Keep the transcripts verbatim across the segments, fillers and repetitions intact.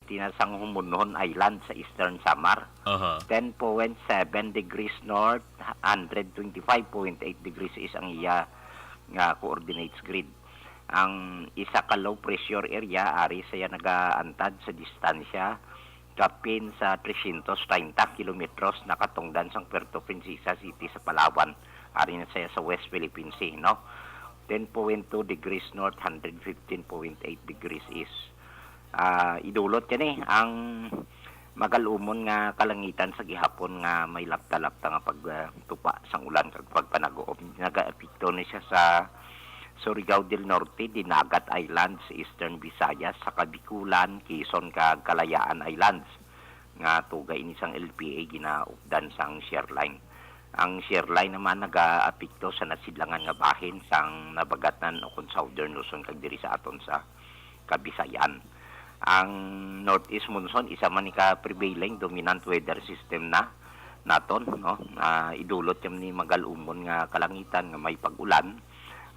Tina sang Humunhon Island sa Eastern Samar. Aha. Ten point seven degrees north, hundred twenty-five point eight degrees east ang iya nga coordinates grid. Ang isa ka low pressure area ari saya nagaantad sa distansya kapin sa trescientos treinta kilometros nakatungdan sang Puerto Princesa City sa Palawan. Ari na saya sa West Philippine Sea, no? Ten point two degrees north, hundred fifteen point eight degrees east. Ah, idulot kani ang magalumon nga kalangitan sa gihapon nga may lapta-lapta nga pagtupa sang ulan kag pagpanaguob. Nagaepekto ni siya sa Surigao del Norte, Dinagat Islands, Eastern Visayas, sa Kabikulan, Quezon, kag Kalayaan Islands, nga tuga ini sang L P A ginaupdan sang shear line. Ang shear line naman nagaapekto sa nasidlangan nga bahin sang Nabagatnan ukon Southern Luzon kag diri sa aton sa Kabisayan. Ang northeast monsoon, isa man ni ka prevailing dominant weather system na naton, no? Ah, idulot niya ni magalumon nga kalangitan nga may pag-ulan.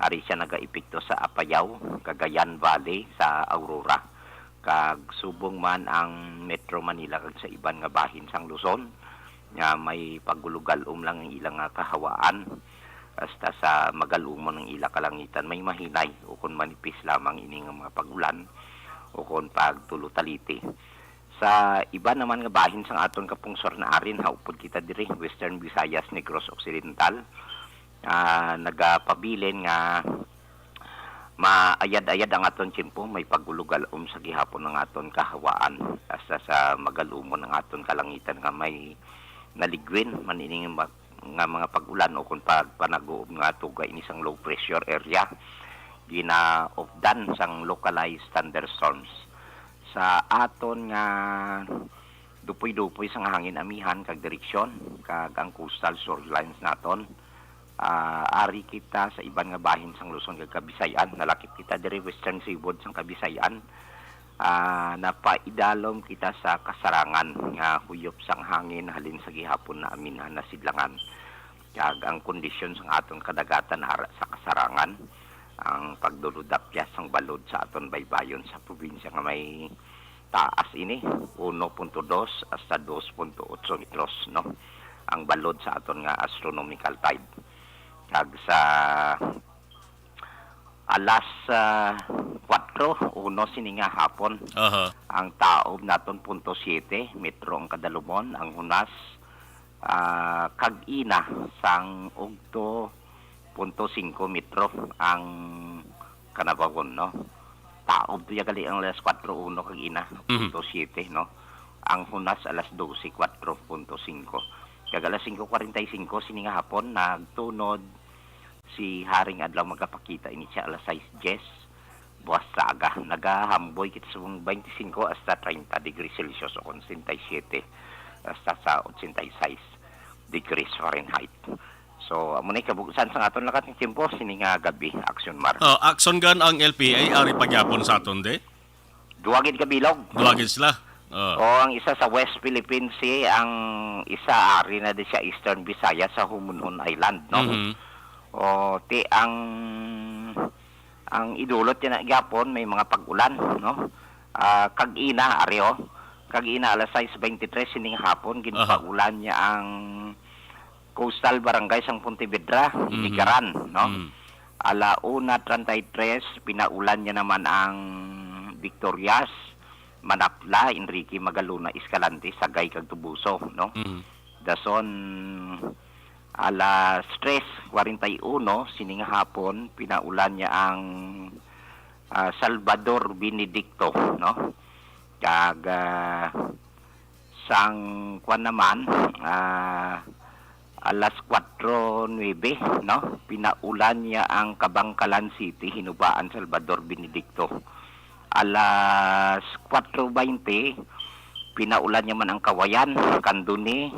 Ari siya nagaepekto sa Apayao, Cagayan Valley, sa Aurora, kag subong man ang Metro Manila kag sa iban nga bahin sang Luzon nga may pagulugalom lang ang ilang nga kahawaan. Hasta sa magalumon ang ila kalangitan, may mahinay ukon manipis lamang ini nga mga pag-ulan ukon pagtulutaliti. Sa iba naman nga bahin sang aton kapungsor na arin, haupod kita diri, Western Visayas, Negros Occidental, ah, nagapabilin nga maayad-ayad ang aton tiyempo, may pag-ulugalom sa gihapon ang aton kahawaan, hasta sa magalumon ang aton kalangitan nga may naligwin man ini nga mag-, nga mga pag-ulan ukon pagpanaguob nga tuga ini sang low pressure area, ginaupdan sang localized thunderstorms. Sa aton nga dupoy-dupoy sang hangin amihan kag direksyon kag ang coastal shorelines naton, ah, ari kita sa iban nga bahin sang Luzon kag Kabisayan. Nalakip kita diri western seaboard sang Kabisayan. Ah, napaidalom kita sa kasarangan nga huyop sang hangin halin sa gihapon na aminhan na sidlangan. Kag ang kondisyon sang aton kadagatan ara sa kasarangan, ang pagdulodapyas sang balod sa aton baybayon sa probinsya nga may taas ini, uno punto dos hasta dos punto otso metros, no? Ang balod sa aton nga astronomical tide. Kag sa alas, ah, kuwatro, uno sini nga hapon, Aha. ang taob naton punto siyete metro ang kadalumon, ang hunas, ah, kag ina sang ugto punto singko metro ang kanabawon, no? Taob to ya gali ang alas kuwatro uno kag ina, Mhm. punto siyete, no? Ang hunas alas dose kuwatro punto singko. Kag alas singko kwarenta y singko sini nga hapon, nagtunod si Haring Adlaw, magapakita ini siya alas sais diyes buwas sa aga. Nagahamboy kita sa twenty-five hasta treinta degrees Celsius o sesenta y siete hasta sa ochenta y seis degrees Fahrenheit. So, amo na kabug-san sa aton lakat ng tiyempo, sini nga gabi, Action Mar. Oh, action gun ang L P A, ari pagyapon sa aton, di? Duwa gid ka bilog. Duwa gid sila. Oh. O, ang isa sa West Philippine Sea, ang isa ari na di siya Eastern Visayas sa Humunhon Island, no? Mhm. O, ti ang, ang idulot niya na gyapon, may mga pag-ulan, no? Ah, kag ina, ari, o. Kag ina, alas sais twenty-three sining hapon, Aha. ginpaulan niya ang coastal barangay sang Pontevedra, Mhm. Inigaran, no? Mm. Ala una treinta y tres, pinaulan niya naman ang Victorias, Manapla, Enrique, Magalona, Escalante, Sagay, kag Tubuso, no? Mhm. Dason, alas tres kwarenta y uno, sining hapon, pinaulan niya ang, ah, Salvador Benedicto, no? Kag, ah, sang kwan naman, ah, alas kuwatro nuebe, no? Pinaulan niya ang Kabangkalan City, Hinubaan, Salvador Benedicto. Alas kuwatro baynte, pinaulan niya man ang Kawayan, Candoni,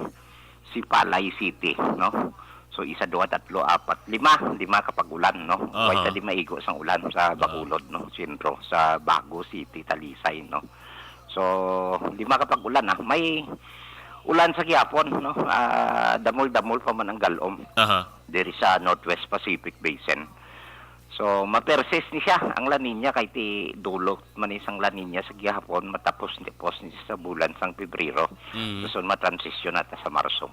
Sipalay City, no? So, isa, duha, tatlo, apat, lima, lima ka pag-ulan, no? Aha. Way ta di maigo sang ulan sa Aha. Bacolod, no? Sentro, sa Bago City, Talisay, no? So, lima ka pag-ulan, ah. May ulan sa gihapon, no? Ah, damol-damol pa man ang galom Aha. diri sa Northwest Pacific Basin. So, ma-persist ni siya ang La Niña kay ti dulot man ni sang La Niña sa gihapon, matapos ni, tapos ni sa bulan sang Pebrero. Mm. So, ma-transition na ta sa Marso.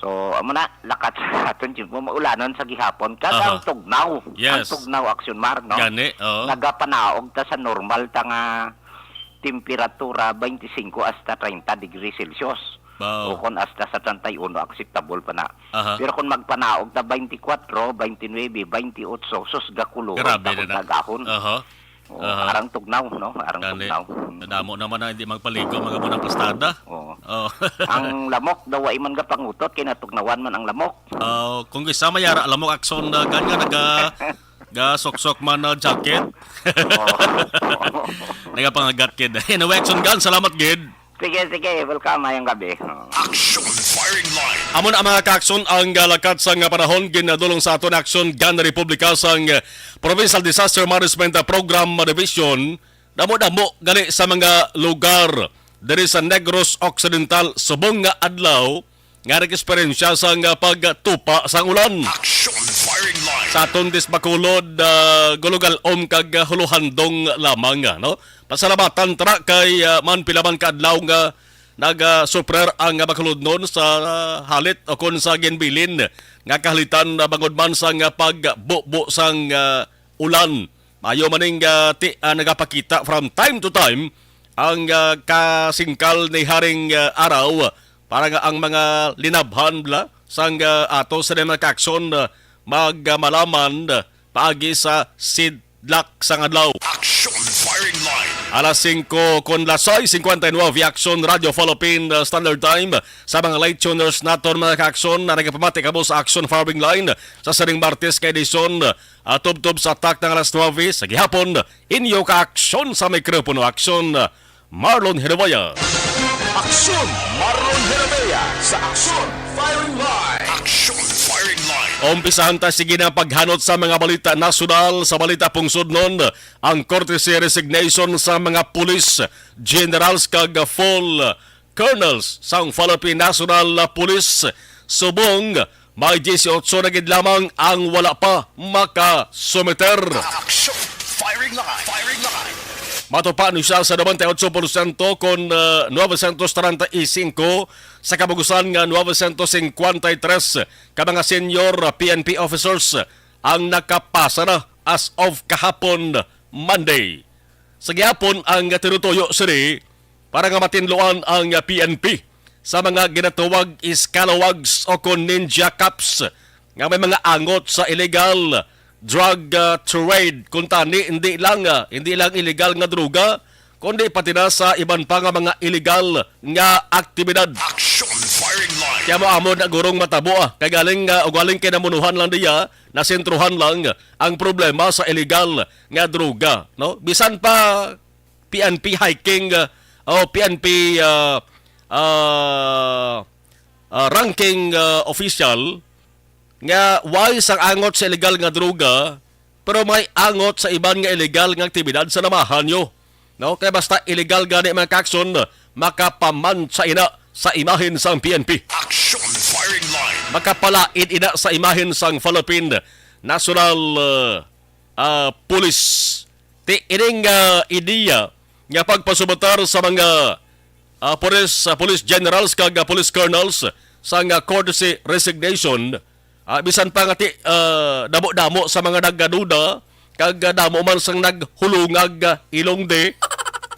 So, amo na, lakat sa aton, Jim, maulanon sa gihapon. Kag Aha. ang tugnaw, Yes. ang tugnaw, Action Mar, no? Gani, oo. Nagapanaog ta sa normal ta nga temperatura, twenty-five hasta thirty degrees Celsius. Wow. O kung hasta sa thirty-one, acceptable pa na. Aha. Pero kung magpanaog ta twenty-four, twenty-nine, twenty-eight, sus, gakulo, Grabe tapos na na. nagahon. Aha. Oo, Aha. arang tugnaw, no? Arang Gani. tugnaw. Mm. Nadamo naman na hindi magpaligo, mga bunang pastada. Oo. Oo. Ang lamok daw, wa man gapangutot, kay natugnawan man ang lamok. Oh, kung isa may ara, alam mo, Akson, uh, gan nga naga, ga soksok man na jacket. Oo. Nagapangagat kid. Anyway, Akson Gan, salamat gid. Sige, sige. Welcome. Mayong gabi. Oo. Action Firing Line. Amo na, mga kaakson, ang, ah, lakat sang, ah, panahon, ginadulong sa aton Action Gan Republika sang, ah, Provincial Disaster Management, ah, Program, ah, Division. Damo-damo gali sa mga lugar diri sa Negros Occidental subong nga adlaw nga nag-eksperyensya sang, ah, pagtupa sang ulan. Action Firing Line. Sa aton disbakulod, ah, gulugalom kag, ah, huluhandong lamang, ah, no? Pasalamatan tara kay, ah, man pila man ka adlaw nga nagasuprer ang, ah, bakulodnon sa, ah, halit o kon sa ginbilin nga kahalitan, ah, bangod man sang, ah, pagbubo sang, ah, ulan. Maayo man ning, ah, ti-, ah, nagapakita from time to time ang, ah, kasingkal ni Haring, ah, Araw para nga ang mga linabhan bala sang, ah, ato sa mga kaakson, ah, magmalaman, ah, paagi sa sidlak sang adlaw. Action Firing Line. Alas singko kon las sais singkwenta y nuebe, Action Radio Philippine, ah, Standard Time. Sa mga late tuners naton, mga kaakson, na nagapamati kamo sa Action Firing Line sa sining Martes nga edisyon, ah, tubtob sa takna nga alas nuebe sa gihapon, inyo ka-aksyon sa mikropono, Action, ah, Marlon Herevea. Aksyon, Marlon Herevea sa Aksyon Firing Line. Action Firing Line. Umpisahan ta, sige na, paghanot sa mga balita nasyonal, sa balita pungsodnon, ang courtesy resignation sa mga police generals kag full colonels sang Philippine National Police, subong may diyesiyotso na gid lamang ang wala pa makasumiter. Action! Firing line! Firing line! Matupa ni siya sa nobenta y otso porsyento kon, ah, novecientos treinta y cinco sa kabugusan nga novecientos cincuenta y tres ka mga senior P N P officers ang nakapasa na as of kahapon, Monday. Sa gihapon, ang tinutuyo sini para nga matinluan ang P N P sa mga ginatawag scalawags o kon ninja cops nga may mga angot sa illegal drug, ah, trade. Kuntani, hindi lang, ah, hindi lang illegal nga droga, kundi pati na sa iban pa nga mga illegal nga aktibidad. Action Firing Line. Kaya mo amo na gurong matabo, ah. Kay galing, ah, ugaling kay namunuhan lang diya, nasentruhan lang ang problema sa illegal nga droga, no? Bisan pa P N P hiking, uh, o P N P, uh, uh, uh, ranking, uh, official nga way sang angot sa illegal nga droga, pero may angot sa iban nga illegal nga aktibidad sa namahan nyo. No? Kaya basta illegal gani, mga kaakson, makapaman sa ina sa imahen sang P N P. Action Firing Line. Makapalaid ina sa imahen sang Philippine National, uh, ah, Police. Ti ining, ah, ideya nga pagpasubatar sa mga, ah, police, ah, police generals kag, ah, police colonels sa nga courtesy resignation, ah, bisan pa nga ti, ah, damo-damo sa mga nagaduda kag, ah, damo man sang naghulungag, ah, ilong di.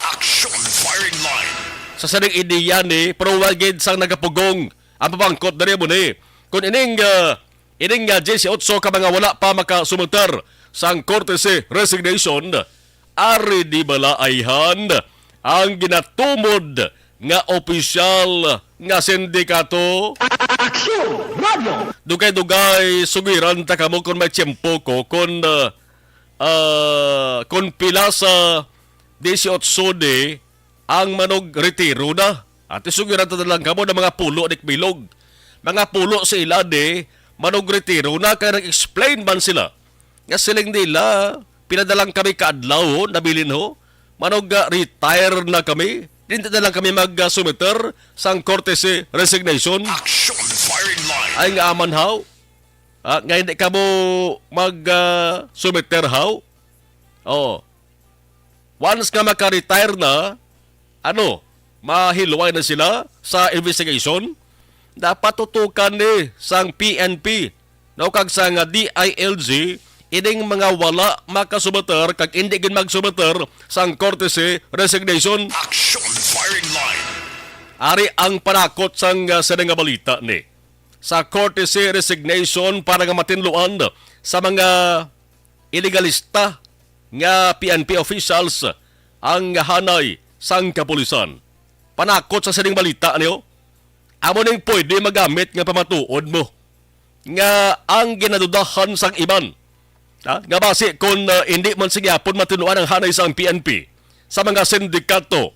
Action Firing Line. Sa sining ideya ni, pero wa gid sang nagapugong ang pamangkot diri mo ni. Kung ining, ah, Ining nga diyesiyotso ka mga wala pa makasumiter sang courtesy resignation, ari di bala ayhan ang ginatumod nga opisyal nga sindikato? Aksyon! Radyo! Dugay-dugay, sugiran ta kamo kon may tiyempo ko, kon, ah, ah, kon pila sa diyesiyotso di ang manugretiro na. Ati, sugiran ta na lang kamo na mga pulo ni Bilog. Mga pulo sa ila di, manugretiro na, kay nag-explain man sila. Nga siling nila, pila na lang kami kaadlaw, ho, nabilin ho. Manog, ah, retire na kami. Dili na lang kami mag, ah, sumiter sang courtesy resignation. Action Firing Line. Ay nga aman, haw. Ah, nga hindi kamo mag, ah, sumiter, haw? Oh. Once nga maka-retire na, ano, mahiluway na sila sa investigation, dapat tutukan ni sang P N P, no, kag sang D I L G, ining mga wala makasumiter kag indi gid magsumiter sang courtesy resignation. Action firing line. Ari ang panakot sang, ah, sini nga balita ni. Sa courtesy resignation para nga matinluan sa mga ilegalista nga P N P officials ang hanay sang kapulisan. Panakot sa sining balita niyo, amo ning pwede magamit nga pamatuod mo nga ang ginadudahan sang iban, ha? Nga basi kon, uh, hindi man sa gihapon matinuan ang hanay sang P N P sa mga sindikato,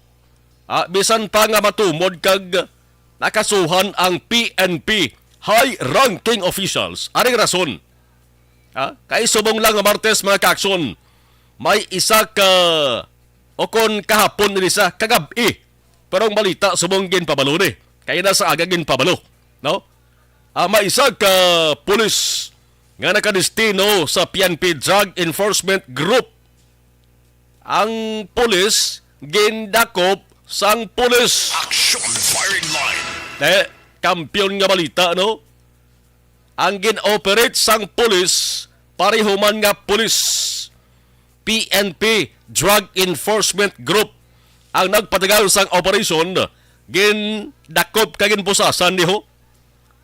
ah, bisan pa nga matumod kag nakasuhan ang P N P high-ranking officials. Aring rason, ha? Kay subong lang nga Martes, mga ka-aksyon, may isa ka, o kon kahapon, ini sa kagab-i. Pero ang balita subong ginpabalo ni. Kay na sa aga ginpabalo, no? Ah, may isa ka pulis nga nakadestino sa P N P Drug Enforcement Group ang pulis gindakop sang pulis. Action firing line. Eh, kampiyon nga balita, no? Ang gin-operate sang pulis, pareho man nga pulis, P N P Drug Enforcement Group ang nagpatagal sang operasyon, gindakop kag ginpusasan niho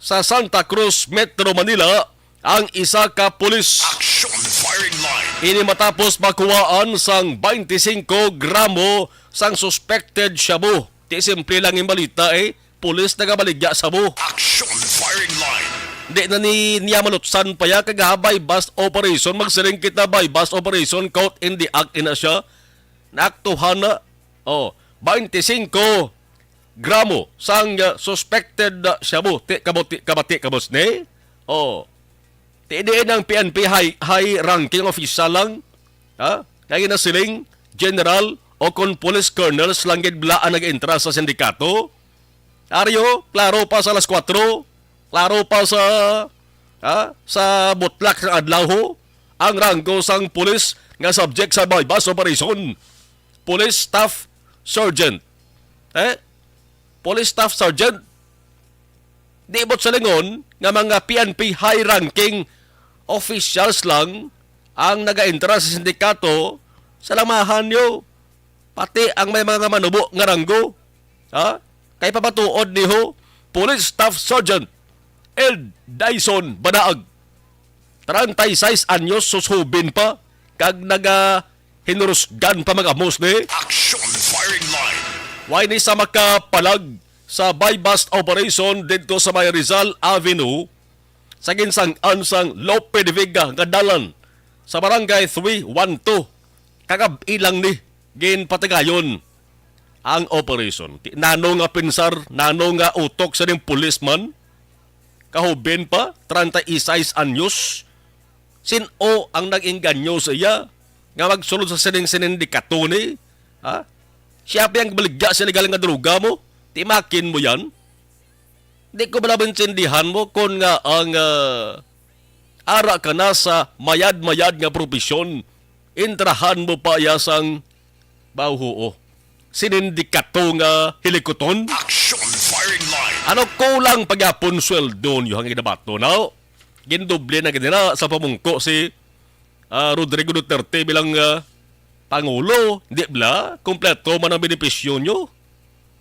sa Santa Cruz, Metro Manila, ang isa ka pulis. Action firing line. Ini matapos makuhaan sang twenty-five gramo sang suspected shabu. Di simple lang yung balita, eh. Pulis nagabaligya shabu. Action firing line. Di na ni, niya malutsan pa ya, kag ha, buy-bust operation, magsiling kita buy-bust operation, caught in the act, ina siya. Naaktuhan na. Oh, twenty-five gramo sang, uh, suspected, uh, shabu. Ti, kabuti, kabati, kabos ni? Oh. Ti, diin ang P N P high, high ranking official lang. Ha? Kaya ginasiling, general o kon police colonels lang gid bala ang nag-entra sa sindikato. Aryo, klaro pa sa alas kuwatro, klaro pa sa, ha, sa butlak sa adlaw, ho, ang ranggo sang pulis nga subject sa buy-bust operation. Police Staff Sergeant. Eh? Police Staff Sergeant. Di buot silingon nga mga P N P high-ranking officials lang ang nagaentra sa sindikato, salamahan niyo, pati ang may mga manubo nga ranggo. Ha? Kay pamatuod ni ho, Police Staff Sergeant Eld Dyson Banaag, treinta y seis anyos, sus, hoben pa, kag nagahinurusgan pa, mga amos ni. Action firing line. Way ni sa makapalag sa buy-bust operation didto sa may Rizal Avenue, sa ginsang-an sang Lope de Vega nga dalan sa Barangay three one two. Kagab-i lang ni ginpatigayon ang operation. Ti-, nano nga pensar, nano nga utok sa ning policeman? Kahuben pa, treinta y seis anyos. Sin-o ang nag-engganyo sa iya nga magsulod sa sining sindikato ni? Ha? Siya pa ang baligya sa illegal nga droga mo? Timakin mo yan? Di ko bala maintindihan mo kon nga ang, ah, ara ka na sa mayad-mayad nga propesyon, intrahan mo pa iya sang bahuo. Sinindikato nga hilikuton? Action firing line. Ano, kulang pa gyapon sweldo niyo ang ginabato, no? Gindoble na gid na sa pamungko si, ah, Rodrigo Duterte bilang, ah, Pangulo, di bala? Kompleto man ang benepisyo niyo.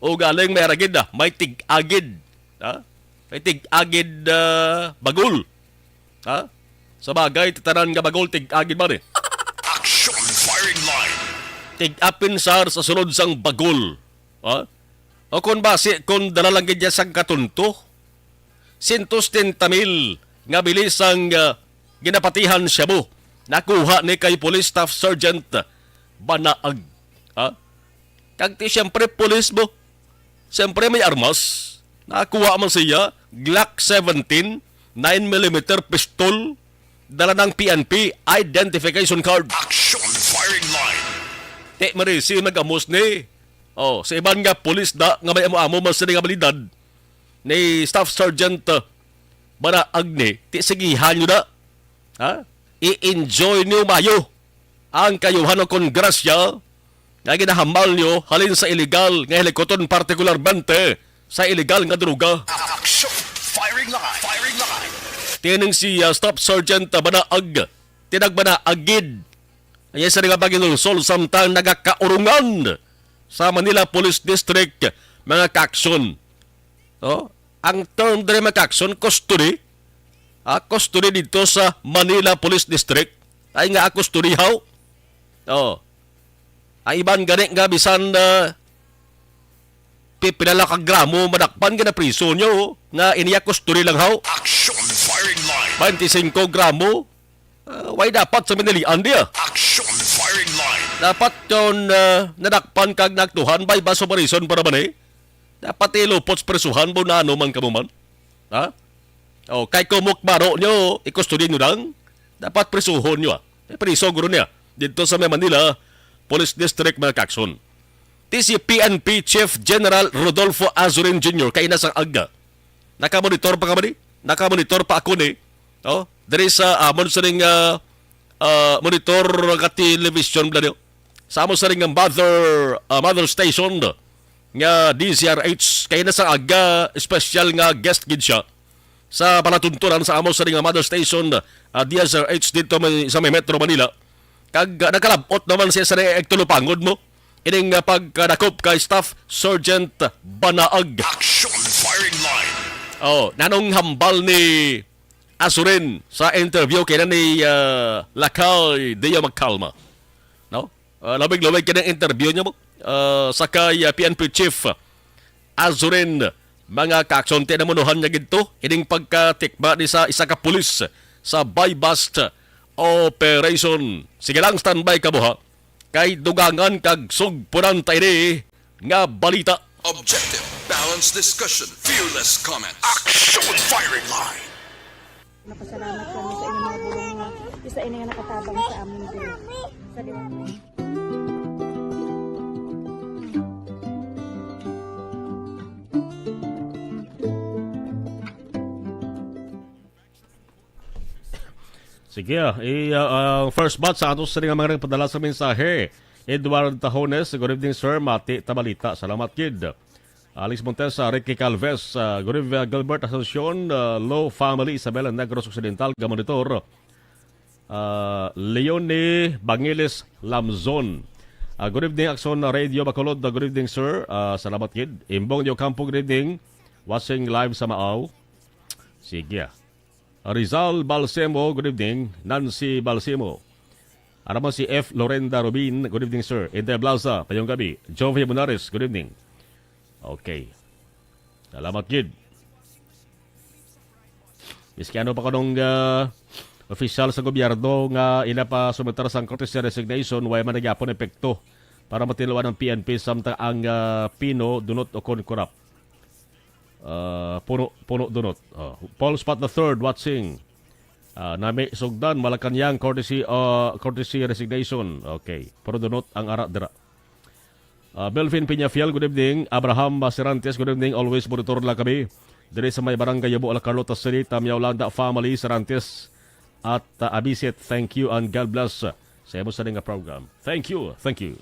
O galing may aragid na, may tig-agid. Ha? May tig-agid, ah, bagol. Ha? Sa bagay, titanan nga bagol, tig-agid man eh. Action firing line. Tig-apin sar sa sulod sang bagol. Ha? O kung basi, kung dala lang gid niya sang katunto, sento setenta mil nga bili sang, ah, ginapatihan shabu, nakuha ni kay Police Staff Sergeant Banaag. Ha? Kag ti, siyempre, pulis mo. Siyempre, may armas. Nakuha man siya, Glock seventeen, nine millimeter pistol, dala ng P N P identification card. Action firing line. Ti, marisi, nag-amos ni. Oh, sa iban nga pulis na nga may amo-amo man sila nga balidad ni Staff Sergeant, uh, Banaag ni, ti sigihan nyo na. Ha? I-enjoy nyo mayo ang kayuhan o kon grasya nga ginahambal nyo halin sa iligal nga hilikuton, partikularmente sa iligal nga droga. Action! Firing line! Firing line! Tining si, ah, Staff Sergeant Banaag, tinagbanaag gid. Ang isa nga paginulsol samtang nagakaurungan sa Manila Police District, mga kaaksyon. Oh, ang term diri, mga kaaksyon, custody. Ah, custody dito sa Manila Police District. Ay nga, custody, haw? Oh. Ang iban gani nga bisan, ah, pi-, pila lang ka gramo madakpan, ginapriso nyo, oh, nga iniya custody lang, haw? Action firing line. Twenty-five gramo. Ah, way dapat sa minalian diya. Action firing line. Dapat yon, ah, nadakpan kag naktuhan by bus operation para man, eh. Dapat ilupot sa prisuhan mo na ano man kamo man. Ha? O, kay kung mukbaro nyo, ikustudya nyo lang, dapat prisuhon nyo, ah. Eh, priso guro niya. Dito sa may Manila Police District, mga kaaksyon. Ti si P N P Chief General Rodolfo Azurin Junior kay ina sang aga. Nakamonitor pa ka ba ni? Nakamonitor pa ako ni. Oh, diri sa amon sining, ah, ah, monitor nga television bala niyo. Sa amon sining nga mother, ah, mother station nga D Z R H, kay ina sang aga special nga guest gid siya sa palatuntunan sa amon sining nga mother station, ah, D Z R H dito may, sa may Metro Manila. Kag, ah, nakalabot naman siya sa nagtulupangod mo ining, ah, pagkadakop kay Staff Sergeant Banaag. Action firing line. Oh, nanong hambal ni Azurin sa interview kay ni, ah, Lakay Dia Magkalma? No? Ah, lawig-lawig kini interview niya mo, ah, sa kay, ah, P N P Chief Azurin, mga kaaksyon, ti namunuhan niya gid to ining pagkatikma ni sa isa ka pulis sa buy-bust operation. Sige lang, standby ka mo, ha? Kay dugangan kag sugpunan ta ini nga balita. Objective, balanced discussion, fearless comment. Action firing line. Napasalamat kami sa inyong mga bulong nga isa ini nga nakatabang sa amin diri. Sa Sige, ah, i-, ah, ang first batch sa ato sa nga mga nagpadala sa mensahe. Edward Tahones, good evening, sir. Mati ta balita. Salamat gid. Alex Montesa, Ricky Calves, ah, good evening, ah, Gilbert Asuncion, ah, Lo family, Isabela Negros Occidental, ga monitor. Ah, Leonie Bangiles Lamzon. Ah, good evening, Aksyon Radio Bacolod. Ah, good evening, sir. Ah, salamat gid. Imbong Diocampo, good evening. Watching live sa Maaw. Sige, ah. Rizal Balsemo, good evening. Nancy Balsemo. Ara man si F Lorenda Rubin, good evening, sir. Inday Blaza, mayong gabi. Jovi Monares, good evening. Okay. Salamat gid. Miski ano pa kanong, ah, opisyal sa gobyerno nga ila pa sumitar sang courtesy resignation, way man nagyapon epekto para matinuan ang P N P samtang ang, ah, pino, dunot o kon kurap. Ah, puno, puno dunot. Oh, Paul Spot the third watching. Ah, Nami Sugdan, Malacañang, courtesy, ah, courtesy resignation. Okay. Pero dunot ang ara dira. Ah, Belvin Peñafiel, good evening. Abraham, ah, Serantes, good evening. Always monitor lang kami. Diri sa may barangay Yubo, La Carlota City, Tamyaw Landa family, Serantes at, ah, Abisit. Thank you and God bless, ah, sa imo sa nga program. Thank you. Thank you.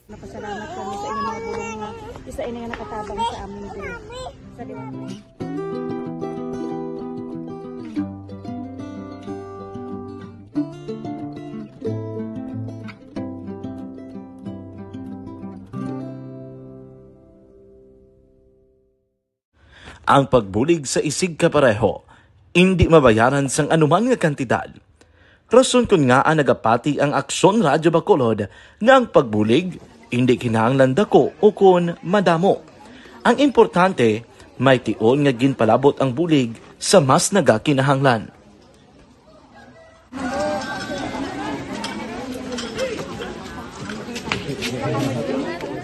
Napasalamat kami sa inyong mga bulong nga isa ini nga nakatabang sa amin diri. Sa Ang pagbulig sa isigkapareho indi mabayaran sang anuman nga kantidad. Rason kon ngaa nagapati ang Aksyon Radyo Bacolod nga ang pagbulig indi kinahanglan dako ukon madamo. Ang importante, may tion nga ginpalabot ang bulig sa mas nagakinahanglan.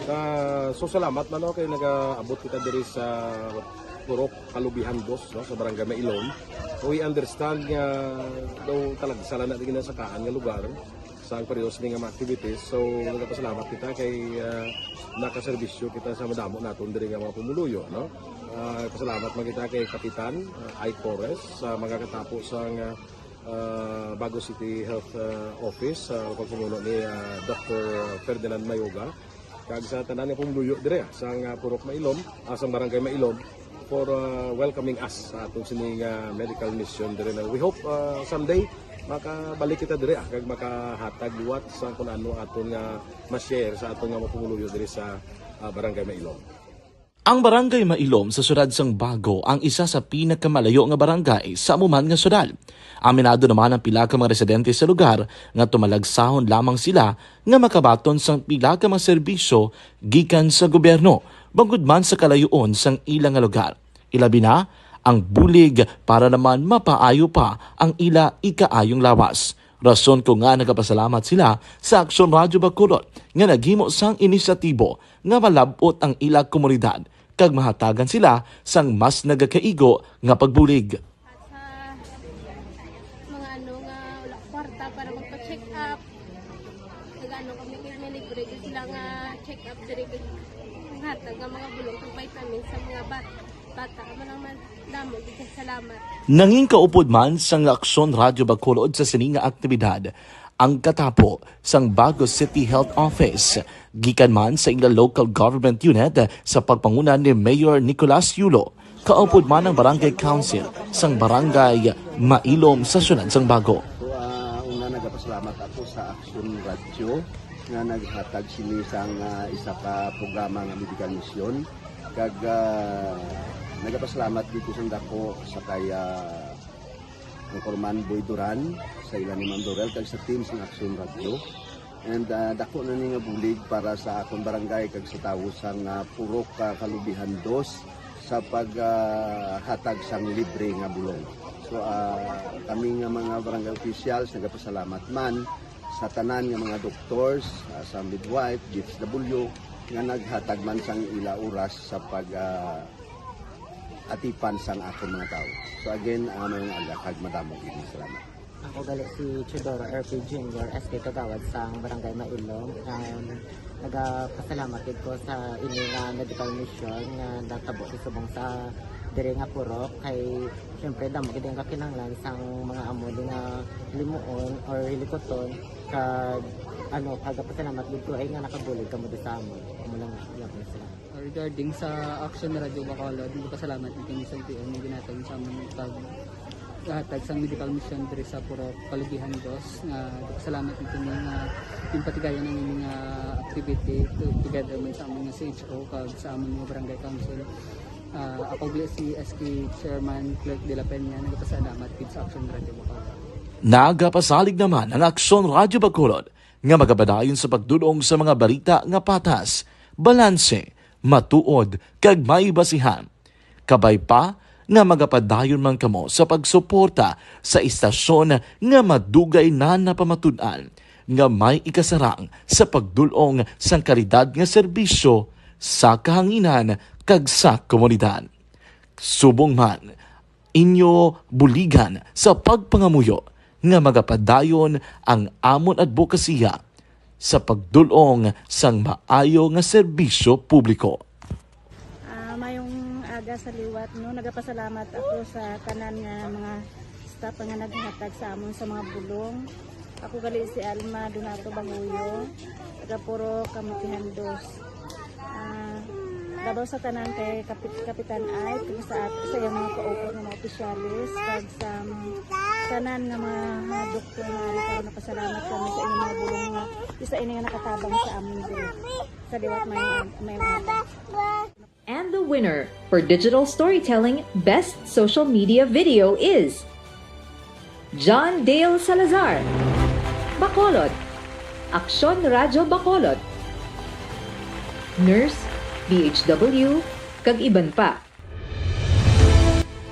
Ah, so, salamat man, no, kay nagaabot kita diri sa Purok Kalubihan Dos, no, sa Barangay Mailon. We understand nga daw talagsa lang na di ginasakaan nga lugar. Ang pareho sini nga mga activities. So, nagapasalamat kita kay, ah, nakaserbisyo kita sa madamo naton diri nga mga pumuluyo, no? Ah, pasalamat man kita kay Kapitan, ah, Ike Torres, sa mga katapo sang, ah, ah, Bago City Health, ah, Office, sa pagpamuno ni, ah, Doctor Ferdinand Mayoga, kag sa tanan nga pumuluyo diri, ah, sang, ah, Purok Mailom, ah, sang Barangay Mailom, for, ah, welcoming us sa aton sini nga medical mission diri na. We hope, ah, someday makabalik kita diri, ah, kag makahatag liwat sa kung ano aton nga ma-share sa aton nga mga pumuluyo diri sa, ah, Barangay Mailom. Ang Barangay Mailom sa siyudad sang Bago ang isa sa pinakamalayo nga barangay sa amo man nga siyudad. Aminado naman ang pila ka mga residente sa lugar nga tumalagsahon lamang sila nga makabaton sang pila ka mga serbisyo gikan sa gobyerno, bangod man sa kalayoon sang ila nga lugar. Ilabi na ang bulig para naman mapaayo pa ang ila ikaayong lawas. Rason ko nga nagapasalamat sila sa Aksyon Radyo Bacolod nga naghimo sang inisyatibo nga malab-ot ang ila komunidad kag mahatagan sila sang mas nagakaigo nga pagbulig. At sa mga ano nga wala kwarta para magpa-check up, nag-ano kami kay may libre gyud sila nga check up diri, kay hatag nga mga bulong kag vitamins sa mga bat-, bata. Amo lang man, damo gyud kay salamat. Nangin kaupod man sang Aksyon Radyo Bacolod sa sini nga aktibidad ang katapo sang Bago City Health Office, gikan man sa ila local government unit sa pagpanguna ni Mayor Nicolas Yulo, kaupod man ang Barangay Council sang Barangay Mailom sa siyudad sang Bago. So, ah, una, nagapasalamat ako sa Aksyon Radyo nga naghatag sini sang, ah, isa ka programa nga medical mission. Kag, ah, nagapasalamat dito sa dako sa kay, ah, Anchorman Boy Duran, sa ila ni Ma'am Dorel, kag sa team sang Aksyon Radyo. And, ah, dako na ni nga bulig para sa akon barangay kag sa tawo sang, ah, Purok, ah, Kalubihan Dos sa pag, ah, hatag sang libre nga bulong. So, ah, kami nga mga barangay officials nagapasalamat man sa tanan nga mga doctors, ah, sa midwife, D S W, nga naghatag man sang ila oras sa pag, ah, atipan sang akon mga tawo. So again, ah, maayong aga kag madamo gid nga salamat. Ako gali si Teodoro R P Junior, S K Kagawad sang Barangay Mailom. Um, nagapasalamat gid ko sa ini nga medical mission nga natabo sa subong sa diri nga purok. Kay siyempre, damo gid ang kakinahanglan sang mga amo di nga limuon or hilikuton. Kag ano, nagapasalamat gid ko ay nga nakabulig kamo di sa amon. Amo lang, yun, salamat. Regarding sa Action Radio Bacolod, nagpasalamat dito ni Santiago nga ginatag sa amon pag hatag sang medical mission diri sa Purok Kalubihan Dos. Nga nagpasalamat dito ni nga yung patigayon ang ining, ah, activity to, together man sa amon nga C H O kag sa amon nga barangay council. Ah, ako gali si S K Chairman Clerk de la Peña, nagpasalamat gid sa Action Radio Bacolod. Nagapasalig naman ang Action Radio Bacolod nga magapadayon sa pagdulong sa mga balita nga patas, balanse, matuod, kag may basihan. Kabay pa nga magapadayon man kamo sa pagsuporta sa istasyon nga madugay na napamatud-an nga may ikasarang sa pagdulong sang kalidad nga serbisyo sa kahanginan kag sa komunidad. Subong man, inyo buligan sa pagpangamuyo nga magapadayon ang amon adbokasiya sa pagdul-ong sang maayo nga serbisyo publiko. Ah, mayong aga sa liwat, no? Nagapasalamat ako sa tanan nga mga staff nga naghatag sa amon sa mga bulong. Ako gali si Alma Donato Banguyo, taga Purok Kamutihan Dos. Ah, labaw sa tanan kay Kapit-, Kapitan Ike, kag sa at-, sa iyang mga kaupod nga mga opisyales, kag sa, um, tanan nga mga, mga doktor nga ari karon, napasalamat kami sa inyong mga bulong nga isa ini nga nakatabang sa amin diri. Sa liwat, may, may mga And the winner for digital storytelling best social media video is John Dale Salazar, Bacolod, Aksyon Radyo Bacolod, Nurse, D H W, kag iban pa.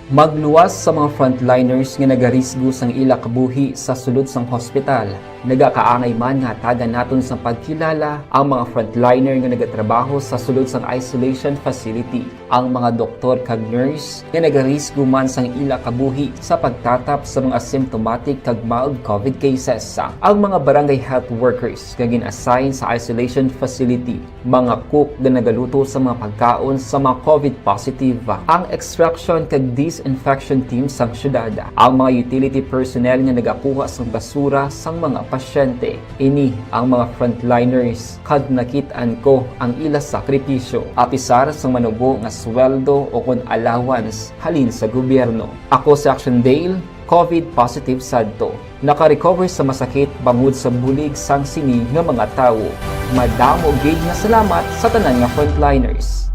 Magluwas sa mga frontliners nga nagarisgo sang ila kabuhi sa sulod sang hospital. Nagakaangay man nga hatagan naton sang pagkilala ang mga frontliner nga nagatrabaho sa sulod sang isolation facility, ang mga doktor kag nurse nga nagarisgo man sang ila kabuhi sa pagtatap sa mga symptomatic kag mild covid cases, ang mga barangay health workers nga gin-assign sa isolation facility, mga cook nga nagaluto sa mga pagkaon sa mga covid positive, ang extraction kag disinfection team sang syudad, ang mga utility personnel nga nagakuha sang basura sang mga pasyente. Ini ang mga frontliners, kag nakit-an ko ang ila sakripisyo, apisar sang manubo nga sweldo o kon allowance halin sa gobyerno. Ako si Action Dale, covid positive sadto. Naka-recover sa masakit bangod sa bulig sang sini nga mga tawo. Madamo gid nga salamat sa tanan nga frontliners.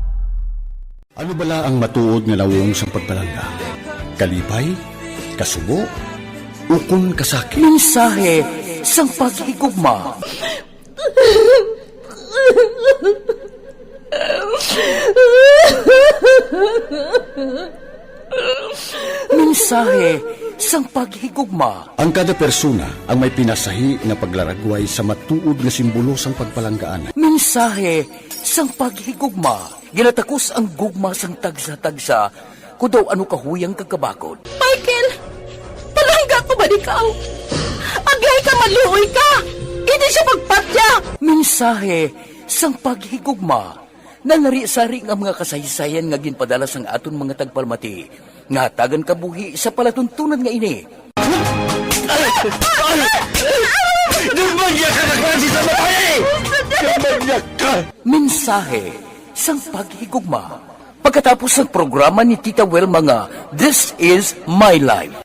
Ano bala ang matuod nga nawong sang pagpalangga? Kalipay? Kasubo? Ukon kasakit? Mensahe sang paghigugma. Mensahe sang paghigugma. Ang kada persona ang may pinasahi nga paglaragway sa matuod nga simbolo sang pagpalanggaan. Mensahe sang paghigugma. Ginatakos ang gugma sang tagsa-tagsa, kon daw ano kahuyang kag kabakod. Michael, palangga ko ba ikaw? Agay ka, maluoy ka! Hindi siya magpatya! Mensahe sang paghigugma. Nanari-sari nga mga kasaysayan nga ginpadala sang aton mga tagpalamati, nga hatagan kabuhi sa palatuntunan nga ini. Ay! Ay! Ay! Gumagya ka na klase sa babae! Gumagya ka! Mensahe sang paghigugma. Pagkatapos sang programa ni Tita Wilma nga This Is My Life.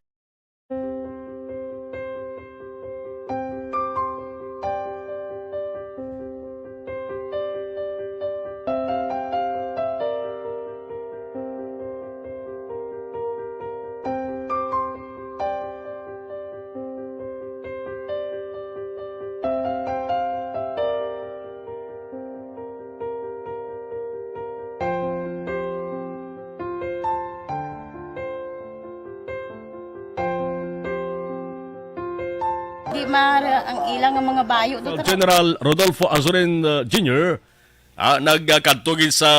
Di maaram ang ilang mga bayo do. General Rodolfo Azurin, uh, Junior, ah, nagkadto gid sa,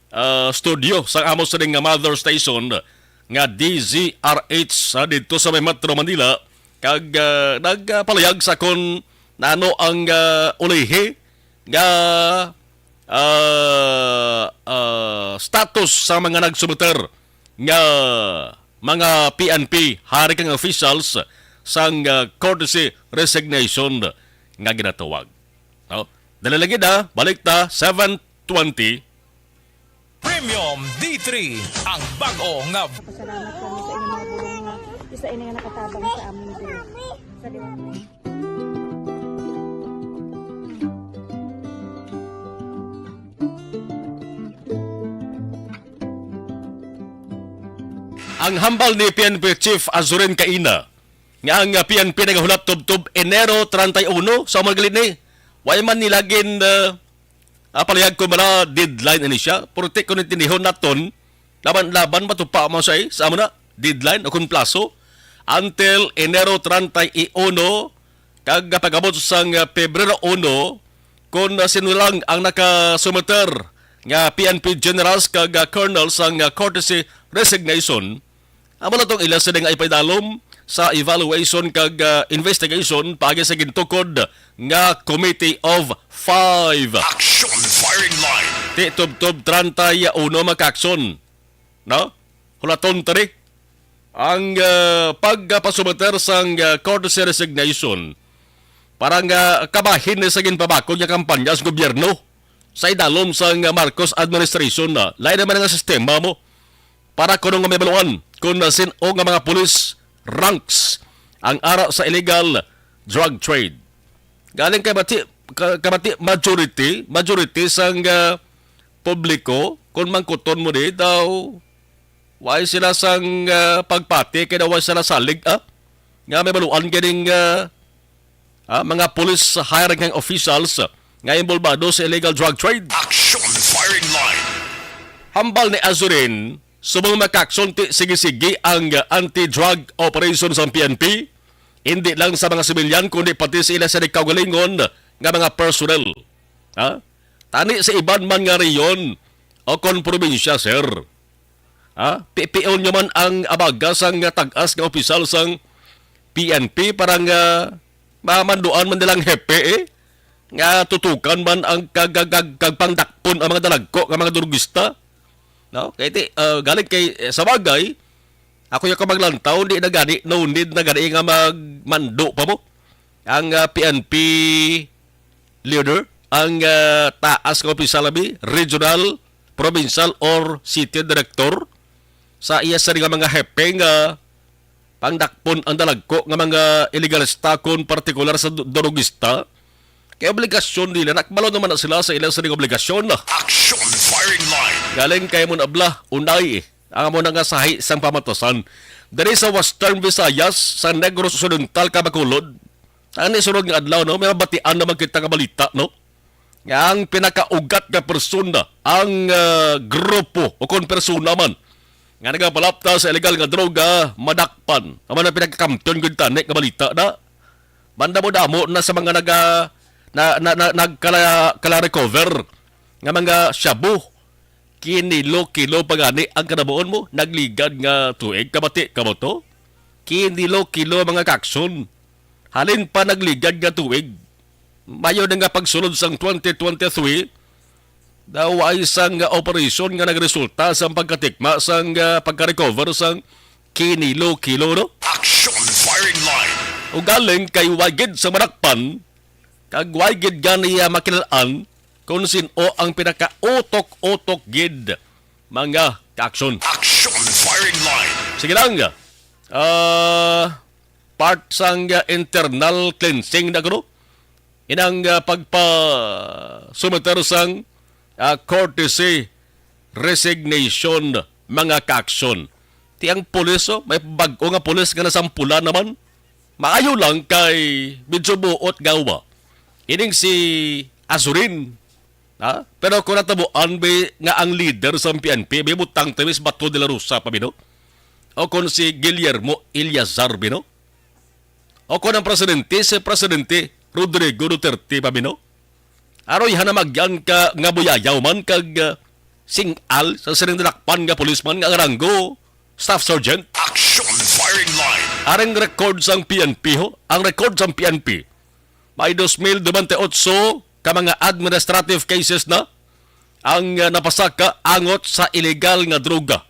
ah, studio sang amo sining nga mother station nga D Z R H, ah, didto sa may Metro Manila, kag, ah, nagpalayag sa kon naano ang, ah, ulihi nga, ah, ah, status sa mga nagsumiter nga mga P N P, hari kang officials sang, ah, courtesy resignation nga ginatawag. No? Dali lang gid, ha? Balik ta, seven twenty. Premium D three, ang bag-o nga. Pasalamat kami sa inyong mga bulong nga isa ini nga nakatabang sa amon diri. Sa liwanag. Ang hambal ni P N P Chief Azurin Caina nga ang, ah, P N P nagahulat tubtob Enero treinta y uno sa mga gali ni. Wa man nila gin, ah, ah, palihag kon bala deadline ini siya. Pero ti kon intindihon naton, laban-laban matupa mo sa, sa amo na, deadline o kon plaso until Enero treinta y uno, kag pag-abot sang, ah, Pebrero uno, kon, ah, sino lang ang nakasumiter nga P N P generals kag, ah, colonels sang, ah, courtesy resignation, amo na tong ila sila nga ipaidalom sa evaluation kag, ah, investigation paagi sa gintukod nga Committee of Five. Action Firing Line. Ti tubtob treinta y uno makaaksyon, no? Hulaton tani ang, ah, pagpasumiter sang, ah, courtesy resignation para nga kabahin ni sa ginpabakod nga kampanya sa gobyerno sa idalom sang, ah, Marcos administration. Ah, lain naman nga sistema mo para kuno nga mahibaluan kon, ah, sin-o nga mga police ranks ang ara sa illegal drug trade. Galing kay bati, ka-, kabati majority, majority sang, ah, publiko, kon mangkuton mo di daw, why sila sang, ah, pagpati kay daw why sila salig, ah? Nga mahibaluan ganing, ah, ah, mga police high ranking officials nga involbado sa illegal drug trade. Action Firing Line. Hambal ni Azurin, subong makaaksyon ti sige-sige ang anti-drug operation sang P N P, Hindi lang sa mga sibilyan, kundi pati sa ila sa kaugalingon nga mga personnel. Ha? Tani sa iban man nga rehiyon o kon probinsya, sir. Ha? Pipion nyo man ang abaga sang tag-as nga opisyal sang P N P para nga mamanduan man nilang hepe, eh, nga tutukan man ang kag-, kag-, kag-, kagpangdakpon ang mga dalagko nga mga durugista. No? Kay ti, ah, galing kay, eh, sa bagay, ako yung maglantaw, di na gani, no need na gani nga magmando pa mo. Ang, ah, P N P leader, ang, ah, taas nga opisyal, abi, regional, provincial, or city director, sa iya sa nga mga hepe nga pangdakpon ang dalagko nga mga iligalista, kon partikular sa du-, durugista, kay obligasyon nila, nakbalo naman na sila sa ilang sining obligasyon. Action Firing Line. Galing kay mo nabla, unay, eh, ang amo na nga sahi sang pamatasan. Diri sa Western Visayas, sa Negros Occidental, kay Bacolod, ani sunod nga adlaw, no, may mabatian naman kita nga balita, no? Nga ang pinakaugat nga persona, ang, ah, grupo o kon persona man nga nagapalapta sa illegal nga droga, madakpan. Amo na pinakakampiyon gud tani nga balita na. Banda mo damo na sa mga naga-, na, na, na, nagkala-, kala-recover nga mga shabu. Kinilo-kilo pa gani ang kanabuon mo, nagligad nga tuig, kabati ka mo to? Kinilo-kilo, mga kakson. Halin pa nagligad nga tuig, mayo na nga pagsulod sang twenty twenty-three, daw ay sang operasyon nga nagresulta sa pagkatikma sang, ah, pagka-recover sang kinilo-kilo, no? Action Firing Line. Ugaling kay wagid sa manakpan, kag wagid gani, ah, makilal-an kung sin-o ang pinakautok-utok gid, mga ka-action. Action Firing Line. Sige lang. Ah, part sang, ah, internal cleansing na kuno. Inang, ah, pagpasumiter sang, ah, courtesy resignation, mga ka-action. Ti ang pulis, oh, may bag-o nga pulis nga nasampulan naman. Maayo lang kay medyo buot gawa. Ining si Azurin, ha? Pero kung natabuan bi nga ang leader sa P N P, bi butang tamis Bato de la Rosa pa bino? O kung si Guillermo Eleazar bino? O kung ang presidente, si Presidente Rodrigo Duterte pa bino? Aroy, hanamagyan ka nga buyayaw man kag, ah, sing-al sa sining nadakpan nga policeman nga ang ranggo, Staff Sergeant. Action Firing Line. Aring record sang P N P, ho, ang record sang P N P, may dos mil duwente otso ka mga administrative cases na ang, ah, napasaka angot sa illegal nga droga.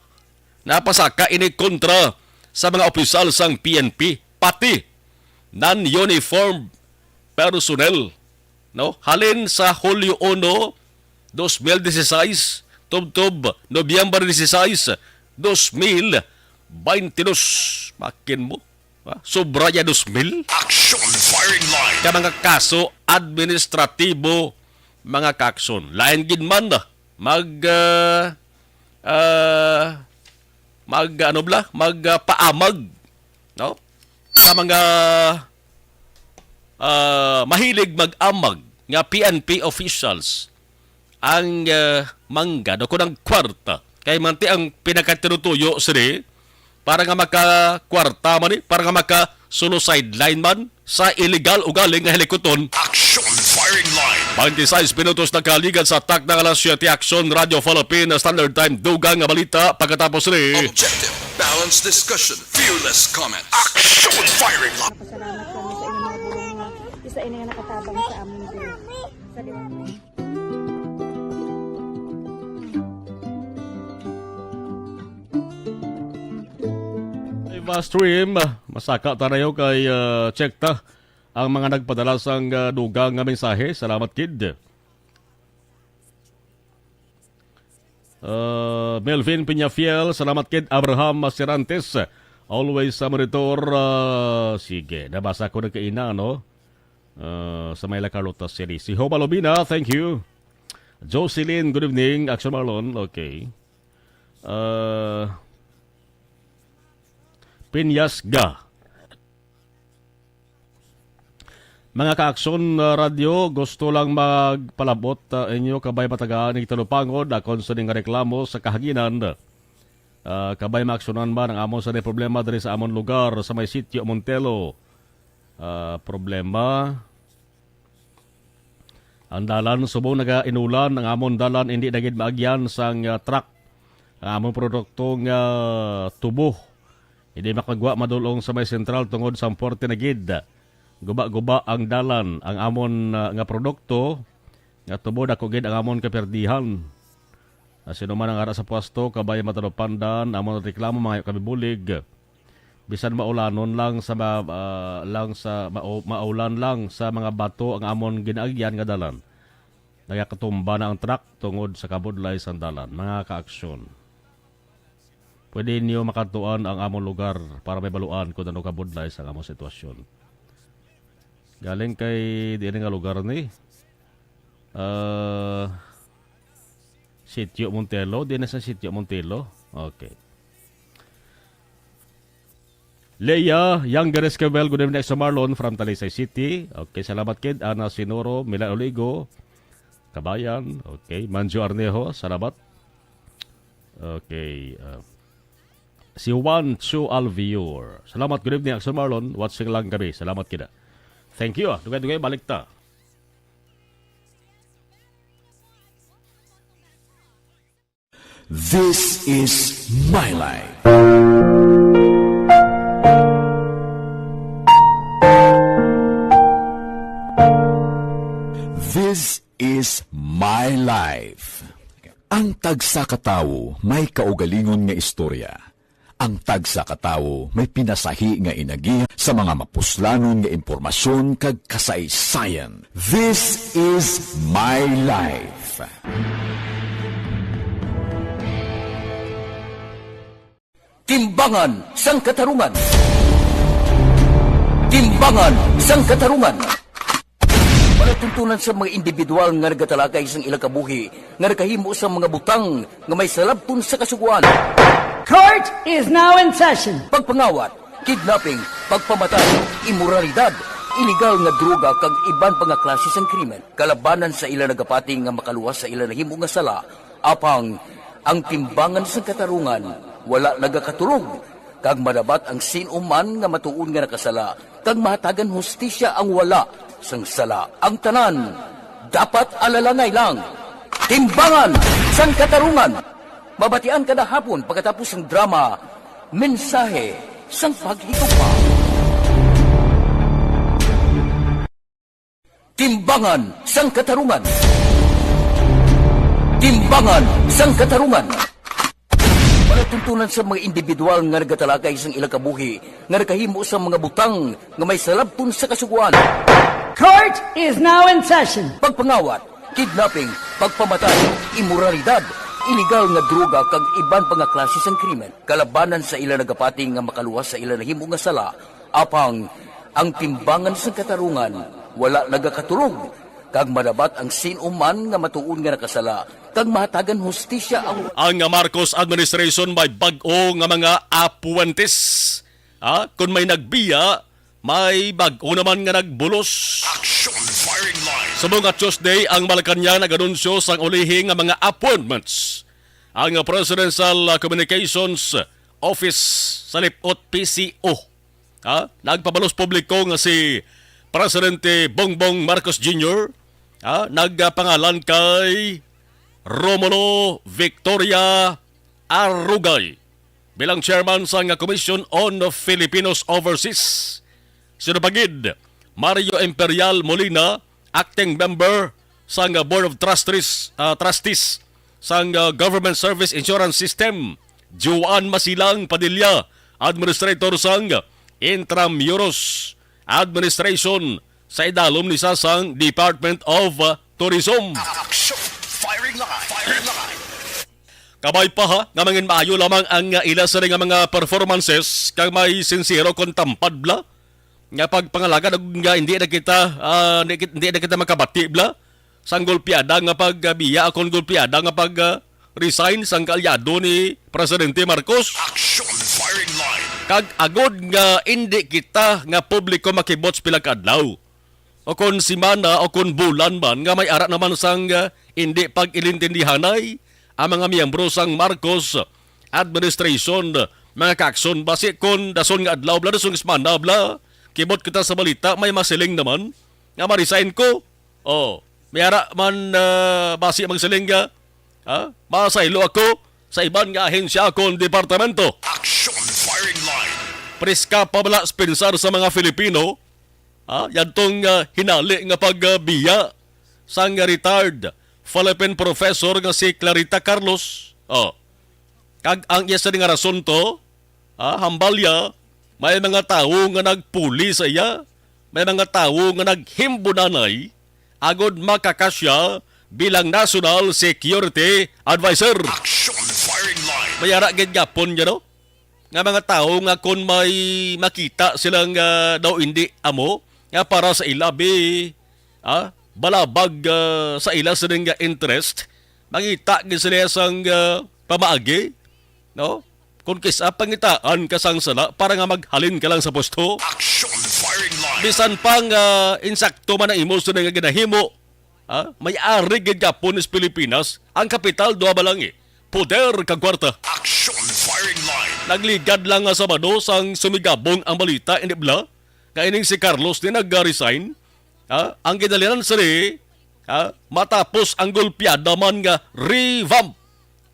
Napasaka ini kontra sa mga opisyal sang P N P, pati non-uniform personnel, no? Halin sa Hulyo uno, dos mil dieciséis, tubtob Nobyembre dieciséis, dos mil beintidos. Makin mo, ha? Sobra ya dos mil. Action Firing Line. Ka mga kaso administratibo, mga kakson. Lain gid man, ah, mag, ah, ah, mag, ano bala? Mag, ah, paamag, no? Sa mga, ah, mahilig mag-amag nga P N P officials ang, ah, manggad o kung ang kwarta. Kay manti ang pinakatinutuyo sini para nga makakwarta man ni, para nga makasulo sideline man sa illegal ugali nga hilikuton. Action Firing Line. Twenty-six minutos na kaligad sa takna nga alas siyete. Action Radio Philippine Standard Time. Dugang nga balita pagkatapos ni Objective, balanced discussion, fearless comment. Action Firing Line. Pasalamat kami sa inyong mga bulong nga isa ini nga nakatabang sa amin diri. Sa liwanag. Live stream, masaka ta nayo kay, ah, check ta ang mga nagpadala sang, ah, dugang nga mensahe. Salamat, kid. Ah, Melvin Peñafiel, salamat, kid. Abraham Masirantes, always sa monitor. Ah, sige, nabasa ko na kaina, no? Ah, sa Mayla Carlota City. Si Hoba Lobina, thank you. Jocelyn, good evening. Action Marlon, okay. Ah, Pinyas Ga. Mga ka-aksyon, ah, radyo, gusto lang magpalabot, ah, inyo kabay matagaan ning talupangod akon sa ning reklamo sa kahanginan. Ah, kabay maaksyonan man ang amon sa ni problema diri sa amon lugar sa may sitio Montelo. Ah, problema. Ang dalan, subong nagainulan ang amon dalan, hindi na gid maagyan sang, ah, truck ang amon produkto nga tubo. Hindi makagwa madulong sa may sentral tungod sang porte na gid. Guba-guba ang dalan, ang amon, ah, nga produkto nga tubo, dako gid ang amon kaperdihan. Ah, sino man ang ara sa pwesto, kabay matalupandan, amon reklamo, mga kami bulig. Bisan maulanon lang sa ma-, ah, lang sa mao-, maulan lang sa mga bato ang amon ginaagyan nga dalan. Nagakatumba na ang truck tungod sa kabudlay sang dalan. Mga kaaksyon, pwede niyo makadtuan ang among lugar para may baluan kung ano kabudlay sa among sitwasyon. Galing kay diin nga lugar ni? Ah, Sitio Montelo. Di na sa Sitio Montelo. Okay. Leia Yang Garesquebel, good evening, Exo Marlon from Talisay City. Okay, salamat kid. Ana Sinoro, Milan Oligo, Kabayan. Okay, Manjo Arnejo, salamat. Okay, ah, si Juan Chu Alvior. Salamat, good evening, Exo Marlon. Watching lang kami. Salamat kida. Thank you, ah. Dugay-dugay, balik ta. This is my life. This is my life. Ang tagsa ka tawo may kaugalingon nga istorya. Ang tagsa ka tawo may pinasahi nga inagihan sa mga mapuslanon nga impormasyon kag kasaysayan. This is my life. Timbangan sang Katarungan. Timbangan sang Katarungan. Palatuntunan sa mga individual nga nagatalakay sang ilang kabuhi nga nakahimo sang mga butang nga may salabton sa kasugoan. Court is now in session. Pagpangawat, kidnapping, pagpamatay, imoralidad, iligal nga droga kag iban pa nga klase sang krimen kalabanan sa ila nagapati nga makaluwas sa ila nahimo nga sala. Apang ang timbangan sang katarungan wala nagakaturog, kag madabat ang sin-o man nga matuod nga nakasala kag mahatagan hustisya ang wala sang sala. Ang tanan dapat alalangay lang. Timbangan sang Katarungan. Mabatian kada hapon pagkatapos sang drama, Mensahe sang Paghigugma. Timbangan sang Katarungan. Timbangan sang Katarungan. Palatuntunan sa mga individual nga nagatalakay sang ilang kabuhi nga nakahimo sang mga butang nga may salabton sa kasugoan. Court is now in session. Pagpangawat, kidnapping, pagpamatay, imoralidad, iligal nga droga kag iban pa nga klase sang krimen kalabanan sa ila nagapati nga makaluwas sa ila nahimo nga sala. Apang ang timbangan sang katarungan wala nagakaturog, kag madabat ang sin-o man nga matuod nga nakasala, kag mahatagan hustisya ang Ang Marcos administration may bag-o nga mga apwentes. Ha? Kung may nagbiya, may bag-o naman nga nagbulos. Action firing line. Subong nga Tuesday, ang Malacañang nag-anunsyo sang ulihi nga mga appointments. Ang Presidential Communications Office sa Lipot, P C O, ha, nagpabalos publiko nga si Presidente Bongbong Marcos Junior, ha, nagpangalan kay Romulo Victoria Arugay bilang chairman sang Commission on Filipinos Overseas. Sino pa gid? Mario Imperial Molina, acting member sang Board of Trustees, ah, Trustees sang, ah, Government Service Insurance System. Joan Masilang Padilla, administrator sang Intramuros Administration, sa idalom ni sa sang Department of, ah, Tourism. Action! Firing line! Firing line! Kabay pa, ha, nga mangin maayo lamang ang, ah, ila sila nga mga performances, kag may sinsero kon tampad bla nga pagpangalagad, nga hindi na kita, ah, hindi, hindi na kita makabati bla sang golpeada nga pagbiya, kon golpeada nga pag, ah, resign sang kaalyado ni Presidente Marcos. Action firing line. Kag agod nga hindi kita nga publiko makibot sa pila ka adlaw, o kon semana, o kon bulan man, nga may ara naman sang, ah, hindi pag-ilintindihanay ang mga miyembro sang Marcos administration, mga kaakson, basi kon dason nga adlaw bla, dason nga semana bla, Kibot kita sa balita, may masiling naman nga ma-resign ko. Oh, may ara man, ah, basi magsiling nga, ha? Masaylo ako sa iban nga ahensya kon departamento. Action Firing Line. Preska pa bala sa pensar sa mga Filipino, ha? Yadtong, ah, hinali nga pagbiya sang retired Philippine professor nga si Clarita Carlos. Oh. Kag ang iya sini nga rason to, ah, hambal niya, may mga tawo nga nagpuli sa iya, may mga tawo nga naghimbunanay agod makakasya bilang National Security Advisor. Action Firing Line. May ara gid gapon niya, no? Nga mga tawo nga kon may makita sila nga daw hindi amo, nga para sa ila, bi, ah, balabag, ah, sa ila sini nga interest, mangita gid sila sang, ah, pamaagi, no? Kung kis-a pangitaan ka sang sala para nga maghalin ka lang sa pusto. Action Firing Line. Bisan pa nga insakto man ang imo sini nga ginahimo, ha? May ari gid gapon sa Pilipinas, ang kapital duha ba lang, eh. Poder kag kwarta. Action Firing Line. Nagligad lang nga Sabado sang sumigabong ang balita, hindi bala, nga ining si Carlos ni nag-resign. Ha? Ang ginhalinan sini, ha? Matapos ang golpeada man nga revamp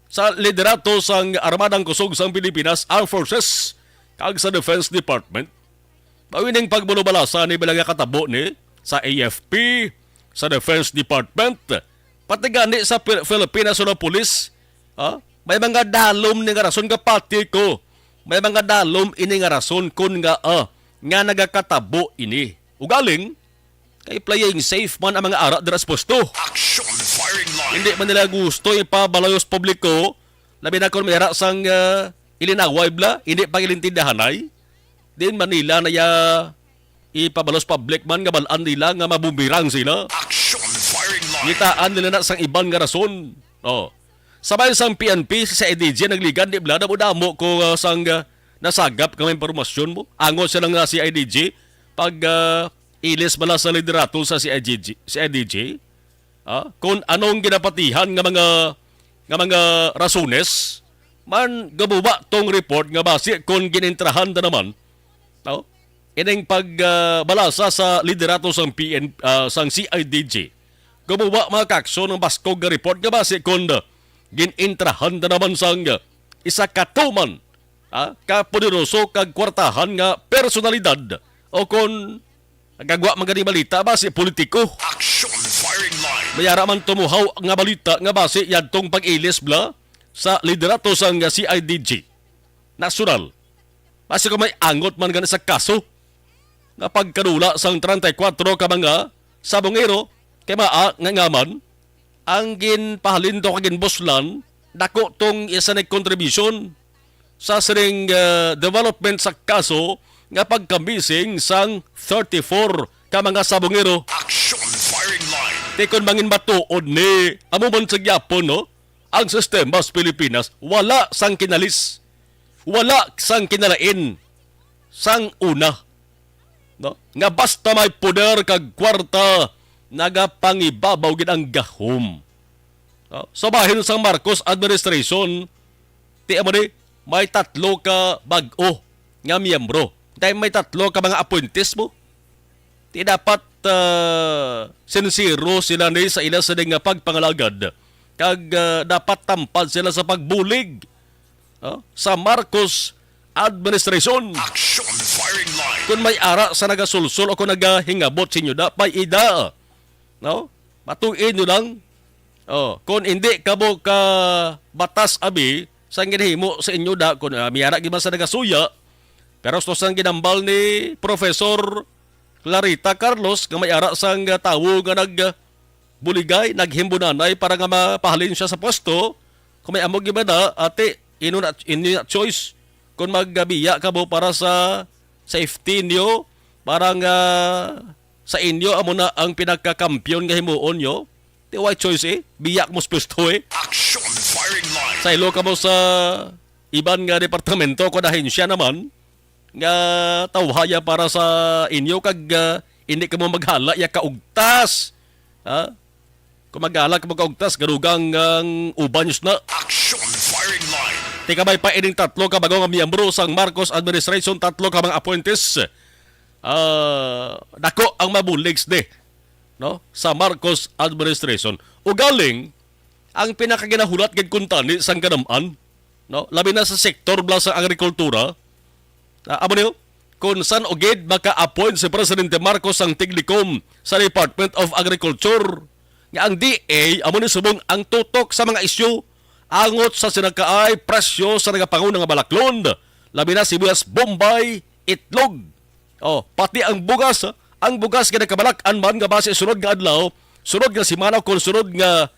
sa liderato sang Armadang Kusog sang Pilipinas, Armed Forces, kag sa Defense Department. Mao ining pagbulobalasa ni bala nga katabo ni sa A F P, sa Defense Department, pati gani sa Pil-, Philippine National Police, ha? May mga dalom ni nga rason nga pati ko. May mga dalom ini nga rason kon nga, ah, nga nagakatabo ini. Ugaling, kay playing safe man ang mga ara dira sa pusto. Action Firing Line. Hindi man nila gusto ipabalayo sa publiko, labi na kon may ara sang, ah, ilinaway bala, hindi pa ilintindahanay. Din Manila na ya ipabalo sa public man nga bal-an nila nga mabumirang sila. Action Firing Line. Ngitaan nila na sang iban nga rason. Oh. Sabay sang P N P, sa C I D G nagligad, di bala, damo-damo ko, ah, sang, ah, nasagap nga mga impormasyon mo. Angot sila nga C I D G, pag, ah, ilis bala sa liderato sa C I D G, C I D G, ah, kung anong ginapatihan nga mga, nga mga rasones, man gabuba tong report nga basi kung ginintrahan ta naman, no? Ining pag, ah, balasa sa liderato sang P N, ah, sang C I D G. Gabuba mga kakso ng baskog nga report nga basi kung, ah, ginintrahan ta naman sang, ah, isa ka tuman, ah, ka poderoso kag kwartahan nga personalidad o kon nagagwa man gani balita ba si politiko. Action Firing Line. May ara man tumuhaw nga balita nga basi yadtong pag-ilis bala sa liderato sang C I D G nasyonal. Basi kung may angot man gani sa kaso nga pagkadula sang treinta y cuatro ka mga sabongero kay maa nga ngaman ang ginpahalin to kag ginbuslan, dako tong isa ni kontribusyon sa sining, ah, development sa kaso nga pagkamising sang thirty-four ka mga sabongero. Action Firing Line. Ti kon mangin matuod ni, amo man sa gyapon, no? Ang sistema sa Pilipinas wala sang kinalis, wala sang kinalain sang una, no? Nga basta may poder kag kwarta, nagapangibabaw gid ang gahom. No? Sa bahin sang Marcos administration, ti amo ni, may tatlo ka bag-o nga miyembro. Dahil may tatlo ka mga appointees mo. Ti dapat, ah, sinsero sila ni sa ila sini nga pagpangalagad. Kag, ah, dapat tampad sila sa pagbulig, oh, sa Marcos administration. Action Firing Line. Kung may ara sa nagasulsol o kung nagahingabot sa inyo, da, pay ida. No? Matuin nyo lang. Oh, kung hindi kamo ka batas abi, sang ginahimo sa inyo da, kung, ah, may ara gid man sa nagasuya, pero gusto sang ginambal ni Professor Clarita Carlos nga may ara sang, ah, tawo nga nag, ah, buligay, naghimbunanay para nga mapahalin siya sa pwesto, kung may amo gid man na, ate, ino na, inyo na choice kung magbiya kamo para sa safety niyo, para nga sa inyo amo na ang pinakakampiyon nga himuon nyo. Di way choice, eh. Biya mo sa pwesto, eh. Action Firing Line. Saylo kamo sa iban nga departamento, kung ahensya naman, nga tawhaya para sa inyo, kag, ah, hindi kamo maghala ya kaugtas. Ha? Kung maghala kamo kaugtas, gadugang ang uban nyo na. Action Firing Line. Tikabay pa ining tatlo ka bag-o nga miyembro sang Marcos administration, tatlo ka mga appointees ah, dako ang mabulig sini, no, sa Marcos administration. Ugaling, ang pinakaginahulat gid kuntani sang kanam-an, no, labi na sa sektor bala sa agrikultura, ah, amo niyo, kung san-o gid maka-appoint si Presidente Marcos sang tiglikom sa Department of Agriculture, nga ang D A amo ni subong ang tutok sa mga isyu angot sa sinakaay presyo sa nagapanguna nga balaklon, labi na sibuyas Bombay, itlog. Oh, pati ang bugas, ang bugas nga nakabalak-an man nga basi sunod nga adlaw, sunod nga semana, kung sunod nga,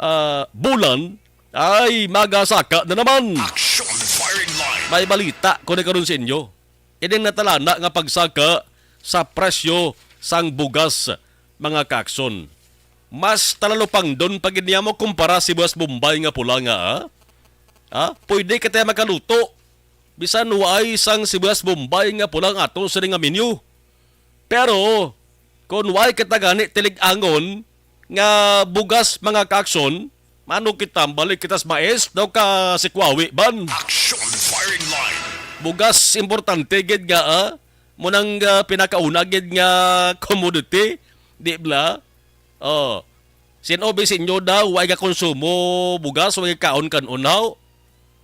ah, bulan, ay magasaka na naman. Action firing line. May balita ko ni karon sa inyo. Ining natalana nga pagsaka sa presyo sang bugas, mga kaakson. Mas talalupangdon pa gid niya mo kumpara sibuyas Bombay nga pula nga, ah? Ah, pwede kita makaluto bisan waay sang sibuyas Bombay nga pula nga ato sini nga menu. Pero kung waay kita gani tilig-angon nga bugas, mga kaakson, mano kita, balik kita sa mais daw ka sikwawi ban. Action firing line. Bugas importante gid nga, ah, mo nang, ah, pinakauna gid nga commodity, di bala? Oh. Sin-o bi sa inyo daw, way gakonsumo bugas, way kaon kan-on, haw?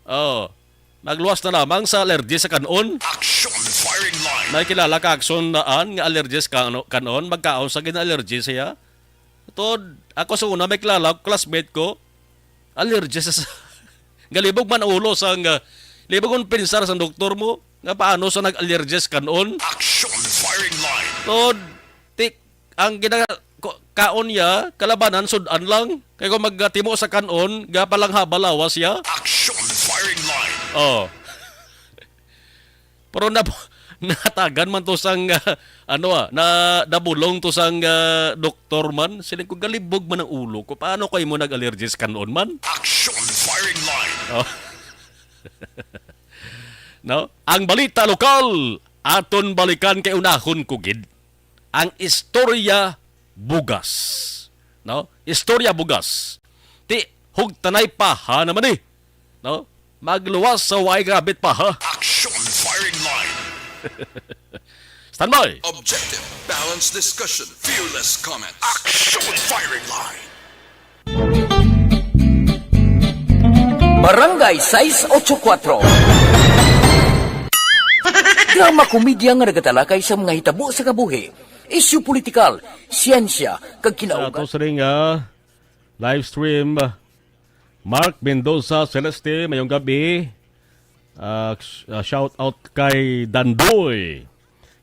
Oh. Magluwas na lamang sa allergy sa kan-on. Action firing line. May kilala ka, Akson, naan nga allergy sa kan-, kan-on? Magkaon sa gina-allergy siya. Tod, ako sa una, may kilala ko, classmate ko, allergy sa, galibog man ang ulo sang, ah, libog ang pensar sang doktor mo, nga paano sa nag-allergy sa kan-on? Action firing line. Tod, tik, ang gina-, ko-, kaon niya, kalabanan, sud-an lang. Kay kung magtimo sa kan-on, gapalangha ba lawas siya? Action firing line. Oh. Pero na, natagan man to sang, ah, ano, ah, na, nabulong to sang, ah, doktor man. Siling ko, galibog man ang ulo ko. Paano kayo mo nag-allergies kanon man? Action firing line. Oh. No? Ang balita lokal, aton balikan kay unahon ko gid. Ang istorya bugas. No? Istorya bugas. Ti, hugtanay paha naman eh. No? Magluwas sa way grabit paha. Action firing line. Standby. Objective, balanced discussion, fearless comment. Action firing line. Barangay sais ocho kuatro. Drama komedya nga nagatalakay sa mga hitabo sa kabuhi, isyu politikal, siyensya, kag sa kinaugat. Ato sining, ah, live stream, Mark Mendoza Celeste, mayong gabi. Ah, sh-, ah, shout out kay Dandoy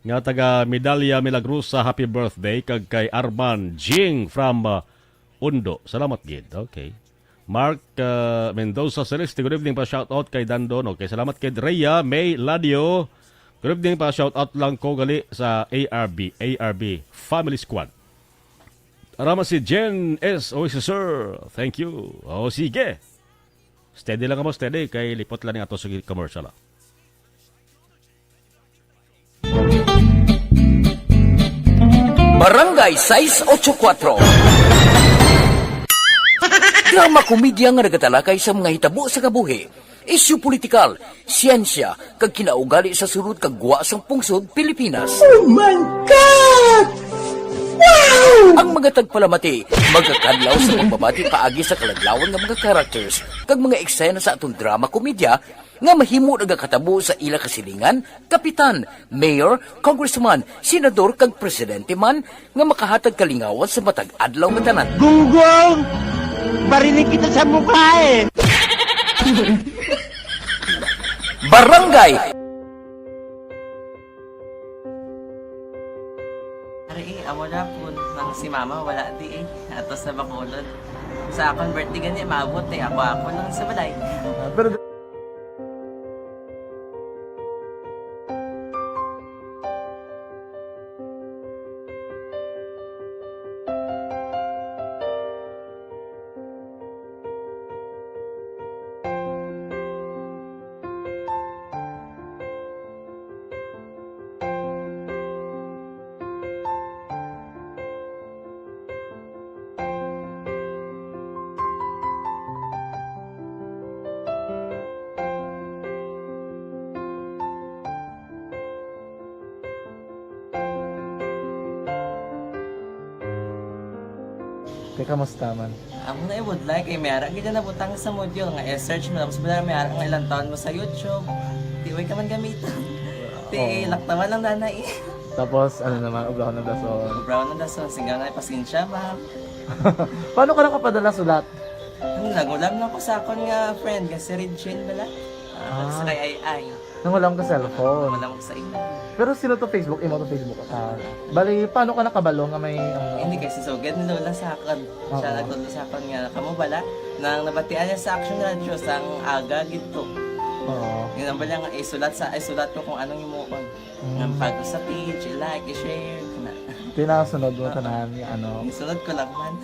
nga taga Medalla Milagrosa, happy birthday, kag kay Arman Jing from, ah, Undo. Salamat gid. Okay. Mark, ah, Mendoza Celeste, good evening pa, shout out kay Dandon. Okay, salamat kay Rhea May Ladio. Good evening pa, shout out lang ko gali sa A R B, A R B Family Squad. Arama si Jen S. Oy, si Sir. Thank you. Oh, sige. Steady lang mo, steady. Kay lipot lang nga to sa commercial, ah. Barangay sais ocho kuatro. Drama komedya nga nagatalakay sa mga hitabo sa kabuhi, isyu politikal, siyensya, kag kinaugali sa sulod kag gwa sang pungsod Pilipinas. Oh my God! Wow! Ang mga tagpalamati magakadlaw sa pagbabati paagi sa kaladlawan nga mga characters kag mga eksena sa aton drama komedya nga mahimo nagakatabo sa ila kasilingan, kapitan, mayor, congressman, senador, kag presidente man nga makahatag kalingawan sa matag adlaw nga tanan. Gunggong! Barinig kita sa mukha eh! Barangay. Ari eh, amo na po nang si mama wala di eh. Atos na Bacolod. Sa akong birthday gani, maabot eh. Ako, ako lang sa balay. Ah, pero Kamusta man? Amo na ibudlay kay may ara gid na butang sa module nga i-search mo, tapos bala may ara nga ilang taon mo sa YouTube. Di way ka man gamiton. Ti Oo. Laktawan lang nanay. Tapos, ano naman, ubrahon ng dason. Ubrahon ng dason, singgaw na, "Pasensya, ma'am." Paano ka nakapadala sulat? Ano, nagulam lang ko sa akon nga friend, nga si Regine bala. Ah, Ah. Sa kay Ai Ai. Nangulam ka cellphone. Nangulam ko sa imo. Pero sino to Facebook? Imo to Facebook? Ah, bali, paano ka nakabalo nga may, ano? Hindi, kay si Sugad ni Lola sa akon. Oo. Siya nagtudlo sa akon nga, "Kamo bala?" Nang nabatian niya sa Action Radio, sang aga gid to. Oo. Yun ang bala nga, isulat sa, isulat ko kung anong himuon. Mm. Nga bago sa page, i-like, i-share, na. Tinasunod mo Oo. tanan nga ano. Isunod ko lang man.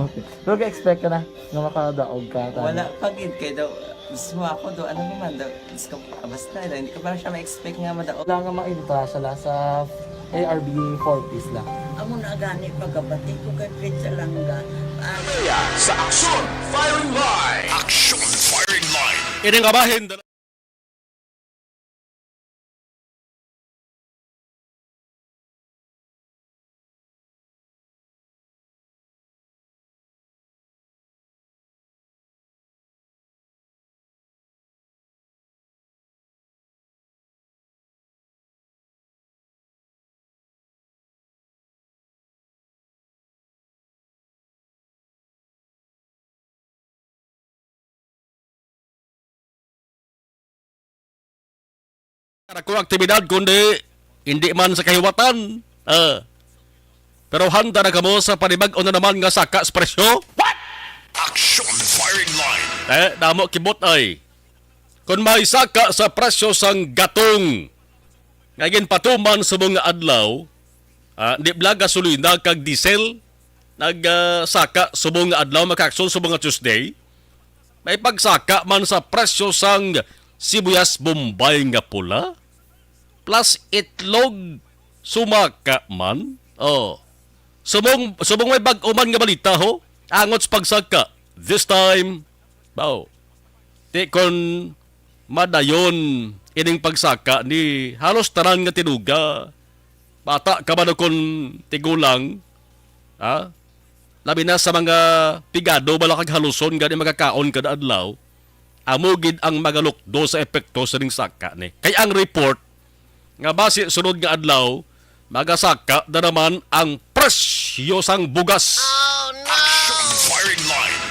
Okay. Pero ga-expect ka na nga makadaog ka, tama? Wala pa gid, kay daw, mismo ako do, ano naman do, Diyos ko, ah, basta, hindi ko pa siya ma-expect nga madaog. Wala nga maintra siya la sa A R B forties la. Amo na gani pagkabati ko kay Prince Alanga. Ah, Sa Aksyon Firing Line. Aksyon Firing Line. Ini nga bahin, Ako aktibidad, kundi hindi man sa kahiwatan. Ah. Pero handa na kamo sa panibag-o na naman nga saka sa presyo? What? Action Firing Line. Eh, damo kibot ay. Kung may saka sa presyo sang gatong, nga ginpatuman sa mga adlaw, ah, di bala gasolina kag diesel, nag, ah, saka subong nga adlaw, mga ka-aksyon, subong nga Tuesday. May pagsaka man sa presyo sang sibuyas Bombay nga pula, plus itlog sumaka man. Oh. Subong, subong may bag-o man nga balita, ho. Angot sa pagsaka. This time, bao. Ti kon madayon ining pagsaka ni halos tanan nga tinuga, bata ka man o kon tigulang, ha? Labi na sa mga pigado bala kag haluson gani magakaon kada adlaw, amo gid ang magalukdo sa epekto sining saka ni. Kay ang report nga basi sunod nga adlaw, magasaka na naman ang presyo sang bugas. Action Firing Line.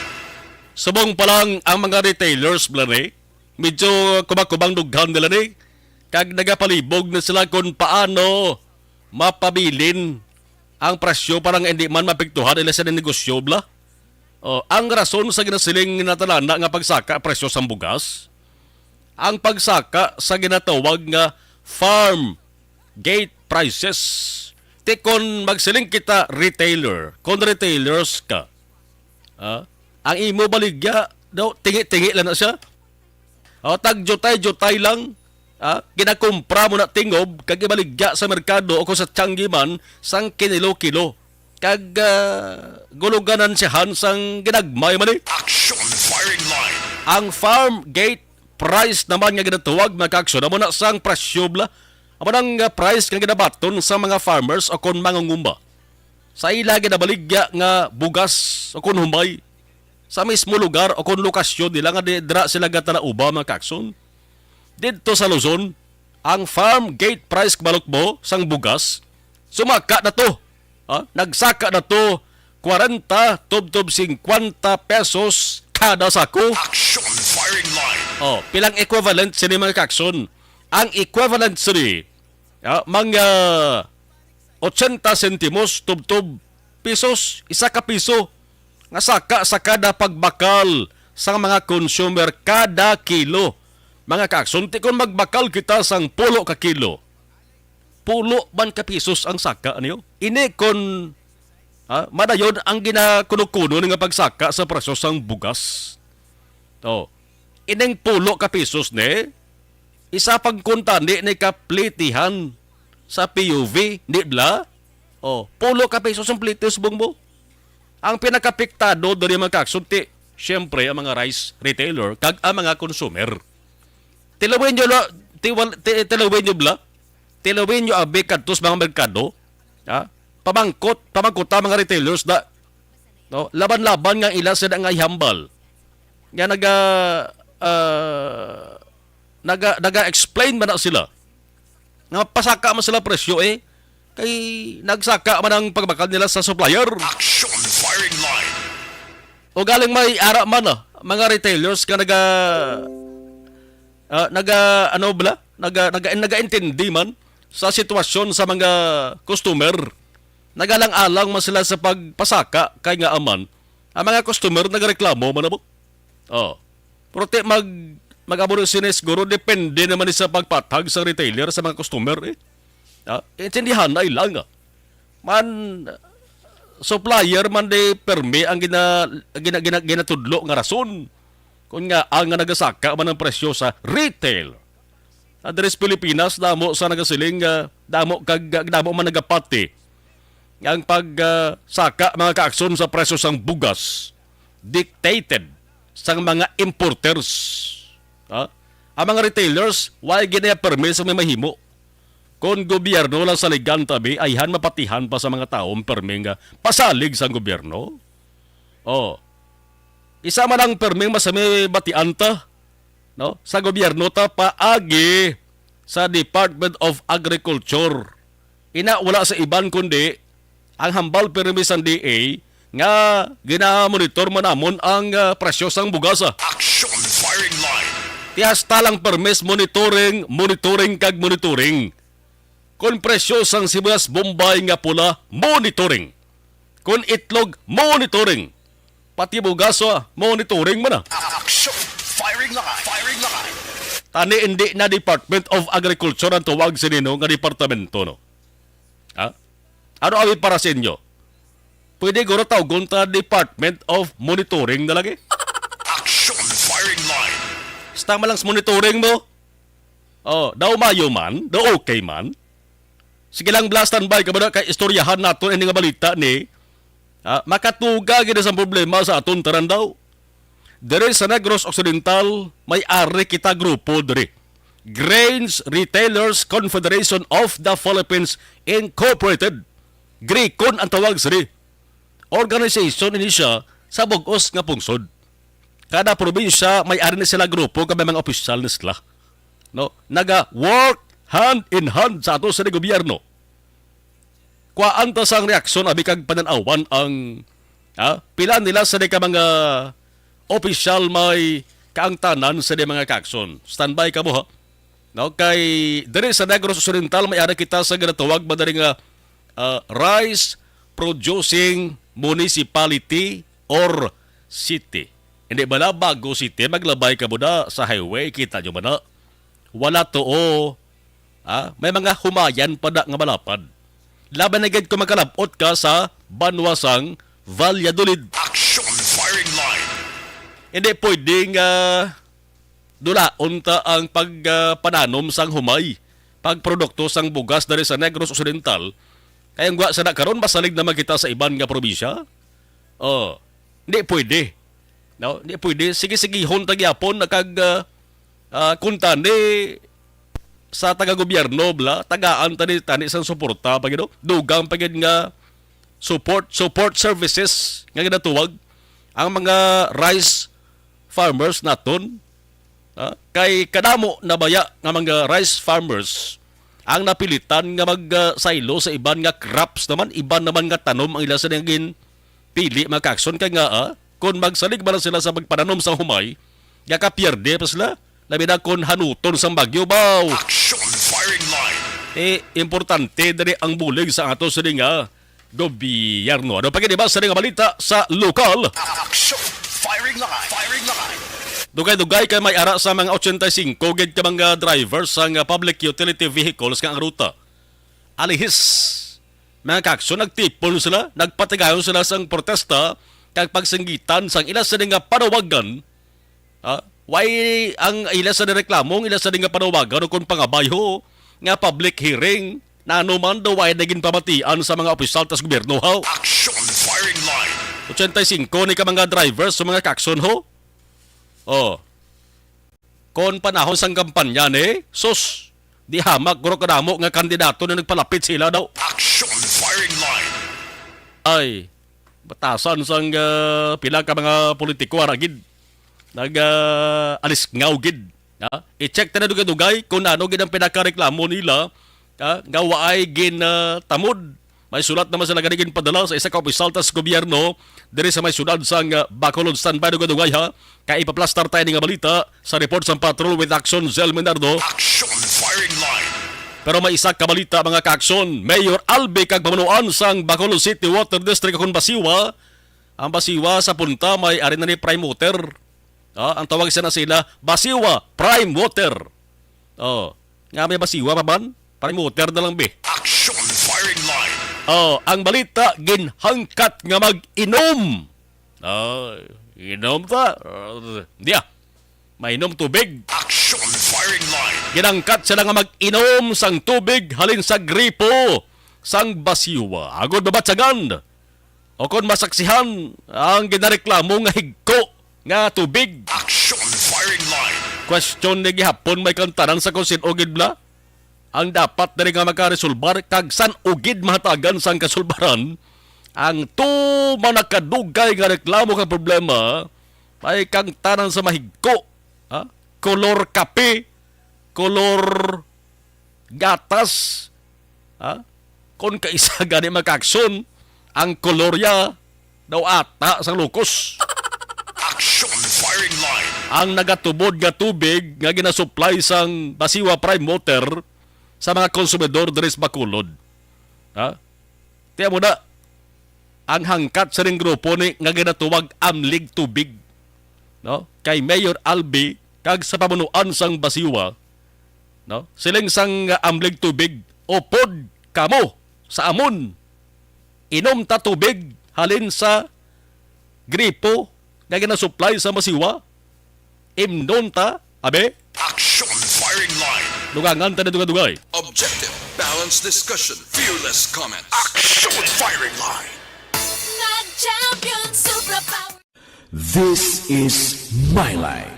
Subong pa lang ang mga retailers, bala ni, medyo kubang-kubang dughan nila ni, kag nagapalibog na sila kung paano mapabilin ang presyo para nga hindi man mapiktuhan nila sa negosyo, bala. Oh, ang rason sa ginasiling natalana nga pagsaka presyo sang bugas, ang pagsaka sa ginatawag nga farm gate prices. Ti kon magsiling kita retailer, kon retailers ka, ah, ang imo baligya daw tingi-tingi lang na siya. O, tagjutay-jutay lang, ah, ginakumpra mo na tingob kag ibaligya sa merkado o kung sa tianggiman sang kinilo-kilo. Kag, ah, guluganan siya han sang ginagmay man eh. Action Firing Line. Ang farm gate price naman nga ginatawag, mga kaaksyon, amo na sang presyo bala. Amo nang, ah, price nga ginabaton sa mga farmers o kon mangungumba sa ila ginabaligya nga bugas o kon humay sa mismo lugar o kon lokasyon nila nga di-, dira sila gatanauba, mga kaaksyon. Didto sa Luzon, ang farm gate price, kabalo mo, sang bugas, sumaka na to. Ha? Nagsaka na to, kwarenta tubtob singkwenta pesos kada sako. Action Firing Line. Oh, pilang equivalent sini, mga kaaksyon? Ang equivalent sini, ah, mga ochenta sentimos tubtob pisos, isa ka piso, nga saka sa kada pagbakal sa mga consumer kada kilo. Mga kaaksyon, ti kon magbakal kita sang pulo ka kilo, pulo man ka pisos ang saka niyo. Ini kon, ha, madayon ang ginakuno-kuno ni nga pagsaka sa presyo sang bugas. To, ining pulo ka pisos ni, isa pang kuntani ni kaplitihan sa P U V, di bala? Oh, pulo ka pisos ang pliti, subong mo. Ang pinakapiktado diri, mga kaaksyon, ti, siyempre, ang mga rice retailer kag ang mga consumer. Tilawin nyo la, tiwal, ti, tilawin nyo bala? Tilawin nyo abi kadto sa mga merkado. Ha? Pamangkot, pamangkot ang mga retailers na No? Laban-laban nga ila sila nga ihambal. Nga naga, ah, naga, naga-explain man na sila. Nga pasaka man sila presyo, eh. Kay nagsaka man ang pagbakal nila sa supplier. Action firing line. O galing may ara man, ah, mga retailers nga naga, ah, naga, ano bala? Naga, naga, nagaintindi man sa sitwasyon sa mga customer. Nagalang-alang man sila sa pagpasaka kay nga aman ang mga customer nagareklamo man na mo. Oh. Pero ti mag, mag-amo sini siguro, depende naman ni sa pagpatag sa retailer sa mga customer, eh. Ah, intindihan na ilang, ah. Man, supplier man di permi ang gina, gina, gina, ginatudlo nga rason. Kung nga ang nga nagasaka man ang presyo sa retail. Ah, diri sa Pilipinas, damo sa nagasiling nga damo kag damo man nagapati nga ang pag, ah, saka, mga kaakson, sa presyo sang bugas dictated sang mga importers. Ha? Ang mga retailers, wala gid na permi sa may mahimo. Kon gobyerno lang saligan tabi, ayhan mapatihan pa sa mga tawo ang permi nga pasalig sang gobyerno. Oh. Isa man ang perming masami batian ta, no? Sa gobyerno ta paagi sa Department of Agriculture. Ina wala sa iban kundi ang hambal permi sang D A nga ginamonitor man namon ang, ah, presyo sang bugas, ah. Action firing line. Ti hasta lang permis monitoring, monitoring kag monitoring. Kon presyo sang sibuyas Bombay nga pula, monitoring. Kon itlog, monitoring. Pati bugas, ah, monitoring man na. Action! Firing line! Firing line! Tani hindi na Department of Agriculture ang tawag sini, no, nga departamento, no? Ha? Ano abi para sa inyo? Pwede guro tawgon ta Department of Monitoring na lagi? Action! Firing line! Basta man lang sa monitoring mo. Oh, daw mayo man, daw okay man. Sige lang, Blas, standby ka ba na kay istoryahan naton ini nga balita ni, ah, makatuga gid sa problema sa aton tanan daw. Diri sa Negros Occidental, may ari kita grupo diri. Grains Retailers Confederation of the Philippines Incorporated. Gricon ang tawag sini. Organization ini siya sa bug-os nga pungsod. Kada probinsya may ari ni sila grupo kag may mga opisyal ni sila. No? Naga-work hand in hand sa ato sa gobyerno. Kuhaan ta sang reaksyon abi kag panan-awan ang, ah, pila nila sa di ka mga opisyal may kaangtanan sa di mga kaakson. Standby ka mo, ha? No, kay diri sa Negros Occidental may ara kita sa ginatawag madali nga, ah, rice producing municipality or city. Hindi ba na bago city, maglabay ka mo na sa highway, kita nyo man na. Wala to, oh. Ah, may mga humayan pa na nga malapad. Laban na gid kung makalabot ka sa banwa sang Valladolid. Action firing line. Hindi pwede nga dulaon ta ang pag, ah, pananom sang humay, pagprodukto sang bugas diri sa Negros Occidental, kay ang gwa sa na karon masalig naman kita sa iban nga probinsya. Oh, hindi pwede. No, hindi pwede. Sige-sigihon ta gyapon na kag, ah, ah, kung tani sa taga-gobyerno, bla, tagaan tani, tani sang suporta pa gid, no? Dugang pa gid nga support, support services nga ginatuwag ang mga rice farmers naton, ha? Kay kadamo na baya nga mga rice farmers ang napilitan nga mag, ah, saylo sa iban nga crops naman, iban naman nga tanom ang ila sa ginpili, mga kakson, kay nga, ah, kung magsalig man sila sa pagpananom sa humay, gakapierde pa sila. Labi na kon hanuton sang bagyo, baw. Action firing line. Eh, importante diri ang bulig sa ato sini nga gobyerno. Ano pa gid ba sa nga balita sa lokal? Action firing line. Firing line. Dugay-dugay kay may ara sa mga ochenta y cinco gid ka mga drivers sa nga public utility vehicles nga ang ruta. Alihis. Mga kakso, nagtipon sila, nagpatigayon sila sang protesta kag pagsinggitan sang ila sini nga panawagan. Ah, why ang ila sa reklamo, ang ila sa nga panawagan o kung pangabayo nga public hearing, na ano man daw ay naging pamatian sa mga opisyal tas gobyerno, ho? Action firing line. Ochenta y cinco ni ka mga drivers sa mga kakson, ho? Oh. Kon panahon sang kampanya ni, sus, di hamak guro kadamo nga kandidato na nagpalapit sila daw. Action firing line. Ay, batasan sang, ah, pila ka mga politiko, ara gid. Nag, ah, alisngaw gid. Ha? I-check ta na dugay-dugay kung ano gid ang pinakareklamo nila, ha, nga waay gin, ah, tamod. May sulat naman sila gani ginpadala sa isa ka opisyal ta sa gobyerno diri sa may syudad sang, ah, Bacolod. Standby dugay-dugay, ha, kay ipaplastar tayo ni nga balita sa report sang Patrol with Action, Zell Minardo. Action Firing Line. Pero may isa ka balita, mga ka-aksyon. Mayor Albi kag pamunuan sang Bacolod City Water District, akon Basiwa. Ang Basiwa sa punta may ari na ni Prime Water. Ah, ang tawag sa na sila, Basiwa Prime Water. Oh, nga may Basiwa pa man? Prime Water na lang, be. Action Firing Line. Oh, ang balita, ginhangkat nga mag-inom. Oh, inom ta. Oh, diya. Mainom tubig. Action Firing Line. Ginangkat sila nga mag-inom sang tubig halin sa gripo sang Basiwa. Agod mabatyagan o kon masaksihan ang ginareklamo nga higko nga tubig. Action Firing Line. Question ni gihapon may kantanan sa kung sin-o gid bla ang dapat diri nga makaresolbar kag san-o gid mahatagan sang kasulbaran ang tuman nakadugay nga reklamo kag problema. May kangtanan sa mahigko, ha? Kolor kape, kolor gatas, ha? Kon kaisa gani, mga ka-aksyon, ang kolorya daw ata sang lukos. Action Firing Line. Ang nagatubod nga tubig nga ginasuplay sang Basiwa Prime Water sa mga konsumidor diri sa Bacolod. Ha? Tiyan mo na, ang hangkat sa ring grupo ni nga ginatawag Amlig Tubig, no? Kay Mayor Albi kag sa pamunuan sang Basiwa, no? Siling sang Amlig Tubig, "Upod kamo sa amon. Inom ta tubig halin sa gripo nga ginasuplay sa Basiwa. Imnon ta, abi." Action Firing Line. Dugangan ta ni dugay-dugay. Objective, balanced discussion, fearless comments. Action Firing Line. Nag-champion superpower. This is my life.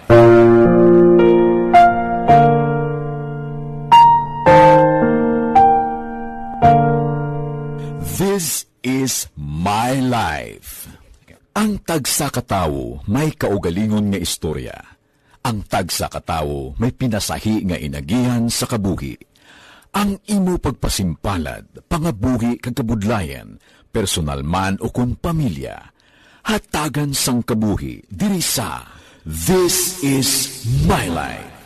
This is my life. Ang tagsa ka tawo may kaugalingon nga istorya. Ang tagsa ka tawo may pinasahi nga inagihan sa kabuhi. Ang imo pagpasimpalad, pangabuhi kag kabudlayan, personal man ukon pamilya, hatagan sang kabuhi diri sa This Is My Life.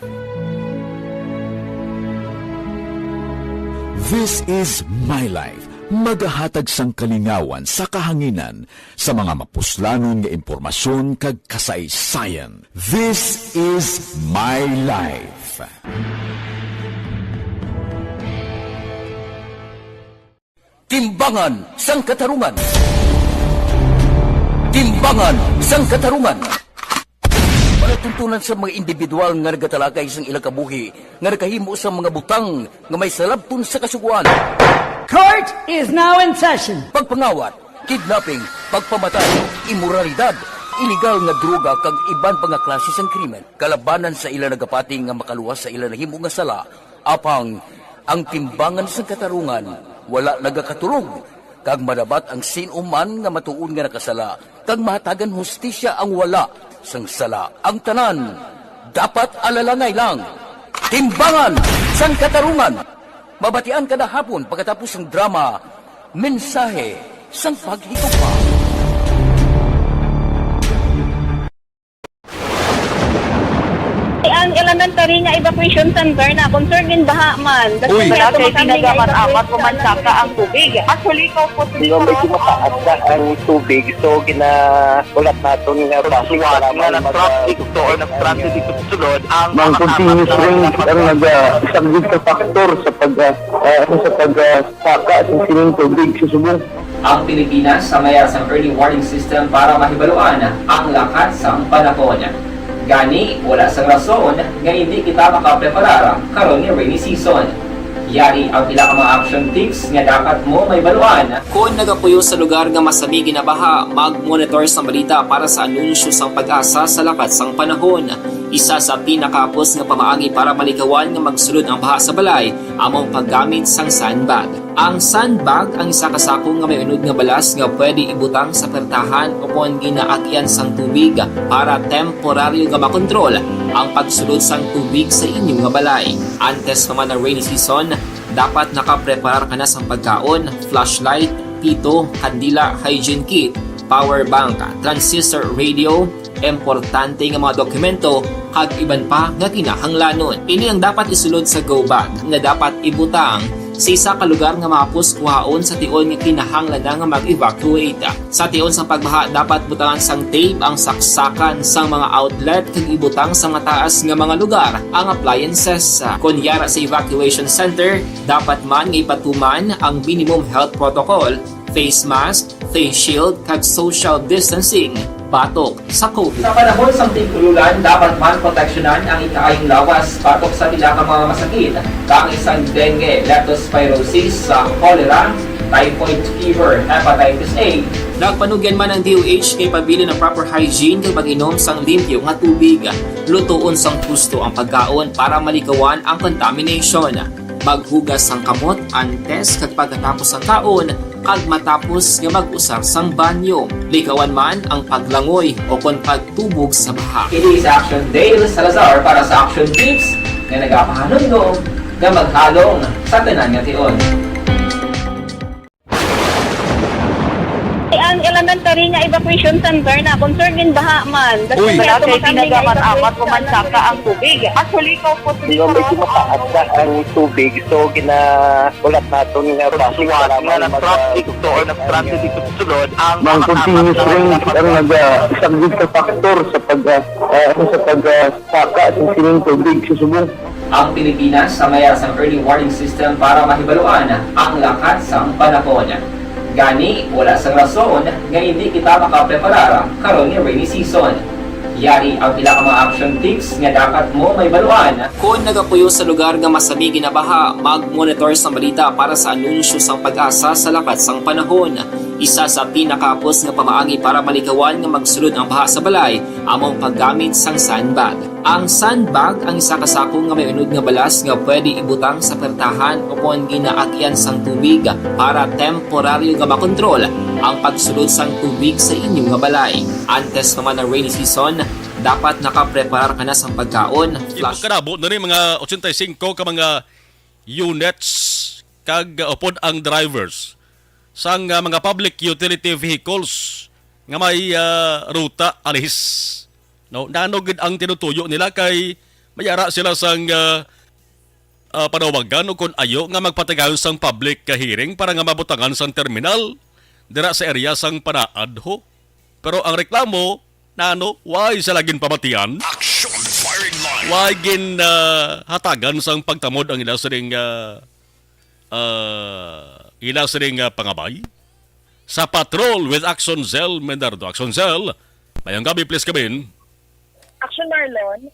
This Is My Life, magahatag sang kalingawan sa kahanginan sa mga mapuslanon nga impormasyon kag kasaysayan. This Is My Life. Timbangan sang Katarungan. Timbangan sang Katarungan. Palatuntunan sa mga individual nga nagatalakay sang ilang kabuhi nga nakahimo sang mga butang nga may salabton sa kasugoan. Court is now in session. Pagpangawat, kidnapping, pagpamatay, imoralidad, iligal nga droga kag iban pa nga klase sang krimen kalabanan sa ila nagapati nga makaluwas sa ila nahimo nga sala. Apang ang timbangan sang katarungan wala nagakaturog, kag madabat ang sin-o man nga matuod nga nakasala, kag mahatagan hustisya ang wala sang sala. Ang tanan dapat alalangay lang. Timbangan sang Katarungan. Mabatian kada hapon pagkatapos sang drama, Mensahe sang Paghigugma. Ang elementary nga evacuation center na concern in baha man. Uy. Wala kay pinagamat-amat, umansaka ang tubig. Actually, ikaw po, hindi ko mataas na ang tubig. So, gina-, ulat naton nga basi para nga mag-, nag-traffic to or nag-transit dito sa sulod, ang mga continuous rain ang nag-, ah, isang big factor sa pag, ah, ah, sa pag, ah, saka sa sining tubig sa subong. Ang Pilipinas sa mayas ang early warning system para mahibaluan ang lakat sang panahon. Gani, wala sang rason nga hindi kita makapreparar karon nga rainy season. Yari ang pila ka mga action tips nga dapat mo mahibaluan. Kon nagapuyo sa lugar nga masami ginabaha, mag-monitor sang balita para sa anunsyo sang PAGASA sa lakat sang panahon. Isa sa pinakahapos nga pamaagi para malikawan nga magsulod ang baha sa balay amo ang paggamit sang sandbag. Ang sandbag ang isa ka sako nga may unod nga balas nga pwede ibutang sa pertahan o kon ginaagyan sang tubig para temporaryo nga makontrol ang pagsulod sang tubig sa inyo nga balay. Antes pa man ang rainy season, dapat nakapreparar ka na sang pagkaon, flashlight, pito, kandila, hygiene kit, power bank, transistor radio, importante nga mga dokumento, kag iban pa nga kinahanglanon. Ini ang dapat isulod sa go bag nga dapat ibutang sa isa ka lugar nga mahapos kuhaon sa tion nga kinahanglan na nga mag-evacuate. Sa tion sang pagbaha, dapat butangan sang tape ang saksakan sang mga outlet kag ibutang sa mataas nga mga lugar ang appliances. Kon yara sa evacuation center, dapat man nga ipatuman ang minimum health protocol, face mask, face shield, kag social distancing batok sa COVID. Sa panahon sang tig-ululan, dapat man proteksyonan ang ikaayong lawas batok sa pila ka mga masakit, kaangay sang dengue, leptospirosis, sa cholera, typhoid fever, hepatitis A. Nagpanugyan man ang D O H kay pabilin ang proper hygiene kag pag-inom sang limpyo nga tubig. Lutoon sang husto ang pagkaon para malikawan ang contamination. Maghugas sang kamot antes kag pagkatapos sang kaon kag matapos nga mag-usar sang banyo. Likawan man ang paglangoy o kon pagtubog sa baha. Kini sa Action Dale Salazar para sa Action Tips nga nagapahanumdom nga maghalong sa tanan nga tion. Ang elementary nga evacuation center na concern gin baha man. Uy. Wala kay ginagamat-amat, kumansaka ang tubig. Actually, ikaw po, Di ba, medyo mataas na ang tubig, so ginahulat naton nga bus para nga mag-, nag-traffic to or nag-transit dito sa sulod ang Ang continuous rain ang nag-, ah, isang big factor sa pag, ah, ah, ano, sa pag, ah, saka sa sining tubig sa subong. Ang Pilipinas sa mayara sang early warning system para mahibaluan ang lakat sang panahon. Gani, wala sang rason nga hindi kita makapreparar karon nga rainy season. Yari ang pila ka mga action tips nga dapat mo mahibaluan. Kon nagapuyo sa lugar nga masami ginabaha, mag-monitor sang balita para sa anunsyo sang PAGASA sa lakat sang panahon. Isa sa pinakahapos nga pamaagi para malikawan nga magsulod ang baha sa balay amo ang paggamit sang sandbag. Ang sandbag ang isa ka sako nga may unod nga balas nga pwede ibutang sa pertahan o kon ginaagyan sang tubig para temporaryo nga makontrol ang pagsulod sang tubig sa inyo nga balay. Antes pa man ang rainy season, dapat nakapreparar ka na sang pagkaon, flash. Karabo na ni mga ochenta y cinco ka mga units kag, uh, upod ang drivers sang, uh, mga public utility vehicles nga may, uh, ruta alis. No, nano gid ang tinutuyo nila kay mayara sila sang, uh, uh, panawagan o kon ayo nga magpatigayon sang public ka hearing para nga mabutangan sang terminal dira sa area sang Panaad ho. Pero ang reklamo, nano, why sila ginpamatian? Action firing line. Why gin, ah, hatagan sang pagtamod ang ila sining, ah, ah, ila sining, ah, pangabay? Sa Patrol with Action Cell, Menardo. Action Cell, mayong gabi, please come in. Action Marlon,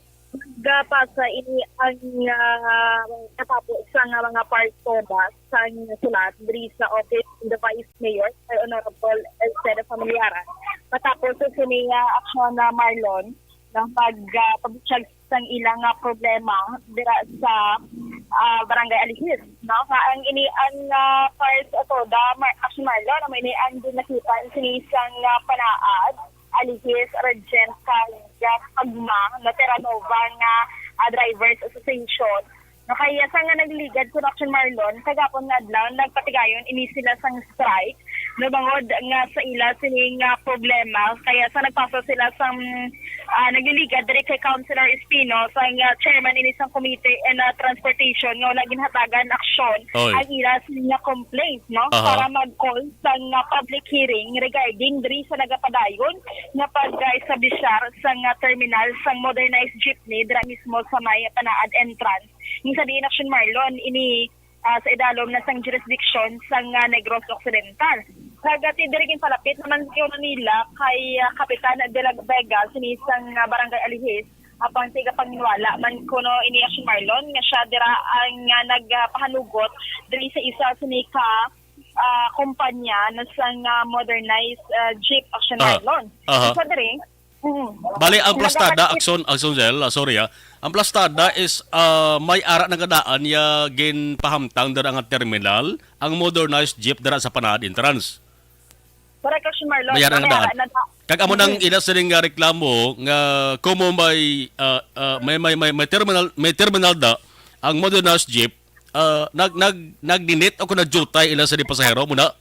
gapasa ini ang, ah, natapos sa nga mga partoda sang sulat diri sa Office of the Vice Mayor kay Honorable Alfredo Familiaran. Matapos sa sini nga aksyon na Marlon, no, pag, ah, pabutyag sang ilang nga problema dira sa, ah, Barangay Alihis, no? Nga ang ini ang, ah, first ato da Mar-, action Marlon, amo ini ang ginakita sini sang, ah, Panaad, Alihis, Regent, kag, ah, Pagma, no, Terranova nga, ah, Drivers Association. No, kaya sa nga nagliligad kun action Marlon, kagapon nga adlaw, nagpatigayon ini sila sang strike, no, bangod nga sa ila sini nga problema. Kaya sa nagpasa sila sang, ah, nagliligad diri kay Councilor Espino, sang, ah, chairman ini sang Committee and, ah, Transportation, nga wala ginhatagan aksyon Oy. ang ila sini nga complaint, no, Aha. para mag-call sang, ah, public hearing regarding diri sa nagapadayon nga pag-establishar sang, ah, terminal sang modernized jeepney dira mismo sa may Panaad entrance. Nga sa diin action Marlon, ini, ah, sa idalom na sang jurisdiction sang, ah, Negros Occidental. Kag, ah, ti diri ginpalapit naman kuno nila kay, ah, Kapitan de la Vega, sini sang, ah, Barangay Alihis, apang tigapanginwala man kuno ini action Marlon, nga siya dira ang, ah, nagpahanugot diri sa isa sini ka, ah, kumpanya na sang, ah, modernized, ah, jeep action Ah, Marlon. Aha. Sa diri, Mm. Bali, ang plastada, Nagapatid- Akson, Akson Zell, ah, sorry, ah. Ang plastada is, ah, may ara na kadaan ya ginpahamtang dira nga terminal, ang modernized jeep dira sa Panaad Entrance. Correct, Action Marlon. May ara na May kadaan. ara na da. Kag amo nang Mm. ila sining nga reklamo nga kumo may, ah, ah, may, may, may, may terminal, may terminal da ang modernized jeep, ah, nag, nag, nagninit o kung nagjutay ila sa di pasahero mo na.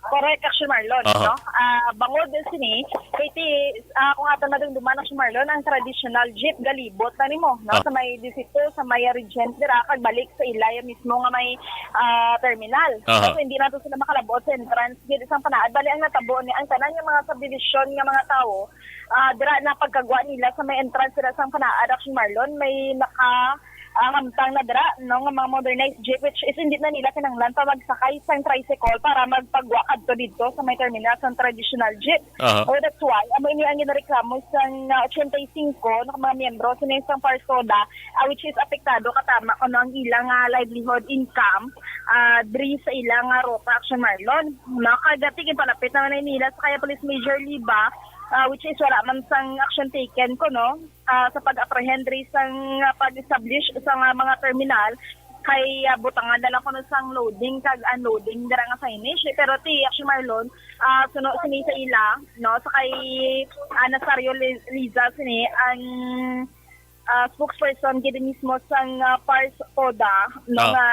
Correct, Action Marlon, Aha. no? Ah, bangod sini, kay ti, ah, kung ato na dun duman, Action Marlon, ang traditional jeep, galibot na nimo, no? Ah. Sa may Distrito, sa may Regent, dira, kag balik sa ila, yan mismo nga may, ah, terminal. Aha. So, hindi na to sila makalabot sa entrance gid sang Panaad. Bali, ang natabo ni, ang tanan nga mga subdivision nga mga tawo, ah, dira na pagkagwa nila sa may entrance dira sang Panaad, Action Marlon, may naka, ah, hamtang na dira, no, nga mga modernized jeep, which is hindi na nila kinahanglan pa magsakay sang tricycle para magpagwa kadto didto sa may terminal sang traditional jeep. Aha. So that's why, amo ini ang ginareklamo sang, ah, ochenta y cinco na mga miyembro sini sang Parsoda, ah, which is apektado katama kuno ang ilang, ah, livelihood income, ah, diri sa ilang, ah, ruta, Action Marlon. No, kag, ah, ginpalapit naman na nila sa kaya Police Major Liba, ah, which is wala man sang action taken kuno, ah, sa pag-apprehend diri sang, ah, pag-establish sa nga mga terminal kay, ah, butangan na lang kuno sang loading kag unloading dira nga signage. Pero ti, Action Marlon, ah, suno sini sa ila, no, sa kay, ah, Nazario Li-, Liza sini ang, ah, spokesperson gid mismo sang, ah, Pars Toda, no, Ah. nga,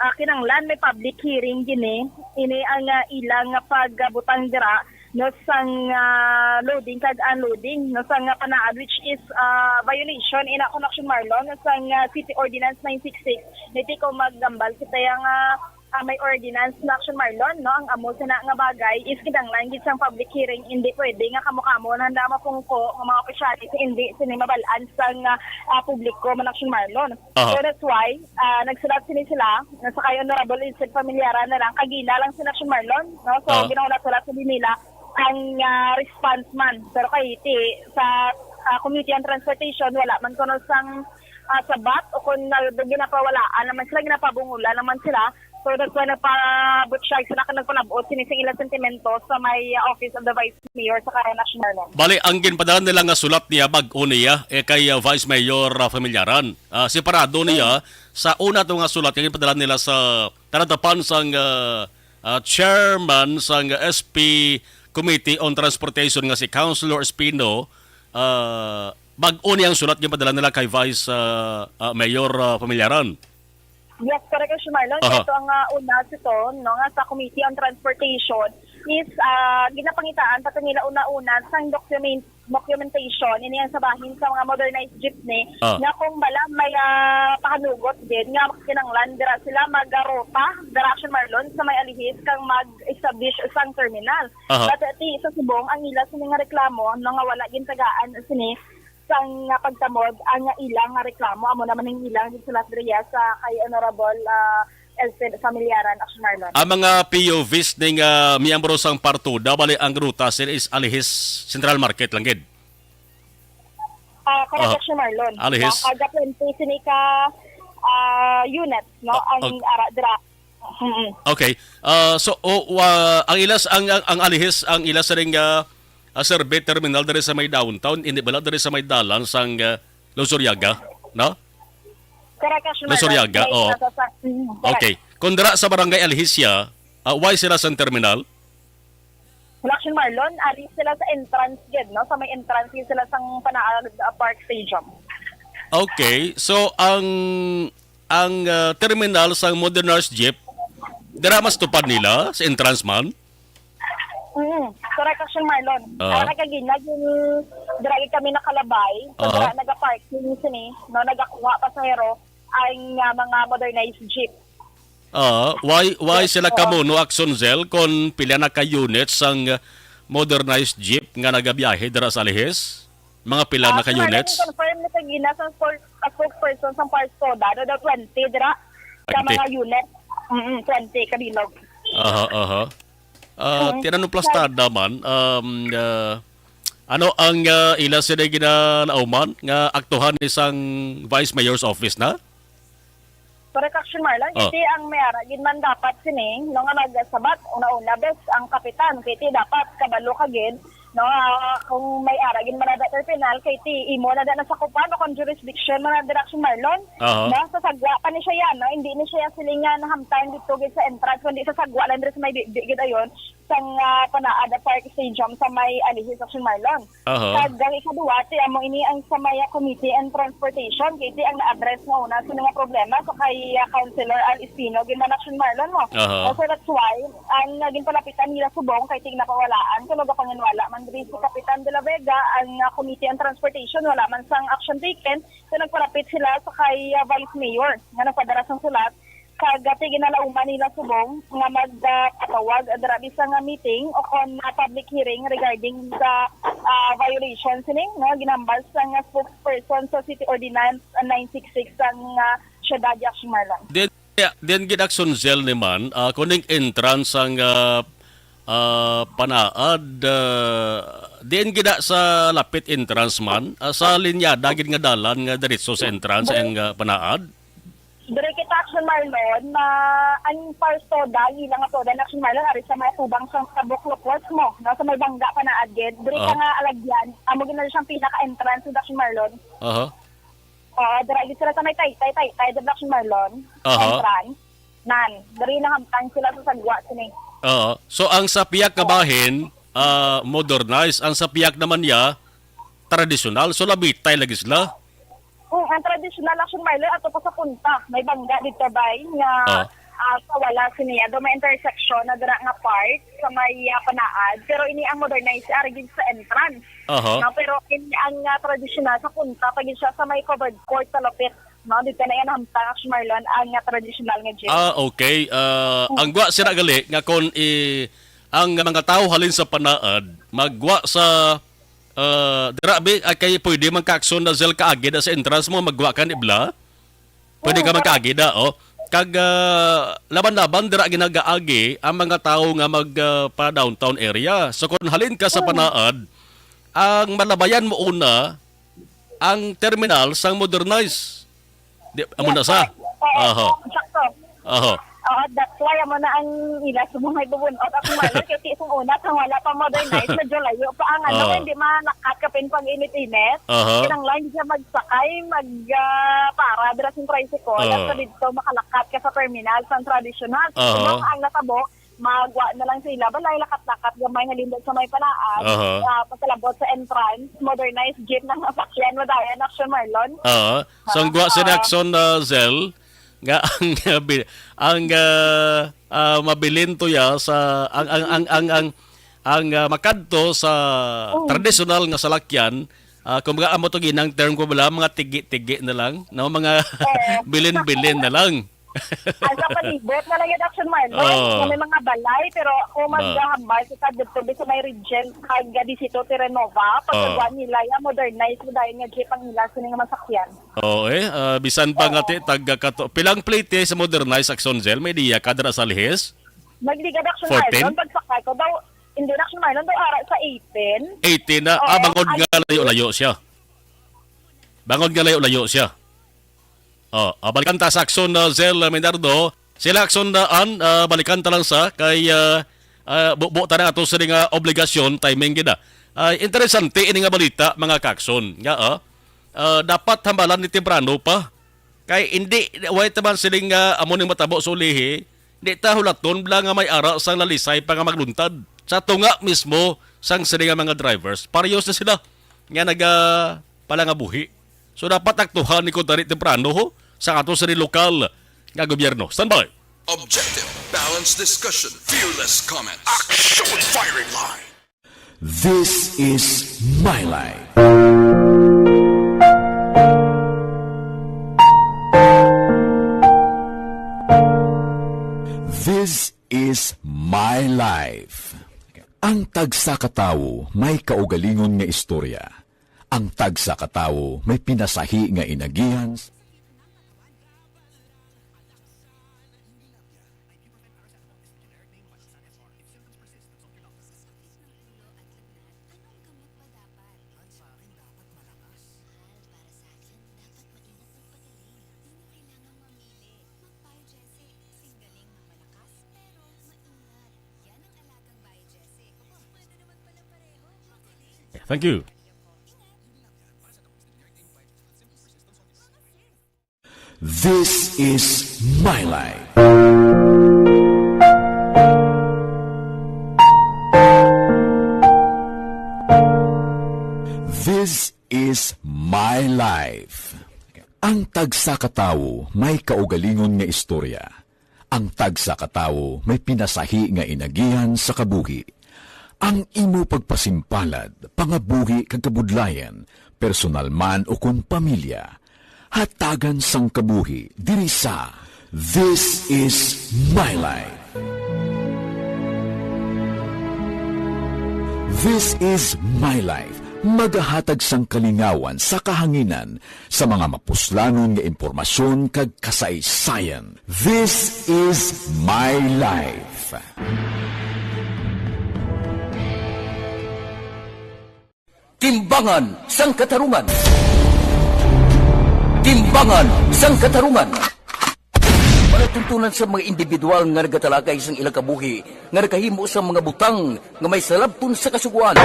ah, kinahanglan may public hearing gini. Ini ang, ah, ilang pagabutang dira, no, sang, ah, loading kag unloading, no, sang, ah, Panaad, which is, ah, violation in Action Marlon, no, sang, ah, City Ordinance nine six six. Niti ko maghambal kita yang, ah, ah, may ordinance na, Action Marlon, no, ang amo sana nga bagay is kinahanglan gid sang public hearing, hindi pwede nga kamo-kamo na handa mapungko nga mga opisyales hindi sini mabal-an sang, ah, ah, publiko man, Action Marlon. Aha. So that's why, ah, nagsulat sini sila na sa kay Honorable Elfred Familiaran na lang, kagina lang sila, Action Marlon, no? So, Ah. ginahulat-hulat sa nila ang, ah, response man. Pero kay ti, sa, ah, Committee on Transportation, wala man kuno sang, ah, sabat o kung na, ginapawalaan naman sila, ginapabungulan naman sila. So, that's why nagpabutsyag sila kag nagpalabot sini sing ilang sentimento sa may, ah, Office of the Vice Mayor sa kay Action Marlon. Bali, ang ginpadala nila nga sulat niya, bag-o niya, eh, kay, ah, Vice Mayor, ah, Familiaran. Ah, separado niya sa una to nga sulat nga ginpadala nila sa talatapan sang, ah, ah, chairman sang S P Committee on Transportation nga si Councilor Espino. Ah, bag-o niya ang sulat nga ginpadala nila kay Vice, ah, ah, Mayor, ah, Familiaran. Yes, correct, Sir Marlon. Aha. Ito ang, ah, una, sito, no, nga sa Committee on Transportation is, ah, ginapangitaan pa to nila una-una sang document, documentation, ini ang sa bahin sa mga modernized jeepney, Ah. nga kung bala may, ah, pahanugot din nga kinanglan dira sila magarota, dira, Sir Marlon, sa may Alihis kang mag-establish sang terminal. Aha. But, ah, ti, sa subong, ang ila sini nga reklamo, no, nga wala gintagaan sini sang, ah, pagtamod ang ilang nga reklamo, amo naman ang ilang gisulat diri sa kay Honorable, ah, Elfred Familiaran, Action Marlon. Ang mga P U Vs ning, ah, miyembro sang Partoda, bali ang ruta sila is Alihis Central Market lang gid. Ah, correct, Ah, Action Marlon. Alihis. Nakaga twenty sini ka, ah, units, no? Ah, Ang okay. ara dira. Mm-mm. Okay. Ah, so, o, wa-, ang ilas, ang, ang, ang Alihis, ang ilas ring, ah, ah, survey terminal diri sa may downtown, hindi bala diri sa may dalan sang, ah, Luzuriaga, no? Correct, Action Marlon. Luzuriaga, May oo. isa sa, sa, mm, correct. Okay. Kung dira sa Barangay Alihis ya, ah, why sila sa terminal? Wala, Action Marlon, ali sila sa entrance gid, no? Sa may entrance gid sila sang Panaad, uh, Park Stadium. Okay. So, ang, ang, ah, terminal sang modernized jeep, dira mas tupad nila, sa entrance man? Mm, correct, Action Marlon. Ah. Ah, nagkaginag yung dira gid kami nakalabay. So, Aha. dira nagaparking sini, no? Nagakuha pasahero ang, ah, mga modernized jeep. Ah, why, why Yes, sila po. kamo, no, Action Zell, kung pila na ka units sang modernized jeep nga nagabiyahe dira sa Alihis? Mga pila na Ah, ka Sir Marlon, units? Confirm na kagina sa spor-, sa spokesperson sa Parsoda, no, daw twenty dira ka Twenty. mga unit. Mm, twenty kabilog. Aha, aha. Ah, Mm. tinanong plastada man, um, ah, ano ang, ah, ila sila ginalauman nga aktuhan ni sang Vice Mayor's office na? Correct, Action Marlon, Oh. kasi ang may ara gid man dapat sini, no, nga magsabat, una-una, bes, ang kapitan, kay ti dapat kabalo ka gid No, ah, kung may ara gid man na terminal, kay ti imo na da nasakupan o kung jurisdiction man na dira, Action Marlon. Aha. No, sa sagwa pa ni siya yan, no? Hindi ni siya siling nga nahamtang dito gid sa entrance, kundi sa sagwa lang diri sa may bi-, bi-, gid ayon, sa, ah, Panaad Park Stadium sa may Alihis, Action Marlon. Aha. Kag ang ikaduwa, ti amo ini ang sa may, ah, Committee and Transportation, kay ti ang na-address nga una sa mga problema sa kay, ah, Councilor Al Espino, gid man, Action Marlon, no? Aha. So that's why, ang, ah, ginpalapitan nila subong kay ti ginapawalaan, kay nagapanginwala man diri si Kapitan de la Vega, ang, ah, Committee on Transportation, wala man sang action taken, so nagpalapit sila sa kay, ah, Vice Mayor nga nagpadala sang sulat, kag, ah, ti ginalauman nila subong nga mag, ah, patawag dira bisan nga meeting o kon, ah, public hearing regarding sa, ah, violation sining, no, ginambal sang, ah, spokesperson sa City Ordinance nine six six sang, ah, siyudad, Action Marlon. Din, din gid, Action Zell, ni man, ah, kuning entrance sang, ah, ah, Panaad, ah, diin gid sa lapit entrance man, ah, sa linyada gid nga dalan nga diretso sa entrance ang, ah, Panaad? Dire kita, Action Marlon, ma-, ang first toda, ang ilang nga toda, Action Marlon, ari sa may tubang sa Kabuklokwat mo, no? Sa may bangga Panaad gid. Dire ka Aha. nga alagyan, amo gid na siyang pinaka-entrance, Action Marlon. Aha. Oo, dira gid sila sa may Taytay, Taytay, dira, Action Marlon. Aha. Entrance. Nan, diri nahamtang sila sa sagwa sini. Oo. So, ang sa pihak nga bahin, ah, modernized, ang sa pihak naman niya, tradisyonal. So, labitay lagi sila. Mm, ang tradisyonal, Action Marlon, ato pa sa punta. May bangga dito, bay, nga, Ah. ah, sa wala sini. Ado may intersection na dira nga part sa may, ah, Panaad. Pero ini ang modernized, ari gid sa entrance. Aha. No, pero in, ang, ah, tradisyonal sa punta, pag siya sa may covered court sa lupit, no, dito na yan hamtang, Action Marlon, ang, ah, tradisyonal nga jeep. Ah, okay. Ah, Mm. Ang gwa sila gali nga kon i-, ang mga tao halin sa Panaad, magwa sa, ah, dira bi, ay, kay pwede man ka, Action, na Zell, kaagi na sa entrance mo, magwa ka ni bla. Pwede Oo, ka man pero kaagi na, oh. Kag, ah, laban-laban dira ginagaagi ang mga tawo nga mag, ah, pa downtown area. So, kung halin ka sa Oo. Panaad, ang malabayan mo una, ang terminal sang modernize. Di, amo na Yes, sa? Sir. Oo, Aha. Sakto. Aha. Oo, that's why amo na ang ila sa mga ibubunot. Ako nga, kay ti sa una, kung wala pa modernize, medyo layo pa ang ano, Oo. Hindi malakat ka pin pag init-init. Aha. Kinanglan siya magsakay, mag, ah, para dira sa tricycle, Oo. At sa dito makalakat ka sa terminal, sa tradisyonal. Aha. Kung ang natabo, magwa na lang sa ila balay, lakat-lakat gamay nga lindot sa may Panaad. Aha. Ah, pagkalabot sa entrance, modernized jeep na nga sakyan, madayan, Action Marlon. Oo. So, ang gwa sa Oo. Action, uh, Zell, nga ang, uh, bi-, ang, uh, uh, mabilin to ya sa, ang, ang, ang, ang, ang, ang, uh, makadto sa Oo. Tradisyonal nga salakyan, uh, kumbaga, amo to ginang term ko bala, mga tigi-tigi na lang, no? Mga Oo. Bilin-bilin na lang. Ang sa palibot na lang yung Action Marlon, Oo. Nga may mga balay, pero ako Ba- maghahambal sa dito, sa may Regent, kag Gadisito Terranova, Oo. Pagkabuan nila, ya, modernize mo dahil nga jeep ang nila, sino nga masakyan. Oo, eh. Ah, bisan pa nga, Oo. Ti, tag kato-, pilang plate, eh, sa modernized Action Zell? May diya ka dira sa Lihis? Nagligad Action Fourteen? Marlon, pagsakay ko daw, hindi na Action Marlon, daw ara sa eighteen. Eighteen na. Oo, Ah, bangod nga ay- layo-layo siya. Bangod nga layo-layo siya. Oh, ah, balikan ta sa Action, ah, Zell, ah, Minardo. Sila Action, ah, Ann, ah, balikan ta lang sa kay, ah, ah, bubo ta na ato sa nga obligasyon, timing gid, ah. Ah, interesante ini nga balita, mga ka-Action, nga, ah, ah, dapat hambalan ni temprano pa. Kay hindi, way ta man siling nga amo ning matabo sa ulihi, di ta hulaton bala nga may ara sang lalisay pa nga magluntad sa tunga mismo sang sini nga mga drivers. Parehas na sila nga naga-, palangabuhi. So, dapat aktuhan ni kuntani temprano, ho, sa ato sini lokal nga gobyerno. Standby. Objective, balanced discussion, fearless comments. Action firing line. This is My Life. This is My Life. Ang tagsa ka tawo may kaugalingon nga istorya. Ang tagsa ka tawo may pinasahi nga inagihan. Sa sakit ng ulo at lagnat, anong gamot ba dapat? Para sa akin, dapat malakas. Mahal, para sa akin, dapat maingat magpagaling. Di mo kailangang mamili. Magpayo Jesse, sing galing ng malakas, pero maingat. Yan ang alagang Bayo Jesse. Aba, pwede naman pala pareho. Thank you. This is my life. This is my life. Ang tagsa ka tawo may kaugalingon nga istorya. Ang tagsa ka tawo may pinasahi nga inagihan sa kabuhi. Ang imo pagpasimpalad, pangabuhi kag kabudlayan, personal man ukon pamilya, hatagan sang kabuhi diri sa This is My Life. This is My Life, magahatag sang kalingawan sa kahanginan sa mga mapuslanon nga impormasyon kag kasaysayan. This is My Life. Timbangan sang Katarungan. Timbangan sang Katarungan. Palatuntunan sa mga individual nga nagatalakay sang ilang kabuhi nga nakahimo sang mga butang nga may salabton sa Kasugoan.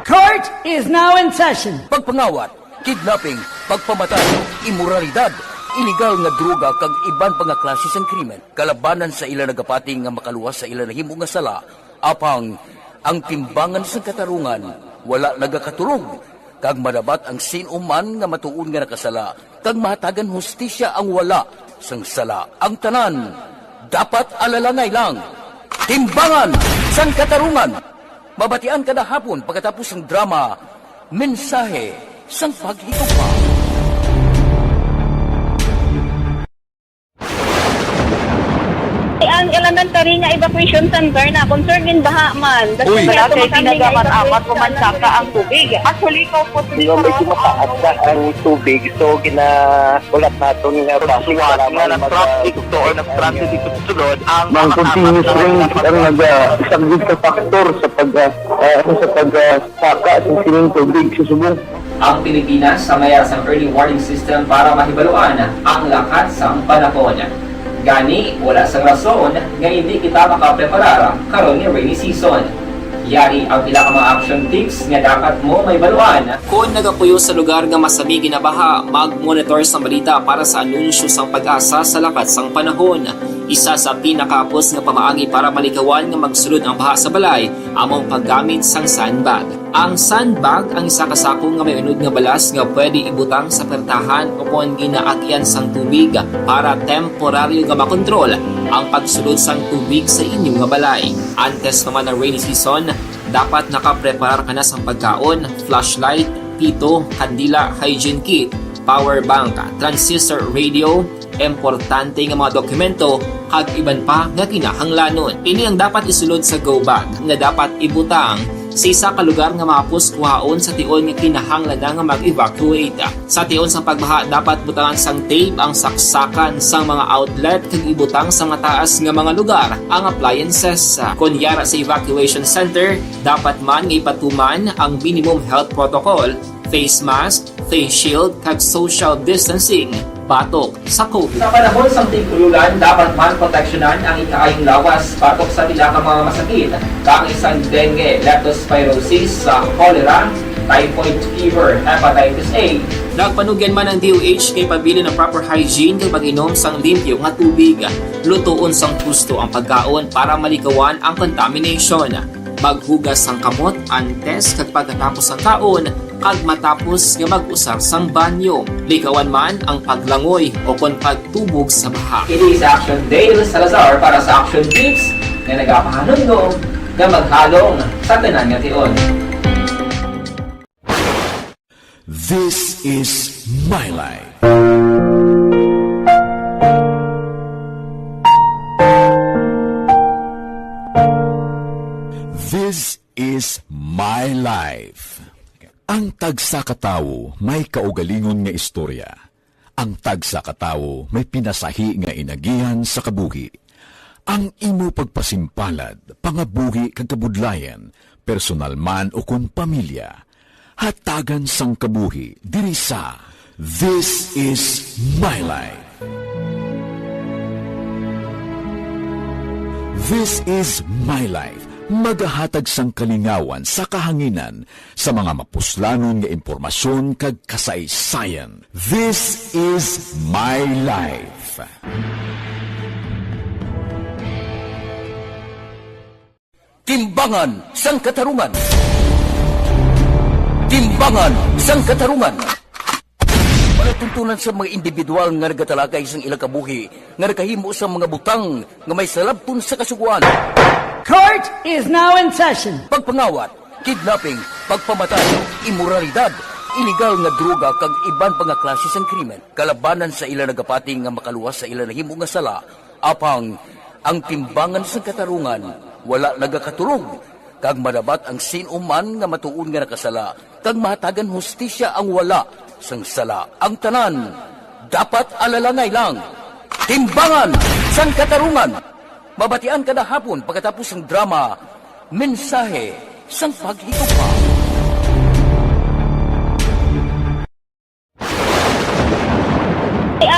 Court is now in session. Pagpangawat, kidnapping, pagpamatay, imoralidad, iligal nga droga kag iban pa nga klase sang krimen kalabanan sa ila nagapati nga makaluwas sa ila nahimo nga sala. Apang ang Timbangan sang Katarungan wala nagakaturog, kag madabat ang sin-o man nga matuod nga nakasala, kag mahatagan hustisya ang wala sang sala. Ang tanan dapat alalangay lang. Timbangan sang Katarungan. Mabatian kada hapon pagkatapos sang drama, Mensahe sang Paghigugma. Ang elementary nga evacuation center na concerned in baha man. Uy. Wala kay pinagamat-amat pumansaka ang tubig. Actually, ikaw po, medyo mataas na ang tubig. So, gina-, ulat naton nga base nga para nag-traffic to or nag-transit dito sa sulod ang mga continuous rain ang nag-, ah, isang big factor sa pag, ah, ah, sa pag, ah, saka sa sining tubig sa subong. Ang Pilipinas sa mayas ang early warning system para mahibaluan ang lakat sang panahon. Gani, wala sang rason nga hindi kita makapreparar karon nga rainy season. Yari ang pila ka mga action tips nga dapat mo mahibaluan. Kon nagapuyo sa lugar nga masami ginabaha, mag-monitor sang balita para sa anunsyo sang PAGASA sa lakat sang panahon. Isa sa pinakahapos nga pamaagi para malikawan nga magsulod ang baha sa balay amo ang paggamit sang sandbag. Ang sandbag ang isa ka sako nga may unod nga balas nga pwede ibutang sa pertahan o kon ginaagyan sang tubig para temporaryo nga makontrol ang pagsulod sang tubig sa inyo nga balay. Antes pa man ang rainy season, dapat nakapreparar ka na sang pagkaon, flashlight, pito, kandila, hygiene kit, power bank, transistor radio, importante nga mga dokumento, kag iban pa nga kinahanglanon. Ini ang dapat isulod sa go bag nga dapat ibutang sa isa ka lugar nga mahapos kuhaon sa tion nga kinahanglan na nga mag-evacuate. Sa tion sang pagbaha, dapat butangan sang tape ang saksakan sang mga outlet kag ibutang sa mataas nga mga lugar ang appliances. Kon yara sa evacuation center, dapat man nga ipatuman ang minimum health protocol, face mask, face shield, kag social distancing batok sa COVID. Sa panahon sang tig-ululan, dapat man proteksyonan ang ikaayong lawas batok sa pila ka mga masakit, kaangay sang dengue, leptospirosis, sa cholera, typhoid fever, hepatitis A. Nagpanugyan man ang D O H nga ipabilin ang proper hygiene kag pag-inom sang limpyo nga tubig. Lutoon sang husto ang pagkaon para malikawan ang contamination. Maghugas sang kamot antes kag pagkatapos sang kaon, kag matapos nga mag-usar sang banyo. Likawan man ang paglangoy o kon pagtubog sa baha. Ini si Action Dale Salazar para sa Action Tips nga nagapahanumdom nga maghalong sa tanan nga tion. This is my life. This is my life. Ang tagsa ka tawo may kaugalingon nga istorya. Ang tagsa ka tawo may pinasahi nga inagihan sa kabuhi. Ang imo pagpasimpalad, pangabuhi kag kabudlayan, personal man ukon pamilya, hatagan sang kabuhi diri sa This is My Life. This is My Life. Magahatag sang kalingawan sa kahanginan sa mga mapuslanon nga impormasyon kag kasaysayan. This is My Life. Timbangan sang Katarungan. Timbangan sang Katarungan. Palatuntunan sa mga individual nga nagatalakay sang ilang kabuhi nga nakahimo sang mga butang nga may salabton sa kasugoan. Court is now in session. Pagpangawat, kidnapping, pagpamatay, imoralidad, iligal nga droga kag iban pa nga klase sang krimen. Kalabanan sa ila nagapati nga makaluwas sa ila nahimo nga sala, apang ang timbangan sang katarungan wala nagakatulog, kag madabat ang sin-o man nga matuod nga nakasala kag mahatagan hustisya ang wala sang sala. Ang tanan dapat alalangay lang. Timbangan sang Katarungan. Mabatian kada hapon pagkatapos sang drama, Mensahe sang Paghigugma.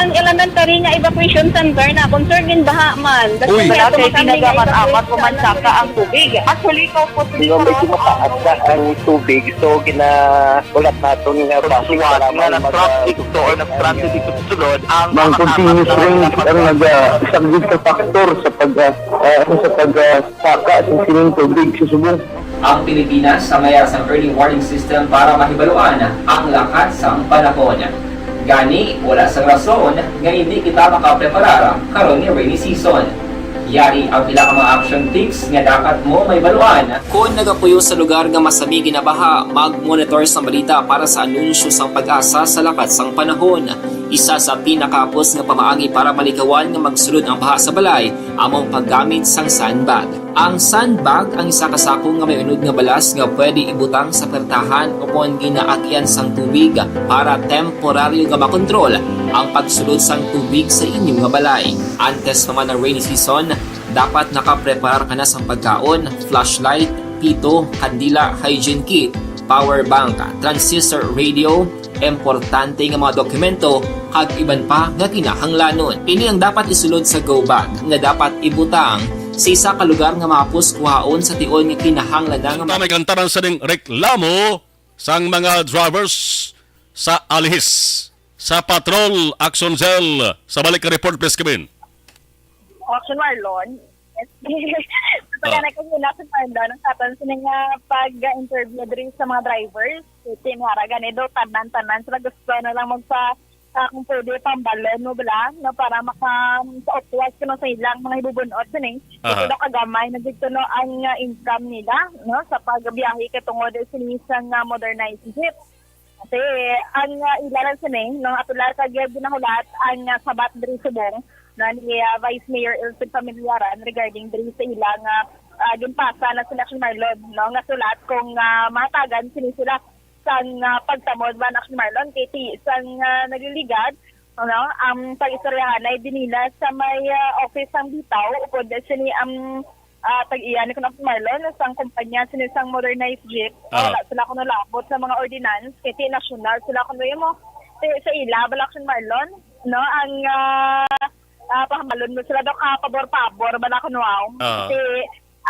Ang elementary nga evacuation center na concern gid baha man. Uy. Wala kay pinagamat-amat o mansaka ang tubig. Actually, ikaw po, Hindi, medyo mataas na ang tubig. So, gina-, ulat naton nga Kung basi suwat kailangan nga mag-, nag-traffic to or nag-transit dito sa sulod, ang Mang continuous rain ang nag-, ah, isang big factor sa pag, ah, ah, sa pag, ah, saka sa sining tubig sa subong. Ang Pilipinas ang mayara sang early warning system para mahibaluan ang lakat sang panahon. Gani, wala sang rason nga hindi kita makapreparar karon nga rainy season. Yari ang pila ka mga action tips nga dapat mo mahibaluan. Kon nagapuyo sa lugar nga masami ginabaha, mag-monitor sang balita para sa anunsyo sang PAGASA sa lakat sang panahon. Isa sa pinakahapos nga pamaagi para malikawan nga magsulod ang baha sa balay amo ang paggamit sang sandbag. Ang sandbag ang isa ka sako nga may unod nga balas nga pwede ibutang sa pertahan ukon ginaagian sang tubig para temporaryo nga makontrol ang pagsulod sang tubig sa inyo nga balay. Antes pa man ang rainy season, dapat nakapreparar ka na sang pagkaon, flashlight, pito, kandila, hygiene kit, power bank, transistor radio, importante nga mga dokumento, kag iban pa nga kinahanglanon. Ini ang dapat isulod sa go bag nga dapat ibutang sa isa ka lugar nga mahapos kuhaon sa tion nga kinahanglan na nga Samtang may kantaran sa ning reklamo sang mga drivers sa Alihis, sa Patrol Action Cell. Sa balik ka report, please, Kevin. Action Marlon. Pagka Ah. nagkahilak sa Marlon, ang aton sini nga pag-interview diri sa mga drivers, si Tim Hara, gani daw, tanan-tanan sila gusto na lang magpa-, ah, kung pwede, pambalon mo bala, no, para maka-, sa utwas kuno sa ilang mga hibubunot, sini. Aha. Ito daw kagamay na dito, no, ang, ah, income nila, no, sa pagbiyahe katungod sini sa nga modernized jeep. Kasi ang, ah, ila lang sini, no, ato lang sa ginahulat ang, ah, sabat diri subong, no, ni, ah, Vice Mayor Ilse Familiaran regarding diri sa ila nga, ah, ginpasa na sila si Marlon, no, nga sulat kung, ah, mahatagan sini sila sang, ah, pagtamod man, Action Marlon, kay ti sang, ah, nagliligad, ano, ang pag-istoryahanay din nila sa may, ah, office sang Bitaw, upod sini ang, ah, tag-iya ni kuno Marlon, sang kumpanya sini sang modernized jeep. Ah. Wala sila kuno labot sa mga ordinance, kay ti national sila kuno mo. Ti sa ila bala, Action Marlon, no, ang, ah, ah, pahambalon mo sila daw ka pabor-pabor bala kuno, aw. Ah. Ti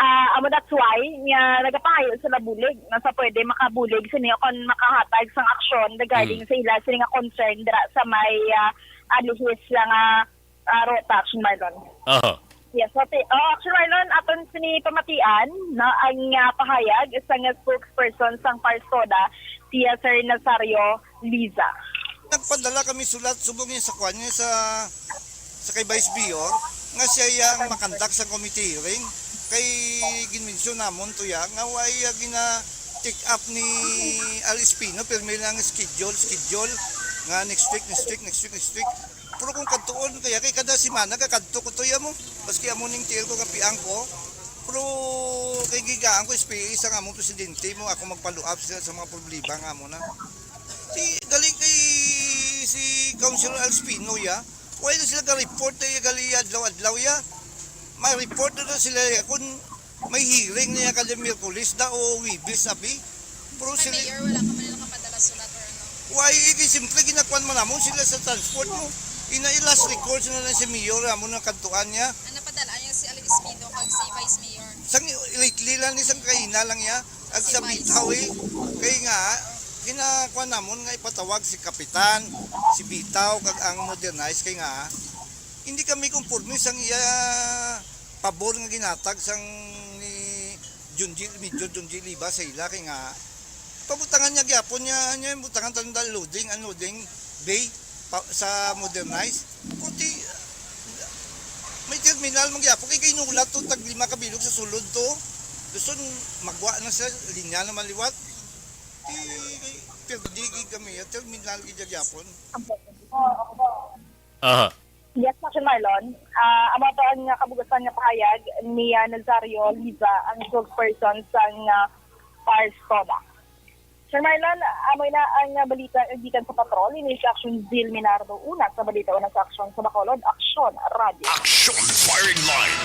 ah, amo, that's why nga nagapangayo sila bulig, nga sa pwede makabulig sini o kon makahatag sang aksyon regarding Mm. sa ila sini nga concern dira sa may, ah, Alihis nga, ah, ruta, Action Marlon. Aha. Yes, so, ti-, oh, Action Marlon, aton sini pamatian, no, ang, ah, pahayag sa nga spokesperson sang Parsoda, Tia Sir Nazario Liza. Nagpadala kami sulat subong niya sa kwan niya sa, sa kay Vice Mayor nga siya iya ang makandak sa committee hearing. Kay ginmensyon namon to ya nga wa iya gina-take up ni Al Espino, pirmi lang schedule, schedule nga next week, next week, next week, next week. Pero kung kadtuon kaya kay kada semana ka kadto ko to ya mo. Maski amo ning tiil ko kapiang ko. Pero kay gigaan ko S P A sa nga among presidente mo, ako magpaluap sila sa mga problema nga amo na. Si, galing kay si Councilor Alspino, ya. Why na sila ka-report na iya gali adlaw-adlaw, ya? May report na sila, ya, kung may hearing na iya kada Miyerkules da o Huwebes, abi. Pero Kay sila Mayor, wala ka man nila kapadala sulat or ano? Why, eh, kay simple, ginakuan mo namon sila sa transport mo. Ina, i-last records na lang si Mayor, amo na kadtuan niya. Ang napadala, Si Alex Guido kag si Vice Mayor. Sang lately lang ni, sang kaina lang ya, ag Si sa Vice. Bitaw, eh. Kay nga, ginakuan namon nga ipatawag si Kapitan, si Bitaw, kag ang Modernize, kay nga, hindi kami konforme sang iya pabor nga ginatag sang ni Junji, Major Junji Liba sa ila, kay nga, pabutangan niya gyapon niya, niya yung butangan, tanda, loading, unloading bay pa, sa Modernize. Kunti, may terminal man gyapon, kay kainulat to, tag lima ka bilog sa sulod to. Gusto magwa na sa linya naman liwat. Di, perdi gid kami, terminal gid gyapon. Aha. Yes, Action Marlon. Ah, amo to ang, ah, kabugasan nga pahayag ni, ah, Nazario Liza, ang spokesperson sang, ah, Pars Toda. Sir Marlon, amo na ang, ah, balita gikan sa patrol. Ini si Action Zil Minardo, una sa balita, una sa aksyon sa Bacolod, Action Radio. Action Firing Line.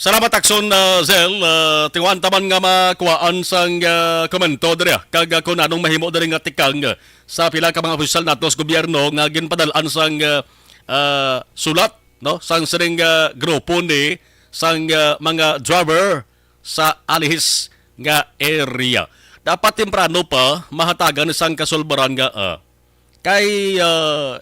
Salamat, Action, ah, Zel. Ah, tinguhaan ta man nga makuhaan sang, ah, komento diri, ah. Kag, ah, kung anong mahimo diri nga tikang, ah, sa pila ka mga opisyal nato sa gobyerno nga ginpadal-an sang, ah, ah, sulat, no, sang sining, ah, grupo ni sang, ah, mga driver sa alihis nga area. Dapat temprano pa mahatagan sang kasulbaran nga, ah, kay, ah,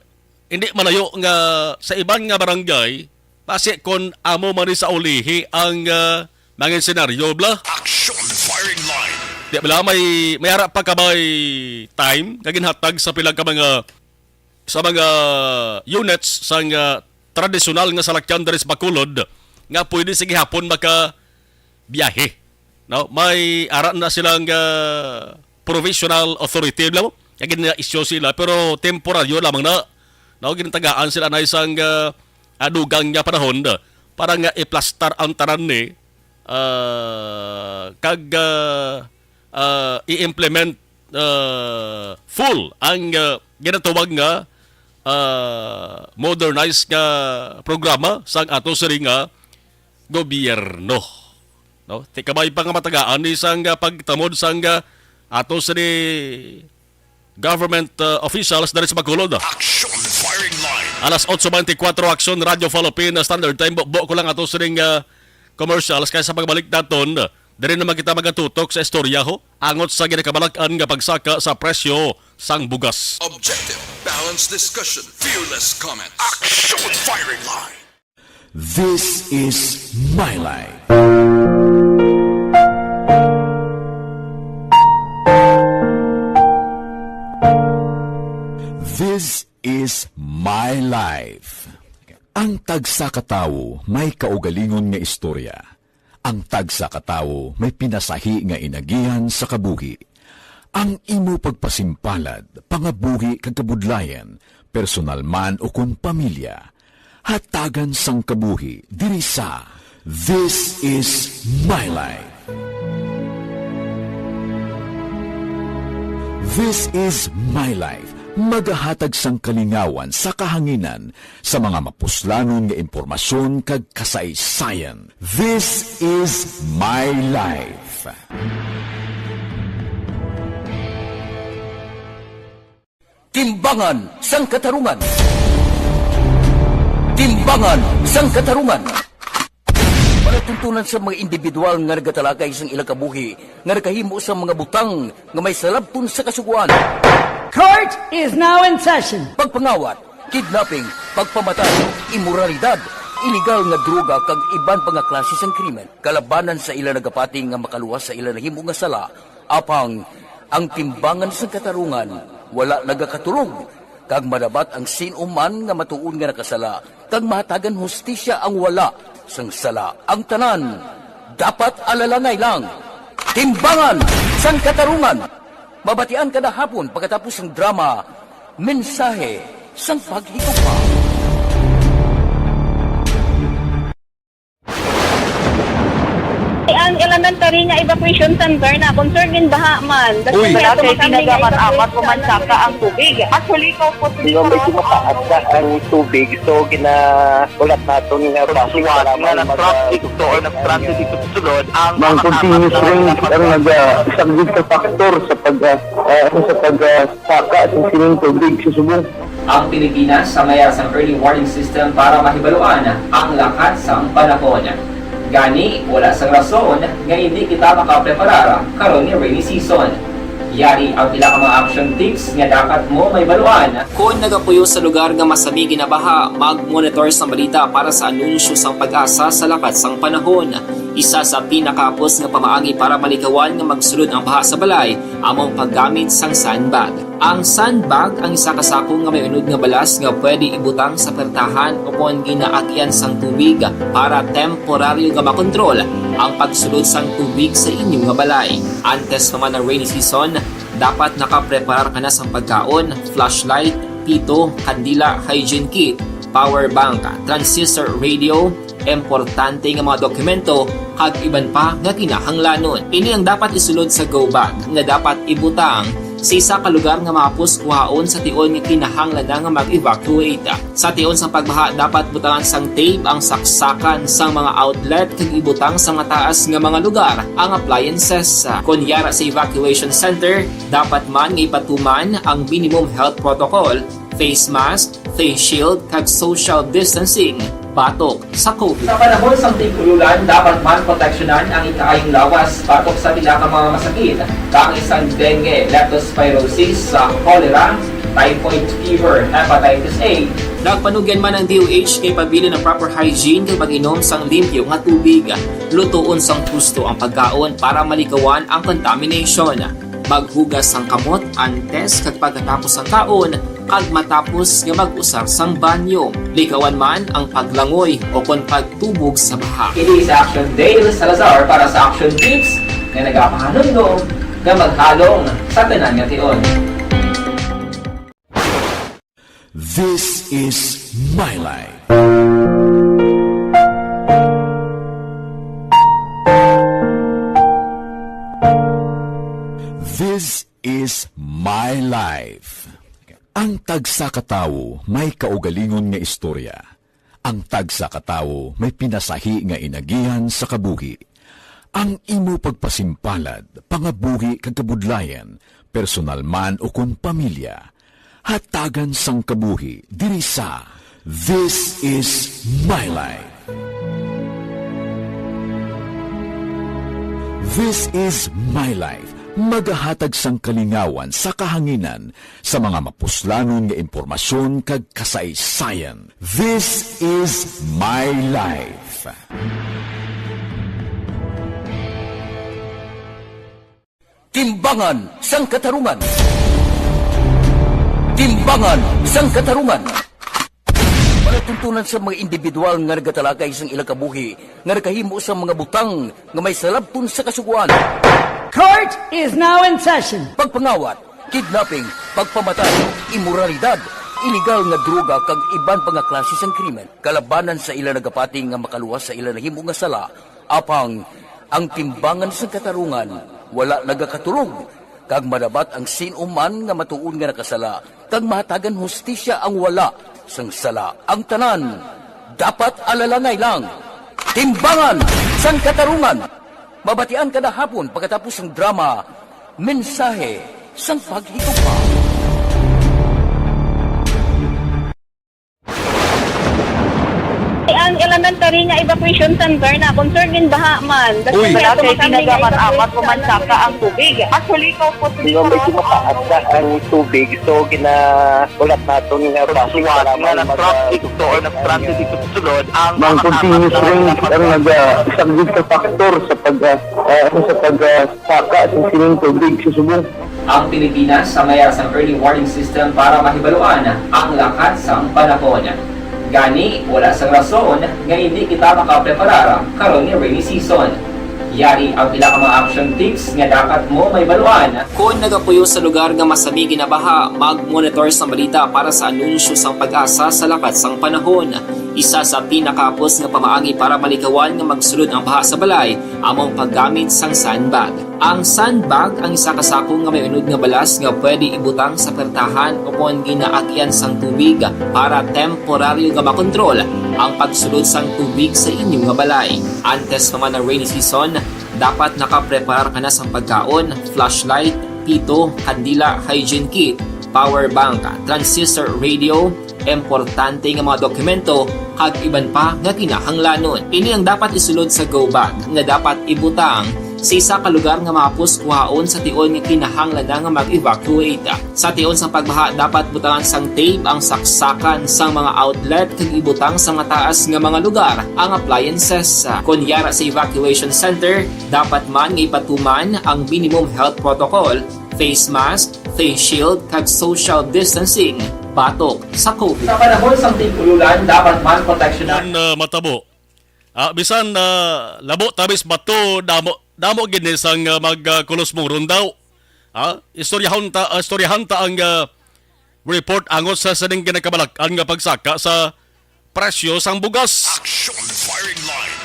hindi malayo nga sa iban nga barangay, basi kon amo man ni sa ulihi ang, ah, mga senaryo, bla. Action Firing Line. Di bala may, may ara pa ka bay time nga ginhatag sa pila ka mga, sa mga units sang, ah, tradisyonal nga salakyan diri sa Bacolod nga pwede sa gihapon maka biyahe, no? May ara na silang, ah, provisional authority, alam mo? Kaya gina-issue sila, pero temporaryo lamang na, no? Ginatagaan sila na isang, ah, ah, dugang nga panahon para nga iplastar ang tanan ni, ah, kag, ah, ah, i-implement, ah, full ang, ah, ginatawag nga, ah, modernized nga programa sang ato sini nga gobyerno. No? Ti kabay pa nga matagaan ni sang, ah, pagtamod sang, ah, ato sini government, ah, officials diri sa Bacolod. Action Firing Line. Alas otso beintikwatro, Action Radio Philippine Standard Time. Bubo ko lang ato sining, ah, commercials kay sa pagbalik naton, diri naman kita magatutok sa istorya, ho, angot sa ginakabalak-an nga pagsaka sa presyo sang bugas. Objective, balanced discussion, fearless comment. Action Firing Line. This is my life. This is my life. Ang tagsa ka tawo may kaugalingon nga istorya. Ang tagsa ka tawo may pinasahi nga inagihan sa kabuhi. Ang imo pagpasimpalad, pangabuhi kag kabudlayan, personal man ukon pamilya, hatagan sang kabuhi diri sa This Is My Life. This Is My Life, magahatag sang kalingawan sa kahanginan sa mga mapuslanon nga impormasyon kag kasaysayan. This Is My Life. Timbangan sang Katarungan. Timbangan sang Katarungan. Palatuntunan sa mga individual nga nagatalakay sang ilang kabuhi nga nakahimo sang mga butang nga may salabton sa Kasugoan. Court is now in session. Pagpangawat, kidnapping, pagpamatay, imoralidad, iligal nga droga, kag iban pa nga klase sang krimen. Kalabanan sa ila nagapati nga makaluwas sa ila nahimo nga sala, apang ang timbangan sang katarungan wala nagakaturog, kag madabat ang sin-o man nga matuod nga nakasala, kag mahatagan hustisya ang wala sang sala. Ang tanan dapat alalangay lang. Timbangan sang Katarungan. Mabatian kada hapon pagkatapos sang drama, Mensahe sang Paghigugma. Ang elementary nga evacuation center na concern in baha man. Uy. Wala kay tinaga man amat ko man saka ang tubig. Actually, ko po dito may tumataas na ang tubig. So, gina-, ulat naton nga basi para nga mag-, nag-traffic to or nag-traffic dito sa sulod, ang mga continuous rain ang nagasaglit sa factor sa pag, ah, ah, sa pag, ah, saka sa sining tubig sa subong. Ang Pilipinas sa mayara sang early warning system para mahibaluan ang lakat sang panahon. Gani, wala sang rason nga hindi kita makapreparar karon nga rainy season. Yari ang pila ka mga action tips nga dapat mo mahibaluan. Kon nagapuyo sa lugar nga masami ginabaha, mag-monitor sang balita para sa anunsyo sang PAGASA sa lakat sang panahon. Isa sa pinakahapos nga pamaagi para malikawan nga magsulod ang baha sa balay amo ang paggamit sang sandbag. Ang sandbag ang isa ka sako nga may unod nga balas nga pwede ibutang sa pertahan o kon ginaagian sang tubig para temporaryo nga makontrol ang pagsulod sang tubig sa inyo nga balay. Antes pa man ang rainy season, dapat nakapreparar ka na sang pagkaon, flashlight, pito, kandila, hygiene kit, power bank, transistor radio, importante nga mga dokumento, kag iban pa nga kinahanglanon. Ini ang dapat isulod sa go bag nga dapat ibutang sa isa ka lugar nga mahapos kuhaon sa tion nga kinahanglan na nga mag-evacuate. Sa tion sang pagbaha, dapat butangan sang tape ang saksakan sang mga outlet kag ibutang sa mataas nga mga lugar ang appliances. Kon yara sa evacuation center, dapat man nga ipatuman ang minimum health protocol, face mask, face shield, kag social distancing batok sa COVID. Sa panahon sang tig-ululan, dapat man proteksyonan ang ikaayong lawas batok sa pila ka mga masakit, kaangay sang dengue, leptospirosis, sa cholera, typhoid fever, hepatitis A. Nagpanugyan man ang D O H kay pabilin ang proper hygiene kag pag-inom sang limpyo nga tubig. Lutoon sang husto ang pagkaon para malikawan ang contamination. Maghugas sang kamot antes kag pagkatapos sang kaon, kag matapos nga mag-usar sang banyo. Likawan man ang paglangoy o kon pagtubog sa baha. Ini si Action Dale Salazar para sa Action Tips nga nagapahanumdom nga maghalong sa tanan nga tion. This is my life. This is my life. Ang tagsa ka tawo may kaugalingon nga istorya. Ang tagsa ka tawo may pinasahi nga inagihan sa kabuhi. Ang imo pagpasimpalad, pangabuhi kag kabudlayan, personal man ukon pamilya, hatagan sang kabuhi diri sa This Is My Life. This Is My Life, magahatag sang kalingawan sa kahanginan sa mga mapuslanon nga impormasyon kag kasaysayan. This Is My Life. Timbangan sang Katarungan. Timbangan sang Katarungan. Palatuntunan sa mga individual nga nagatalakay sang ilang kabuhi nga nakahimo sang mga butang nga may salabton sa Kasugoan. Court is now in session. Pagpangawat, kidnapping, pagpamatay, imoralidad, iligal nga droga kag iban pa nga klase sang krimen kalabanan sa ila nagapati nga makaluwas sa ila nahimo nga sala. Apang ang Timbangan sang Katarungan wala nagakaturog, kag madabat ang sin-o man nga matuod nga nakasala, kag mahatagan hustisya ang wala sang sala. Ang tanan dapat alalangay lang. Timbangan sang Katarungan, mabatian kada hapon pagkatapos sang drama Mensahe sang Paghigugma. Ang elementary nga evacuation center na concern in baha man. Uy. Wala kay pinagamat-amat, umansaka ang tubig. Actually, ko po, medyo mataas na ang tubig. So, gina-, ulat naton nga bus nga mag-, nag-traffic to or nag-transit dito sa sulod, ang mga continuous rains ang nag-, ah, isang big factor sa pag, ah, ah, sa pag, ah, saka sa sining tubig sa subong. Ang Pilipinas sa mayara sang early warning system para mahibaluan ang lakat sang panahon. Gani, wala sang rason nga hindi kita makapreparar karon nga rainy season. Yari ang pila ka mga action tips nga dapat mo mahibaluan. Kon nagapuyo sa lugar nga masami ginabaha, mag-monitor sang balita para sa anunsyo sang PAGASA sa lakat sang panahon. Isa sa pinakahapos nga pamaagi para malikawan nga magsulod ang baha sa balay amo ang paggamit sang sandbag. Ang sandbag ang isa ka sako nga may unod nga balas nga pwede ibutang sa pertahan o kon ginaagian sang tubig para temporaryo nga makontrol ang pagsulod sang tubig sa inyo nga balay. Antes pa man ang rainy season, dapat nakapreparar ka na sang pagkaon, flashlight, pito, kandila, hygiene kit, power bank, transistor radio, importante nga mga dokumento, kag iban pa nga kinahanglanon. Ini ang dapat isulod sa go bag nga dapat ibutang sa isa ka lugar nga mahapos kuhaon sa tion nga kinahanglan na nga mag-evacuate. Sa tion sang pagbaha, dapat butangan sang tape ang saksakan sang mga outlet kag ibutang sa mataas nga mga lugar ang appliances. Kon yara sa evacuation center, dapat man nga ipatuman ang minimum health protocol, face mask, face shield, kag social distancing batok sa COVID. Sa panahon sang tig-ululan, dapat man proteksyonan. Kung, ah, matabo, ah, bisan, ah, labo tabis bato, damo, damo gid ni sang, ah, mag, ah, kulos mong rundaw. Ah, istoryahon ta, ah, istoryahan ta ang, ah, report angot sa sining ginakabalak-an nga pagsaka sa presyo sang bugas. Action firing line.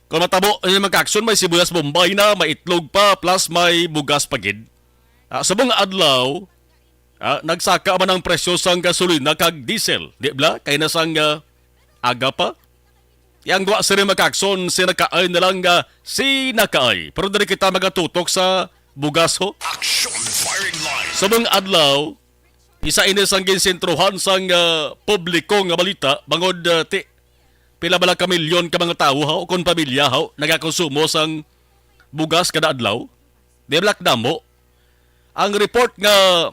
Kung matabo, eh, magka-action, may sibuyas Bombay na, may itlog pa, plus may bugas pa gid. Ah, subong nga adlaw, ah, nagsaka man ang presyo sang gasolina kag diesel, di bala? Kay na sang, ah, aga pa. Yang gwa siri magka-action, si nakaay na lang nga si nakaay. Pero diri kita magatutok sa bugas, ho. Action firing line. Subong adlaw, isa ini sang ginsentrohan sang, ah, publiko nga balita, bangod, ah, ti, pila bala ka milyon ka mga tawo, ha, o kon pamilya, ha, nagakonsumo sang bugas kada adlaw? Di bala damo. Ang report nga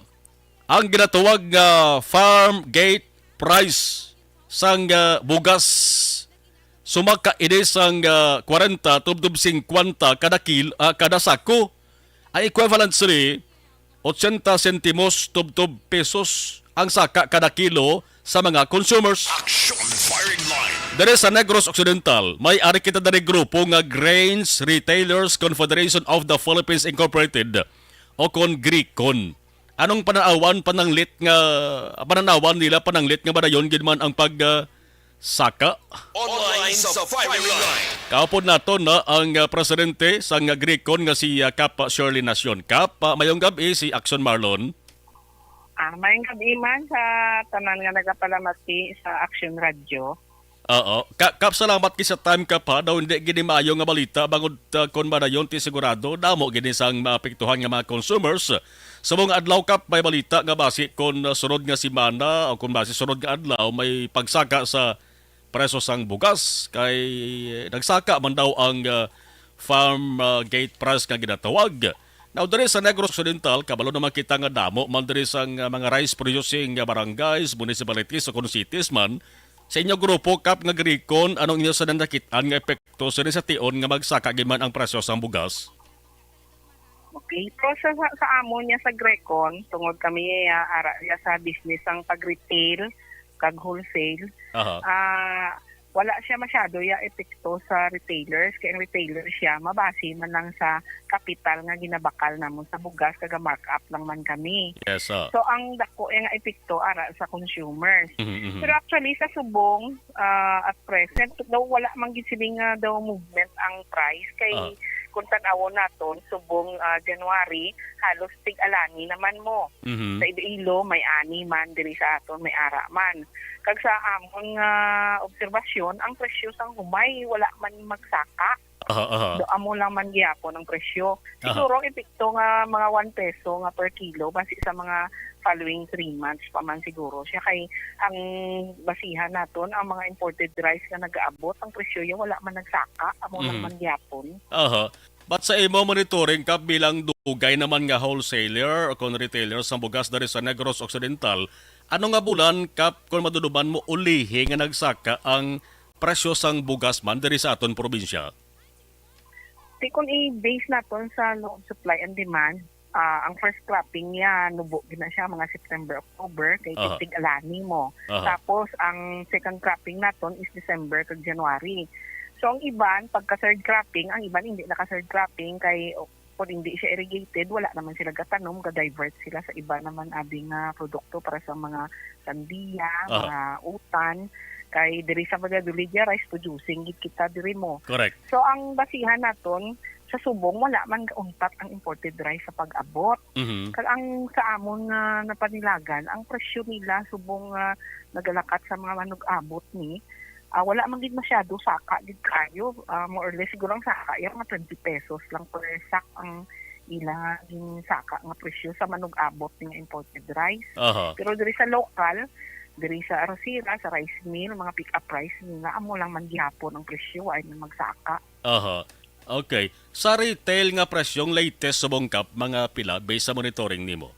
ang ginatawag nga farm gate price sang, ah, bugas sumaka ini sang, ah, kwarenta tubtob singkwenta kada kil-, ah, kada sako. Ang equivalent sini, ochenta sentimos tubtob pesos ang saka kada kilo sa mga consumers. Action firing line. Diri sa Negros Occidental, may ari kita diri grupo nga Grains Retailers Confederation of the Philippines Incorporated, o kon GRICON. Anong pananawan, pananglit nga, pananawan nila, pananglit nga madayon gid man ang pag, ah, saka? Online sa firing line. Kaupod naton na ang, ah, presidente sang GRICON nga si, ah, Kap Shirley Nacion. Kap, ah, mayong gab-i, si Action Marlon. Ah, mayong gab-i man sa tanan nga nagapalamati sa Action Radio. Oo. Ka-, Kap, salamat kay sa time, Kap, ha. Daw hindi gini maayo nga balita bangod, ah, kon madayon ti sigurado damo gini sang maapektuhan nga mga consumers. Subong adlaw, Kap, may balita nga basi kon, ah, sunod nga semana o kon basi sunod nga adlaw may pagsaka sa presyo sang bugas kay nagsaka man daw ang, ah, farm, ah, gate price nga ginatawag. Now, diri sa Negros Occidental, kabalo naman kita nga damo man diri sang, ah, mga rice producing, ah, barangays, municipalities o kon cities man. Sa inyo grupo, Kap, nga GRICON, anong inyo sa nakit-an nga epekto sini sa tion nga magsaka gid man ang presyo sang bugas? Okay. Pero sa, sa, sa amon niya sa GRICON, tungod kami, ah, ara ya sa business sang pag-retail kag wholesale, Aha. ah, wala siya masyado ya epekto sa retailers, kay ang retailer siya mabase man lang sa kapital nga ginabakal namon sa bugas, kag markup lang man kami. Yes, ah. So, ang dako, eh, nga epekto ara sa consumers. Mhm, mhm. Pero actually, sa subong, ah, at present, daw wala man gid sini nga daw movement ang price. Kay Ah. kung tan-awon naton, subong, ah, January, halos tig-alani naman mo. Mhm. Sa Iloilo, may ani man, diri sa aton, may ara man. Kag sa amon nga obserbasyon, ang presyo sang humay wala man magsaka. Aha, aha. Do, amo lang man gihapon ang presyo. Aha. Siguro ang epekto nga mga one peso nga per kilo basi sa mga following three months pa man siguro siya, kay ang basihan naton ang mga imported rice nga nagaabot, ang presyo ya wala man nagsaka, amo lang Mhm. man gihapon. Aha. But sa imo monitoring, Kap, bilang dugay naman nga wholesaler o kon retailer sang bugas diri sa Negros Occidental, ano nga bulan, Kap, kon maduduman mo ulihi nga nagsaka ang presyo sang bugas man diri sa aton probinsya? Di, kung i-base naton sa law of supply and demand, ah, ang first cropping niya, nubo gid na siya, mga September, October, kay Aha. tig-alani mo. Aha. Tapos, ang second cropping naton is December kag January. So, ang iban, pagka third cropping, ang iban hindi naka third cropping, kay, o, kung hindi siya irrigated, wala naman sila gatanom, ga-divert sila sa iba naman abi nga produkto para sa mga sandiya, Aha. mga utan. Kay diri sa Valladolid, ya, rice producing gid kita diri mo. Correct. So, ang basihan naton, sa subong, wala man gauntat ang imported rice sa pag-abot. Mhm. Kag ang sa amon nga napanilagan, ang presyo nila subong nga nagalakat sa mga manug-abot ni, ah, wala man gid masyado saka gid kayo. Ah, more or less, siguro ang saka, ya, mga twenty pesos lang per sack ang ila nga ginsaka nga presyo sa manug-abot ni nga imported rice. Aha. Pero diri sa lokal, diri sa Aracira, sa rice mill, mga pick-up rice nila, amo lang man gihapon ang presyo, ay na magsaka. Aha. Okay. Sa retail nga presyong latest subong, Kap, mga pila based sa monitoring nimo?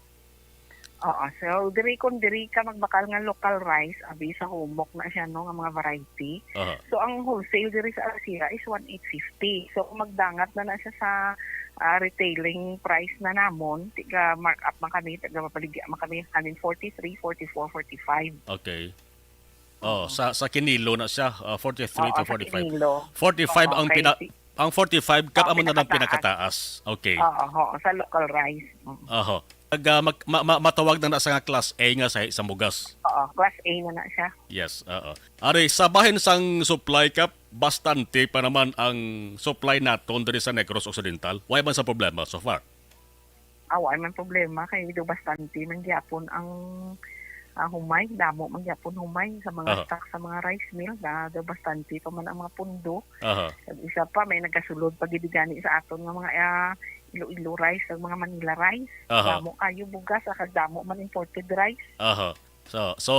Oo. So, diri kung diri ka magbakal nga local rice, abi sa humok na siya, no, nga mga variety. Aha. So, ang wholesale diri sa Aracira is one eight fifty. So, kung magdangat na na siya sa, ah, retailing price na namon, tiga mark up man kami, taga mapaligya man kami, kaning forty-three, forty-four, forty-five. Okay. Oh, Oo. sa sa kinilo na siya, ah, forty-three Oo, to sa forty-five. Kinilo. Forty-five Oo, ang kay pina-, si ang forty-five, Kap, Oo, amo na lang pinakataas. pinakataas. Okay. Oo, oo, sa local rice. Mm. Oho. Nag, ah, mag-, ma-, ma-, matawag na na sa nga class A nga sa, sa bugas. Oo, class A na na siya. Yes, oo. Ari, sa bahin sang supply, Kap, bastante pa naman ang supply naton diri sa Negros Occidental. Wala man sa problema so far. Ah, wala man problema kay daw bastante man gyapon ang, ah, humay, damo man gyapon humay sa mga Aha. stock sa mga rice mill, na daw bastante pa man ang mga pundo. Aha. Kag isa pa, may nagasulod pa gid gani sa aton nga mga, ah, Iloilo rice, kag mga Manila rice. Aha. Damo kayo bugas, ah, kag damo man imported rice. Aha. So, so,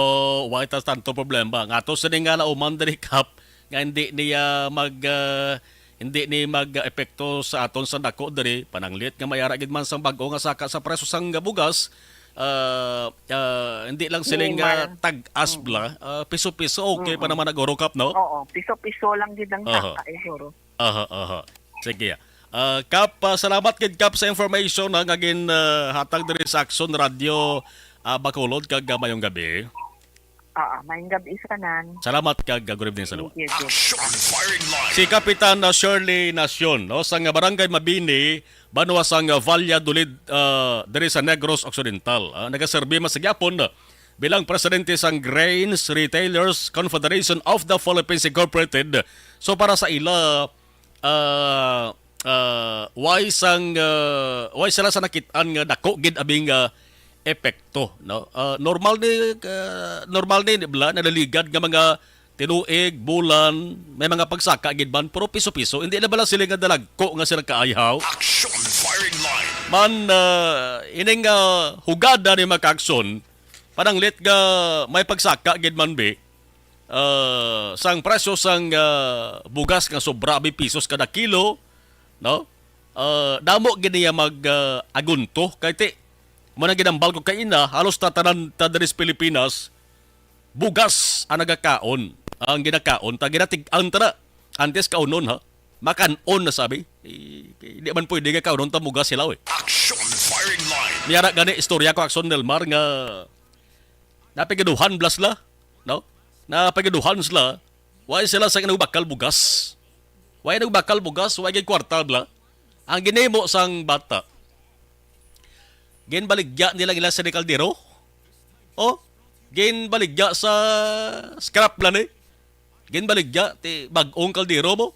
wa ta tanto problema. Nga to sini nga nauman diri, Kap, nga hindi niya mag, ah, hindi ni mag-epekto sa aton sa dako diri, pananglit nga may ara gid man sang bag-o nga saka sa presyo sang bugas, ah, ah, hindi lang siling, Minimal. ah, tag-as Mm. bla, ah, piso-piso, okay pa Mm. naman na guro, Kap, no? Oo, piso-piso lang gid ang Aha. saka, eh, guro. Aha, aha. Sige. Ah, Kap, ah, salamat gid, Kap, sa information, ha, nga gin, ah, hatag diri sa Aksyon Radio, ah, Bacolod, kag, ah, mayong gabi. Ah, mayong gabi sa tanan. Salamat, kag, ah, good evening sa luwa. Thank you, good. Action Firing Line. Si Kapitan, ah, Shirley Nacion, no, sa nga Barangay Mabini, banwa sang, ah, Valladolid, ah, diri sa Negros Occidental. Ah, nagaserbi man sa gyapon, ah, bilang presidente sang Grains Retailers Confederation of the Philippines Incorporated. So, para sa ila, ah, ah, why sang, ah, why sila sa nakit-an nga dako gid abing, ah, epekto, no? Ah, normal ni, ah, normal ni, di ba? Nalaligad nga mga tinuig, bulan, may mga pagsaka gid man, pero piso-piso, hindi na bala sila nga dalagko nga sila kaayhaw? Action Firing Line. Man, ah, ining, ah, hugada ni Mac Action, pananglit nga may pagsaka gid man, bi, ah, sang presyo sang, ah, bugas nga sobra abi pisos kada kilo, no? Ah, damo gid niya mag, ah, agunto kay ti mo na ginambal ko kay ina, halos tatanan ta diri sa Pilipinas, bugas ang nagakaon, ang ginakaon ta, ginatig-an ta na. Antes kaunon, ha? Makan-on na sabi. Eh, di man pwede nga kaunon ta bugas sila, eh. Action Firing Line. Miyara gani istorya ko, Action Nelmar, nga napigaduhan bla sila, no? Napigaduhan sila. Why sila sa nagbakal bugas? Why nagbakal bugas? Why gid kwarta bla? Ang ginimo sang bata, ginbaligya nila ila sa kaldero. Oh, ginbaligya sa scrap lang, eh. Ginbaligya ti bag-ong kaldero mo.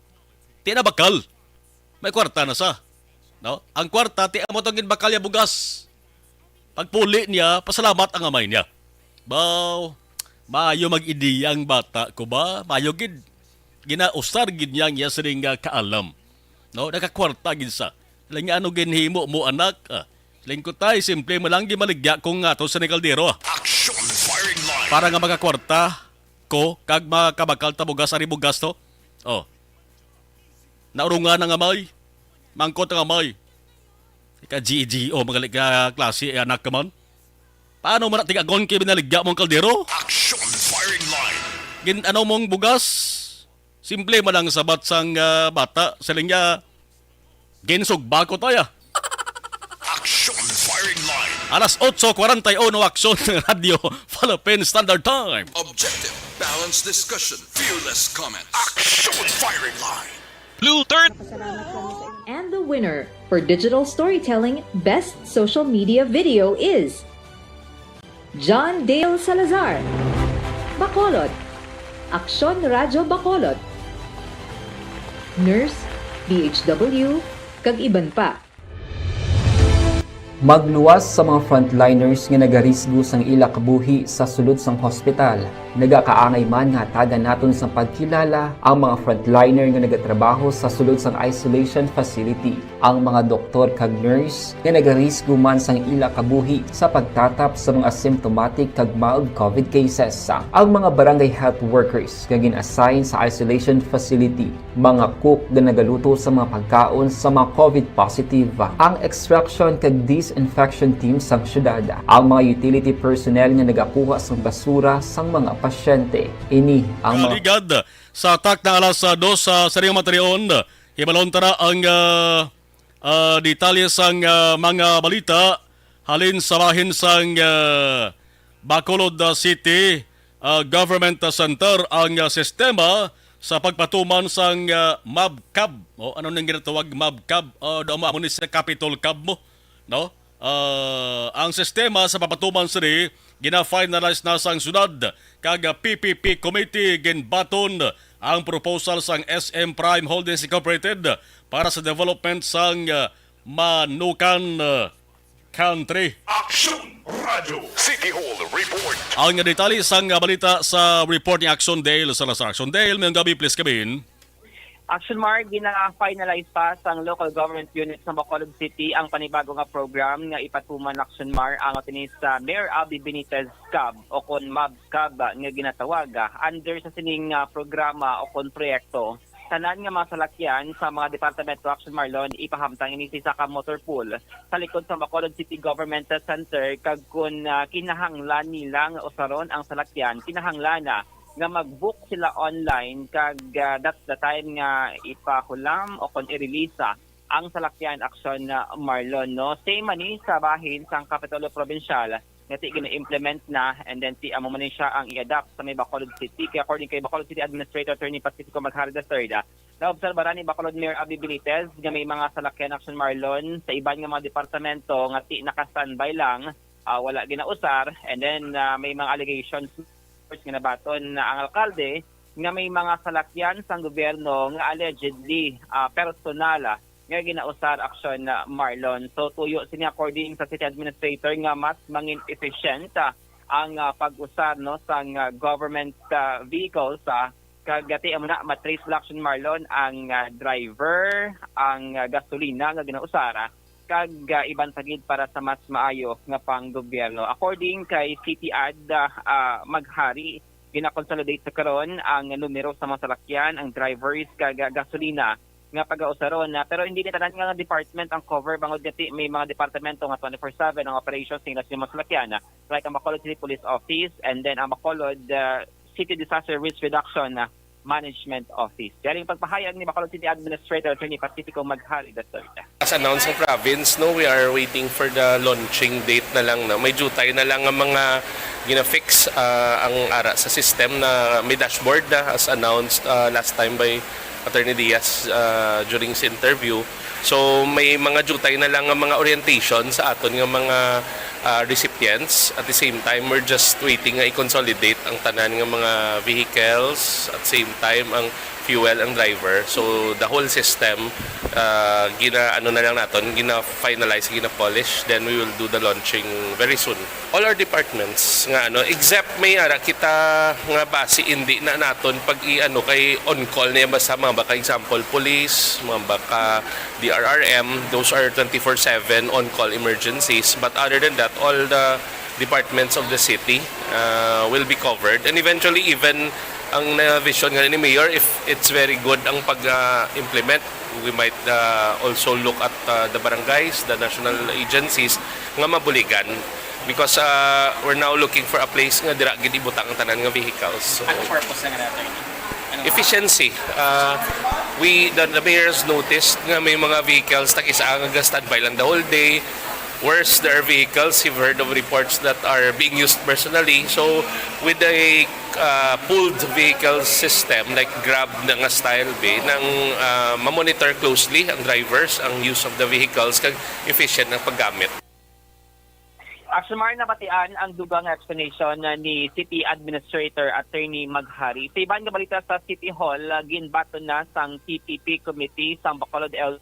Ti nabakal. May kwarta na sa. No? Ang kwarta, ti amo tong ginbakal ya bugas. Pagpuli niya, pasalamat ang amay niya. Baw, maayo mag-ideya ang bata ko ba? Maayo gid. Ginausar gid niya ang iya sining nga kaalam. No? Nakakwarta gid sa. Lang ano ginhimo mo, anak? Ah, lingkutay, simple mo lang gimaligya kung ato sa ni kaldero, ah. Action Firing Line. Para nga makakwarta ko, kag makabakal ta bugas, ari bugas to. Oh. Naurungan ang amay. Mangkot ang amay. Ka G E G O, mga li-, ka klase, eh, anak ka man. Paano man na tigagon kay binaligya mong kaldero? Action Firing Line. Gin, ano mong bugas? Simple man ang sabat sang, ah, bata. Siling niya, ginsugba ko to, ya. Action Firing Line. Alas otso kwarenta y uno, Action Radyo Philippine Standard Time. Objective, balanced discussion, fearless comments. Action Firing Line. Blue third. And the winner for digital storytelling best social media video is John Dale Salazar, Bacolod, Aksyon Radyo Bacolod, Nurse, D H W, kag iban pa. Magluwas sa mga frontliners nga nagarisgo sang ila kabuhi sa sulod sang hospital. Nagakaangay man nga hatagan naton sang pagkilala ang mga frontliner nga nagatrabaho sa sulod sang isolation facility, ang mga doktor kag nurse nga nagarisgo man sang ila kabuhi sa pagtatap sa mga symptomatic kag mild COVID cases, ang mga barangay health workers nga gin-assign sa isolation facility, mga cook nga nagaluto sa mga pagkaon sa mga COVID positive, ang extraction kag disinfection team sang syudad, ang mga utility personnel nga nagakuha sang basura sang mga pasyente. Ini ang mga Kaligad sa atak na alas, ah, dos sa sining matinion. Hibalon ta na ang, ah, ah, detalye sang, ah, mga balita halin sa bahin sang, ah, Bacolod, ah, City, ah, Government Center ang, ah, sistema sa pagpatuman sang, ah, MabCab. O, ano nang ginatawag MabCab? Ah, daw mo, amo ni sa Capitol Cab mo, no? Ah, ang sistema sa papatuman sini gina-finalize na sang syudad, kag, ah, P P P committee ginbaton ang proposal sang S M Prime Holdings Incorporated para sa development sang, ah, Manukan, ah, Country. Action Radio City Hall Report. Ang detalye sang balita sa report ni Action Dale Salazar. Action Dale, mayong gabi, please, kabin. Action Mar, gina-finalize pa sang local government unit sa Bacolod City ang panibago nga program nga ipatuman, Action Mar, ang tinis sa Mayor Abby Benitez Cab o kon MabCab nga ginatawag. Under sa sining, ah, programa o kon proyekto, tanan nga mga salakyan sa mga departamento, Action Marlon, ipahamtang ini sa isa ka motor pool sa likod sa Bacolod City Government Center, kag kun, ah, kinahanglan nila nga usaron ang salakyan, kinahanglan na nga mag-book sila online, kag, ah, that's the time nga ipahulam o kon i-release, ah, ang salakyan, Action, ah, Marlon, no? Same man ni sa bahin sang Kapitolyo Probinsyal nga ti gina-implement na, and then ti amo man ni siya ang i-adapt sa may Bacolod City. Kaya according kay Bacolod City Administrator Attorney Pacifico Maghari the third, ah, naobserbaran ni Bacolod Mayor Abby Benitez nga may mga salakyan, Action Marlon, sa iban nga mga departamento nga ti naka-standby lang, ah, wala ginausar, and then, ah, may mga allegations nga nabaton na ang alkalde nga may mga salakyan sang gobyerno nga allegedly, ah, personal, ah, nga ginausar, Action, ah, Marlon. So, tuyo sini according sa city administrator nga mas mangin efficient, ah, ang, ah, pag-usar, no, sang, ah, government, ah, vehicles, ah, kag ti amo na matrace, Action Marlon, ang, ah, driver, ang, ah, gasolina nga ginausar, ah, kag, ah, iban pa gid para sa mas maayo nga panggobyerno. According kay City Ad, ah, ah, Maghari, gina-consolidate sa karon ang numero sa mga salakyan, ang drivers, kag, ah, gasolina nga pagausaron na. Pero hindi ni tanan nga department ang cover, bangod nga ti-, may mga departamento nga twenty-four seven ang operations sa ila sa mga salakyan, like ang Bacolod City Police Office and then ang Bacolod, ah, City Disaster Risk Reduction, ah, Management Office. Yari ang pagpahayag ni Bacolod City Administrator Attorney Pacifico Maghari the third. As announced sa province, no, we are waiting for the launching date na lang, no. May jutay na lang ang mga gina-fix, ah, ang ara sa system na may dashboard na, as announced, ah, last time by Attorney Diaz, ah, during his interview. So, may mga jutay na lang ang mga orientation sa aton nga mga, ah, recipients. At the same time, we're just waiting nga i-consolidate ang tanan nga mga vehicles, at same time ang fuel, ang driver. So, the whole system, ah, gina-, ano na lang naton, gina-finalize, gina-polish. Then we will do the launching very soon. All our departments nga, ano, except may ara kita nga base indi na naton pag i-ano kay on call niya, basta mga baka example police, mga baka D R R M, those are twenty-four seven on call emergencies. But other than that, all the departments of the city, uh, will be covered. And eventually, even ang na-vision nga ni Mayor, if it's very good ang pag, uh, implement, we might, uh, also look at, uh, the barangays, the national agencies nga mabuligan. Because, uh, we're now looking for a place nga dira gid ibutang ang tanan nga vehicles. So, ano purpose na nga nato ini? Ano nga? Efficiency. Uh, we, the, the mayor has noticed nga may mga vehicles tag-isa nga ga-standby lang the whole day. Worse, there are vehicles, you've heard of reports that are being used personally. So, with a, uh, pooled vehicle system like Grab na nga style, be, nang, uh, ma-monitor closely ang drivers, ang use of the vehicles, kag efficient ang paggamit. Action Mar, nabatian ang dugang nga explanation ni City Administrator Attorney Maghari. Sa iban nga balita sa City Hall, ginbaton na sang P P P Committee sang Bacolod L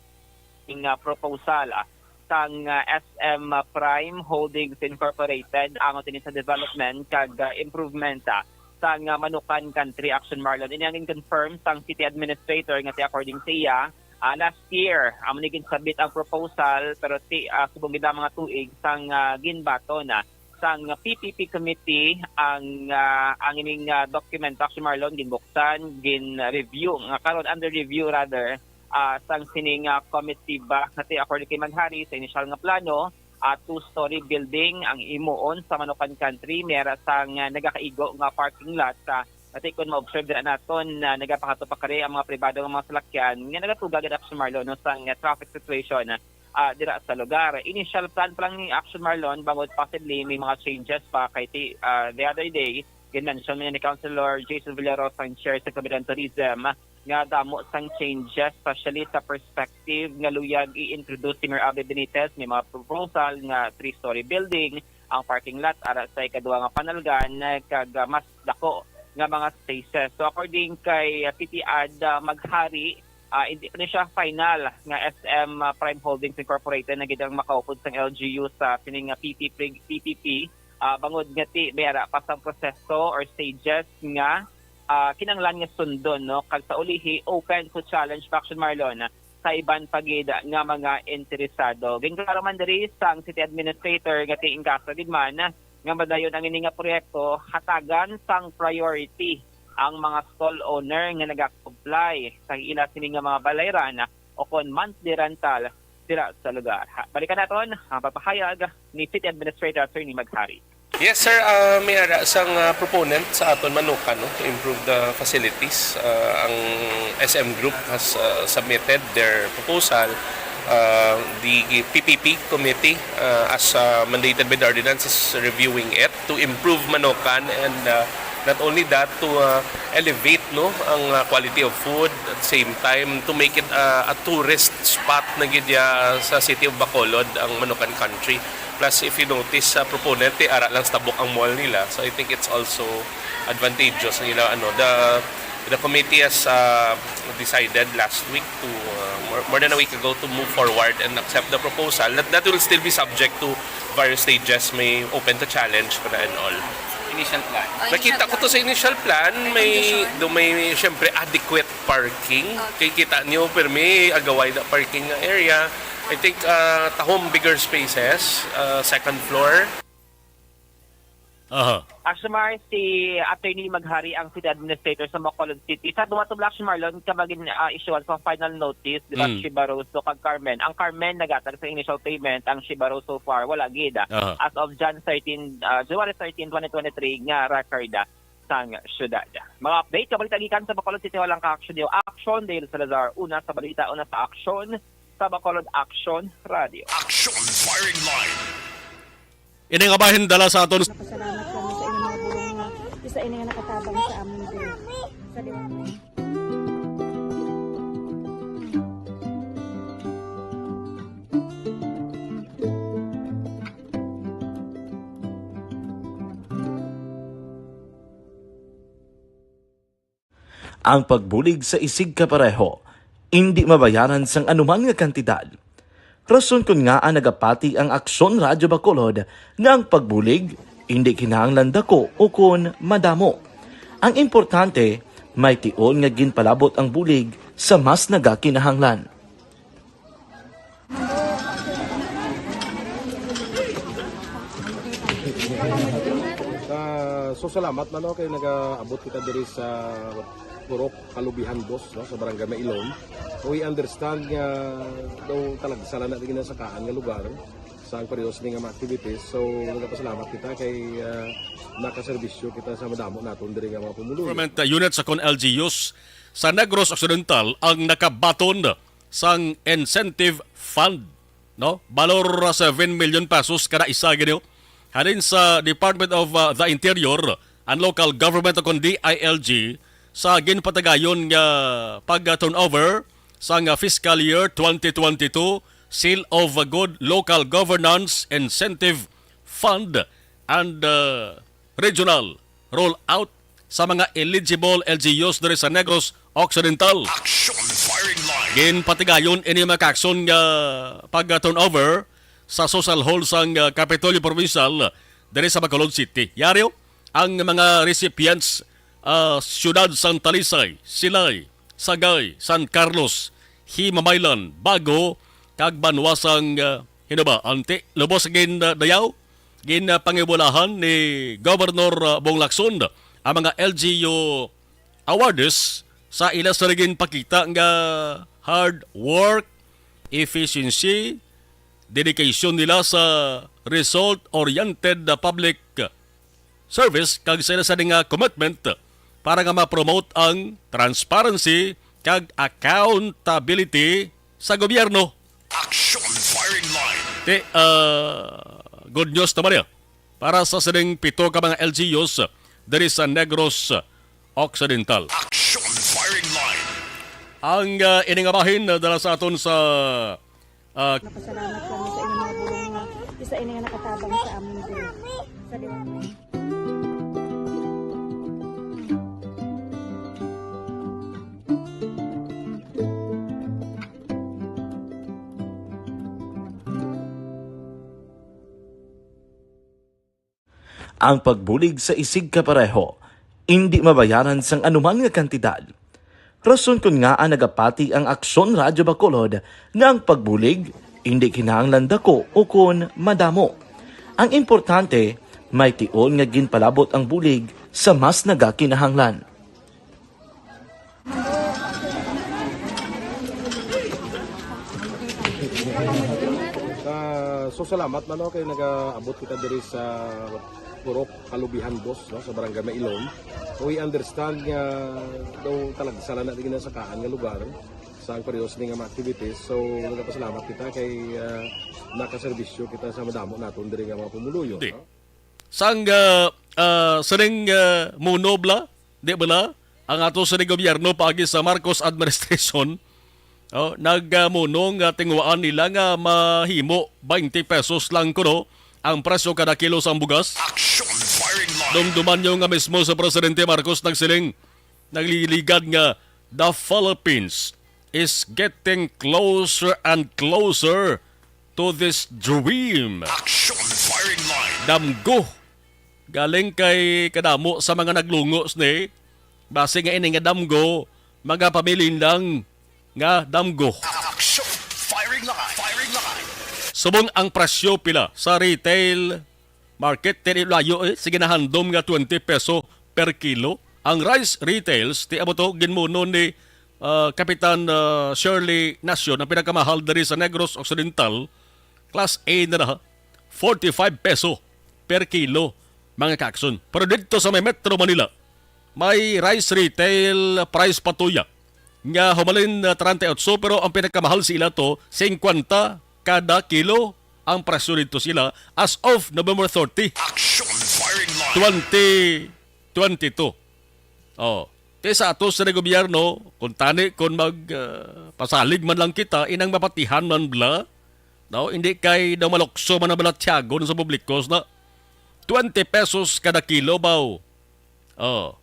G nga proposal, ah, sang, ah, S M Prime Holdings Incorporated ang tini sa development kag, ah, improvement, ah, sang, ah, Manukan Country, Action Marlon. Ini ang gin-confirm sang city administrator nga ti according sa iya, ah, last year, amo ni ginsabit ang proposal, pero ti, ah, subong gid ang mga tuig sang, ah, ginbaton, ah, sang P P P committee ang, ah, ang ining, ah, dokumento, Action Marlon, ginbuksan, gin-review, nga karon under review rather, ah, sang sining, ah, committee ba. Nga ti according kay Maghari, sa initial nga plano, ah, two-story building ang imuon sa Manukan Country, may ara sang, ah, nagakaigo nga parking lot. Ah, nga ti kon ma-observe dira naton, ah, nagapakadto pa kari ang mga pribado nga mga salakyan nga nagatuga gid, Action Marlon, no, sang, ah, traffic situation, ah, dira sa lugar. Initial plan pa lang ni, Action Marlon, bangod possibly may mga changes pa kay ti, ah, the other day, gin-mention man ni Councilor Jason Villarosa, ang chair sa Committee on Tourism, nga damo sang changes, especially sa perspective nga luyag i-introduce si Mayor Abby Benitez. May mga proposal nga three-story building ang parking lot ara sa ikaduha nga panalgan, kag, ah, mas dako nga mga spaces. So, according kay, ah, City Ad, ah, Maghari, ah, hindi pa ni siya final nga S M, ah, Prime Holdings Incorporated na gid ang makaupod sang L G U sa sining, ah, P P P, P P P, ah, bangod nga ti may ara pa sang proseso or stages nga, ah, kinahanglan nga sundon, no? Kag sa ulihi, open to challenge pa, Action Marlon, sa iban pa gid nga mga interesado. Ginklaro man diri sang city administrator nga ti in kaso gid man nga madayon ang ini nga proyekto, hatagan sang priority ang mga stall owner nga nagakomply sa ila sini nga mga balayran o kon monthly rental dira sa lugar. Ha, balikan naton ang pagpahayag ni City Administrator Attorney Maghari. Yes, sir. Ah, may ara sang, ah, proponent sa aton Manukan, no, to improve the facilities. Ah, ang S M Group has, ah, submitted their proposal. Ah, the P P P committee, ah, as, ah, mandated by the ordinance, is reviewing it to improve Manukan and, ah, not only that, to, ah, elevate, no, ang, ah, quality of food, at the same time to make it, ah, a tourist spot na gid ya sa city of Bacolod ang Manukan Country. Plus, if you notice, sa proponent, eh, ara lang sa tabok ang mall nila. So, I think it's also advantageous ang ila, ano, the, the committee has, uh, decided last week to, uh, more, more than a week ago, to move forward and accept the proposal. That, that will still be subject to various stages, may open to challenge pa na and all. Initial plan. Ah, Nakita ko to sa initial plan, may, do may, siyempre, adequate parking. Okay. Kay kita niyo, pirmi, agaway na parking nga area. I think, uh, tahom bigger spaces, uh, second floor. Aha. Actually, Mar, si Attorney Maghari ang city administrator sa Bacolod City. Sa dumatong, Action Marlon, ka magin, ah, issuance sa final notice, di ba, Mm. Shiba Rosso kag Carmen. Ang Carmen nagatag sa initial payment, ang Shiba Rosso so far, wala gid, ah. Aha. As of Jan thirteen, ah, January thirteen, twenty twenty-three, nga record, ah, sang syudad. Mga update, kabalita gikan sa Bacolod City, walang ka-action niyo. Action, Dale Salazar, una sa balita, una sa action, sa Bacolod Action Radio. Action Firing Line. Ini nga bahin dala sa aton. Napasalamat kami sa inyong mga bulong nga isa ini nga nakatabang sa amin diri. Sa liwanag. Ang pagbulig sa isigkapareho indi mabayaran sang anuman nga kantidad. Rason kon ngaa nagapati ang Aksyon Radyo Bacolod nga ang pagbulig indi kinahanglan dako ukon madamo. Ang importante, may tion nga ginpalabot ang bulig sa mas nagakinahanglan. Ah, so salamat na, no, kay nagaabot kita diri sa Purok Kalubihan Dos, no, sa Barangay Mailon. We understand nga daw talagsa lang na ginasakaan nga lugar sa ang periods ni nga mga activities. So nagapasalamat kita kay, ah, nakaserbisyo kita sa madamo naton diri nga mga pumuluyo. Government, uh, unit sa kon L G Us sa Negros Occidental ang nakabaton sang incentive fund, no? Balor seven million pesos kada isa gid, no? Halin sa Department of, uh, the Interior and Local Government o kon D I L G sa ginpatigayon nga pag-turnover sang, uh, fiscal year twenty twenty-two Seal of Good Local Governance Incentive Fund and, uh, Regional Rollout sa mga eligible L G Us diri sa Negros Occidental. Action Firing Line. Ginpatigayon ini mga kaakson nga pag-turnover sa Social Hall sang, ah, Kapitolyo Provincial diri sa Bacolod City. Yari, oh, ang mga recipients, ah, siyudad sang Talisay, Silay, Sagay, San Carlos, Himamaylan, Bago, kag banwa sang, ah, Hinoba. Anti, lubos gin, ah, dayaw, gin, ah, pangibulahan ni Governor, ah, Bong Lacson ang mga L G U awards sa ila sa ginpakita nga hard work, efficiency, dedication nila sa result-oriented public service kag sa ila sa nga commitment para nga ma-promote ang transparency kag accountability sa gobyerno. Action Firing Line. Ti, ah, good news naman niya para sa sining pito ka mga L G Us diri sa Negros Occidental. Action Firing Line. Ang, ah, ini nga bahin, ah, dala sa aton sa, ah, Napasalamat kami sa inyong mga bulong nga isa ini nga nakatabang sa amin din. Sa Ang pagbulig sa isigkapareho indi mabayaran sang anuman nga kantidad. Rason kon ngaa nagapati ang Aksyon Radyo Bacolod nga ang pagbulig indi kinahanglan dako ukon madamo. Ang importante, may tion nga ginpalabot ang bulig sa mas nagakinahanglan. Ah, so salamat man, no, kay nagaabot kita diri sa Purok Kalubihan Dos, no, sa Barangay Mailon. We understand nga daw talagsa lang na din sa kaan nga lugar sa ang parehas ni nga mga activities. So nagapasalamat kita kay, ah, nakaserbisyo kita sa madamo naton diri nga mga pumuluyo, Di. no? Sang, ah, ah, sining, ah, muno bala, di bala, ang ato sining gobyerno paagi sa Marcos administration, oh, nagmuno nga tinguhaan nila nga mahimo twenty pesos lang kuno ang presyo kada kilo sang bugas. Action Firing Line. Dumduman nyo nga mismo sa Presidente Marcos nagsiling, nagliligad nga the Philippines is getting closer and closer to this dream. Action Firing Line. Damgo. Galing kay kadamo sa mga naglungo sini, basi nga ini nga damgo, magapabilin lang nga damgo. Action Firing Line. Firing Line. Subong ang presyo pila sa retail market, ti layo, eh, sige, nahandom nga twenty peso per kilo. Ang rice retails, ti amo to, ginmuno ni, ah, Kapitan, ah, Shirley Nacion, ang pinakamahal diri sa Negros Occidental, class A na na, forty-five peso per kilo, mga kakson. Pero dito sa may Metro Manila, may rice retail price pa tuya nga humalin na treinta y ocho, pero ang pinakamahal sa ila to, singkwenta kada kilo ang presyo dito sila as of November thirty, Action Firing Line. twenty twenty-two. Oh, kay sa ato sa gobyerno, kung tani, kung mag, ah, pasalig man lang kita, inang mapatihan man bala, no? Hindi kay daw malukso man ang balatyagon sa publiko na twenty pesos kada kilo, baw. Oh.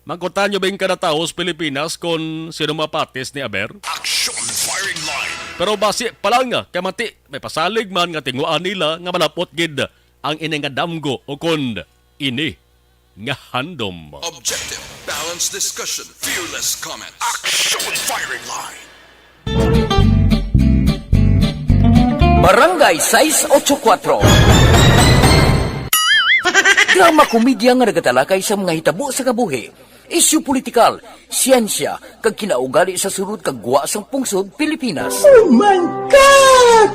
Mangkutan nyo ba yung kada tawo sa Pilipinas kung sino mapatis ni Aber? Action Firing Line. Pero basi pa lang, ah, kay mati, may pasalig man nga tinguhaan nila nga malapot gid ang ini nga damgo o kon ini nga handom. Objective, balanced discussion, fearless comments. Action Firing Line. Barangay sais ocho kuatro. Drama komedya nga nagatalakay sa mga hitabo sa kabuhi, isyu politikal, siyensya, kag kinaugali sa sulod kag gwa sang pungsod Pilipinas. Oh my God!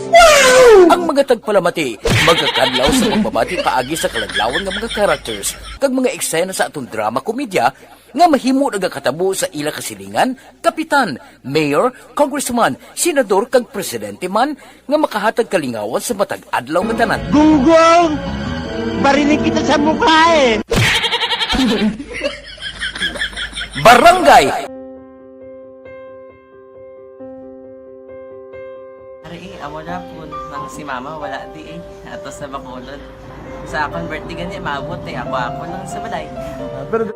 Wow! Ang mga tagpalamati magakadlaw sa pagbabati paagi sa kaladlawan nga mga characters kag mga eksena sa aton drama komedya nga mahimo nagakatabo sa ila kasilingan, kapitan, mayor, congressman, senador, kag presidente man nga makahatag kalingawan sa matag adlaw nga tanan. Gunggong! Barinig kita sa mukha eh! Barangay Ari, eh, amo na po, nang si mama wala di eh. Ato sa Bacolod. Sa akon birthday gani, maabot eh. Ako, ako lang sa balay. Ah, pero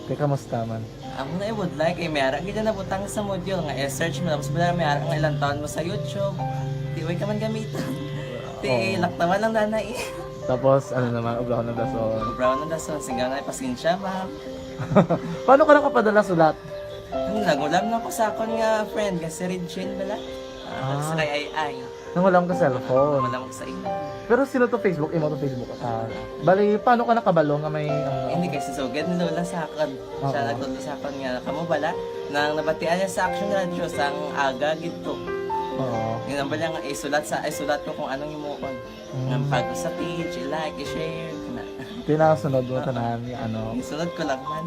Kay kamusta man? Amo na ibudlay kay may ara gid na nabutang sa module nga i-search mo, tapos wala may ara nga ilang taon mo sa YouTube. Di way ka man gamiton. Ti Oo. Laktawan lang danay. Tapos, ano naman, obrahon ng dason. Obrahon ng dason, singga nga pasensya, ma'am. Paano ka nakapadala sulat? Ano, nangulam na ko sa akon nga friend, nga si Regine bala. Ah, Ah. Sa kay Ay Ay. Nangulam ka cellphone. Nangulam ko sa imo. Pero sino to Facebook? Imo to Facebook? Ah, bali, paano ka nakabalo nga may, ano? Hindi, kay si Sugad ni Lola sa akon. Siya Oo. Nagtudlo sa akon nga, kamo bala, nang nabatian niya sa Action Radio, sang aga gid to. Oo. Yun ang bala nga, isulat sa, isulat ko kung anong himuon. Mm. Nga pag sa page, i-like, i-share, na. Tinasunod mo Ah. tanan nga, ano? Isunod ko lang man.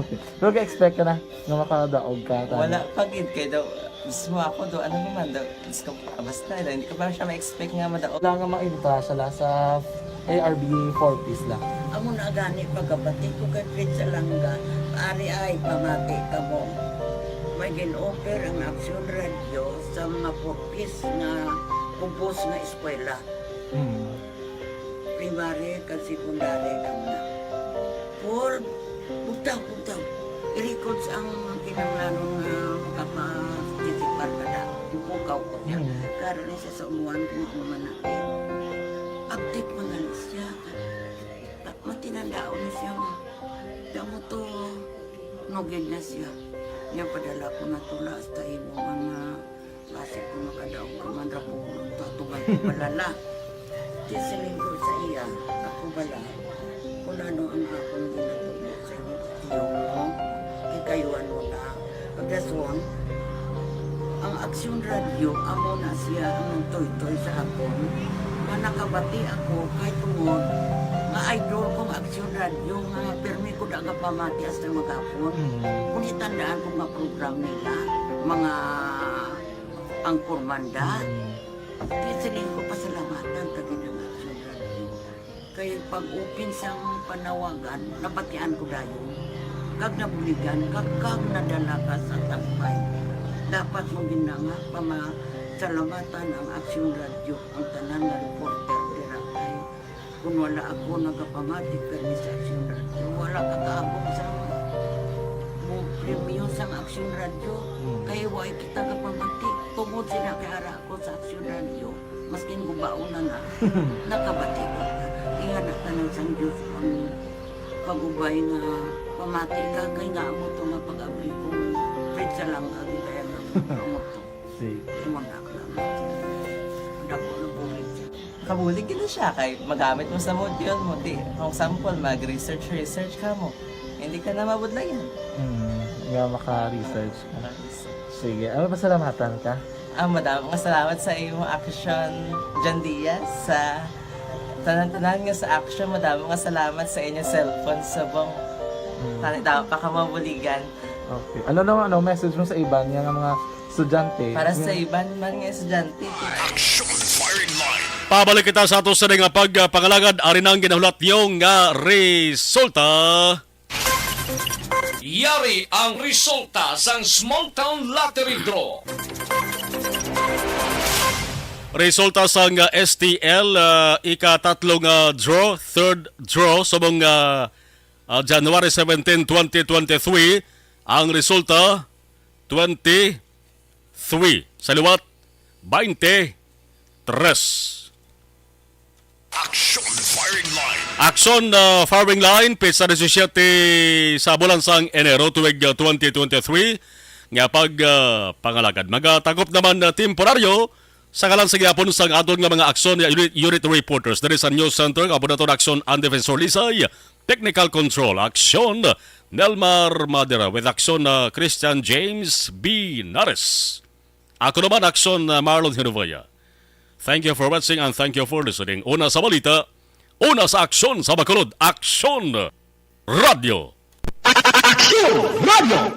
Okay. Pero ga-expect ka na nga makadaog ka, tama? Wala pa gid, kay daw, mismo ako, do, ano naman, daw, Diyos ko, basta, hindi ko pa siya ma-expect nga madaog. Wala nga maintra siya la sa A R B four Ps la. Amo na gani, pagkabati ko kay Fred Salanga, ari ay, pamati ka mo. May gin-offer ang Action Radio sa mga four Ps nga kubos nga eskwela. Hmm. Primary kag secondary kamo na. Paul, bugtaw, bugtaw. I-records ang kinahanglanon nga makaparticipar ka na. Bukaw ko niya. Hmm. Karon ni siya sa umuan kung ano man na. Update mo na ni siya. Ta-, matinandaon ni siya, ma. Damo to, nugid na siya. Niya padala ko na tula hasta imo man nga Basi kung makadaog ka man ra po, tatuman ko balala. Di siling ko sa iya, ako bala, kung ano ang akong ginatubod sa iyo, iyo mo, ikayuan mo na. Pagdason, ang Aksyon Radio, amo na siya ang nagtoytoy sa akon. Nga nakabati ako, kay tungod, nga idol kong Aksyon Radio, nga pirmi ko daga pamati hasta magapon. Mm. Kung itandaan ko nga program nila, mga ang Kurmanda. Mm. Di siling ko pasalamatan ta gid ang Aksyon Radio. Kay pag-open sang panawagan, nabatian ko dayon. Kag nabuligan, kag, kag nadala ka sa tampay. Dapat mo gid na nga pamasalamatan ang Aksyon Radio, ang tanan nga reporter dira kay Kung wala ako nagapamati permi sa Aksyon Radio, wala ka kaabot sa mo premyo sang Aksyon Radio. Hmm. Kay wala kita gapamati. Tungod sila kay ara ako sa Aksyon Radio, maskin gubaon na na, nakabati ko. Ingana tanan sang Diyos ang pagubay nga pamati ka kay nga amo to nga pag-abli ko. Fred Salanga, gid kaya nga amo to. Sige. Imo na ako lang. Dako na bulig siya. Kabulig gid na siya kay magamit mo sa module mo. Di, for example, mag-research, research ka mo. Hindi ka na mabudlayan. Hmm, nga maka-research ka. Maka-research. Sige, ano, pasalamatan ka? Ah, madamo nga salamat sa imo Action, John Diaz, sa tanan-tanan nga sa Action. Madamo nga salamat sa inyo cellphone subong. Hmm. Tani daw pa ka mabuligan. Okay. Ano naman, ano, message mo sa iban nga, nga mga estudyante? Para sa iban man nga estudyante. Action Firing Line. Pabalik kita sa ato sa nga pagpangalagad, ari na ang ginahulat niyo nga resulta. Yari ang resulta sang Small Town Lottery Draw. Resulta sang, ah, S T L, ah, ikatatlo nga draw, third draw, subong, ah, ah, January seventeen, twenty twenty-three. Ang resulta, twenty-three. Sa liwat, twenty-tres. Action Firing Line. Action, ah, Firing Line, petsa disisiete sa bulan sang Enero, tuig, ah, twenty twenty-three, nga pag, ah, pangalagad. Magatakop naman na temporaryo sa ngalan sa gihapon sang aton nga mga aksyon nga unit, unit reporters diri sa News Center, kaupod naton Aksyon Ann Defensor Lisay, Technical Control, Aksyon Nelmar Madera, with Aksyon, ah, Christian James B Nares. Ako naman, Aksyon, ah, Marlon Hinovaya. Thank you for watching and thank you for listening. Una sa balita, una sa aksyon sa Bacolod, Aksyon Radio. Aksyon Radio!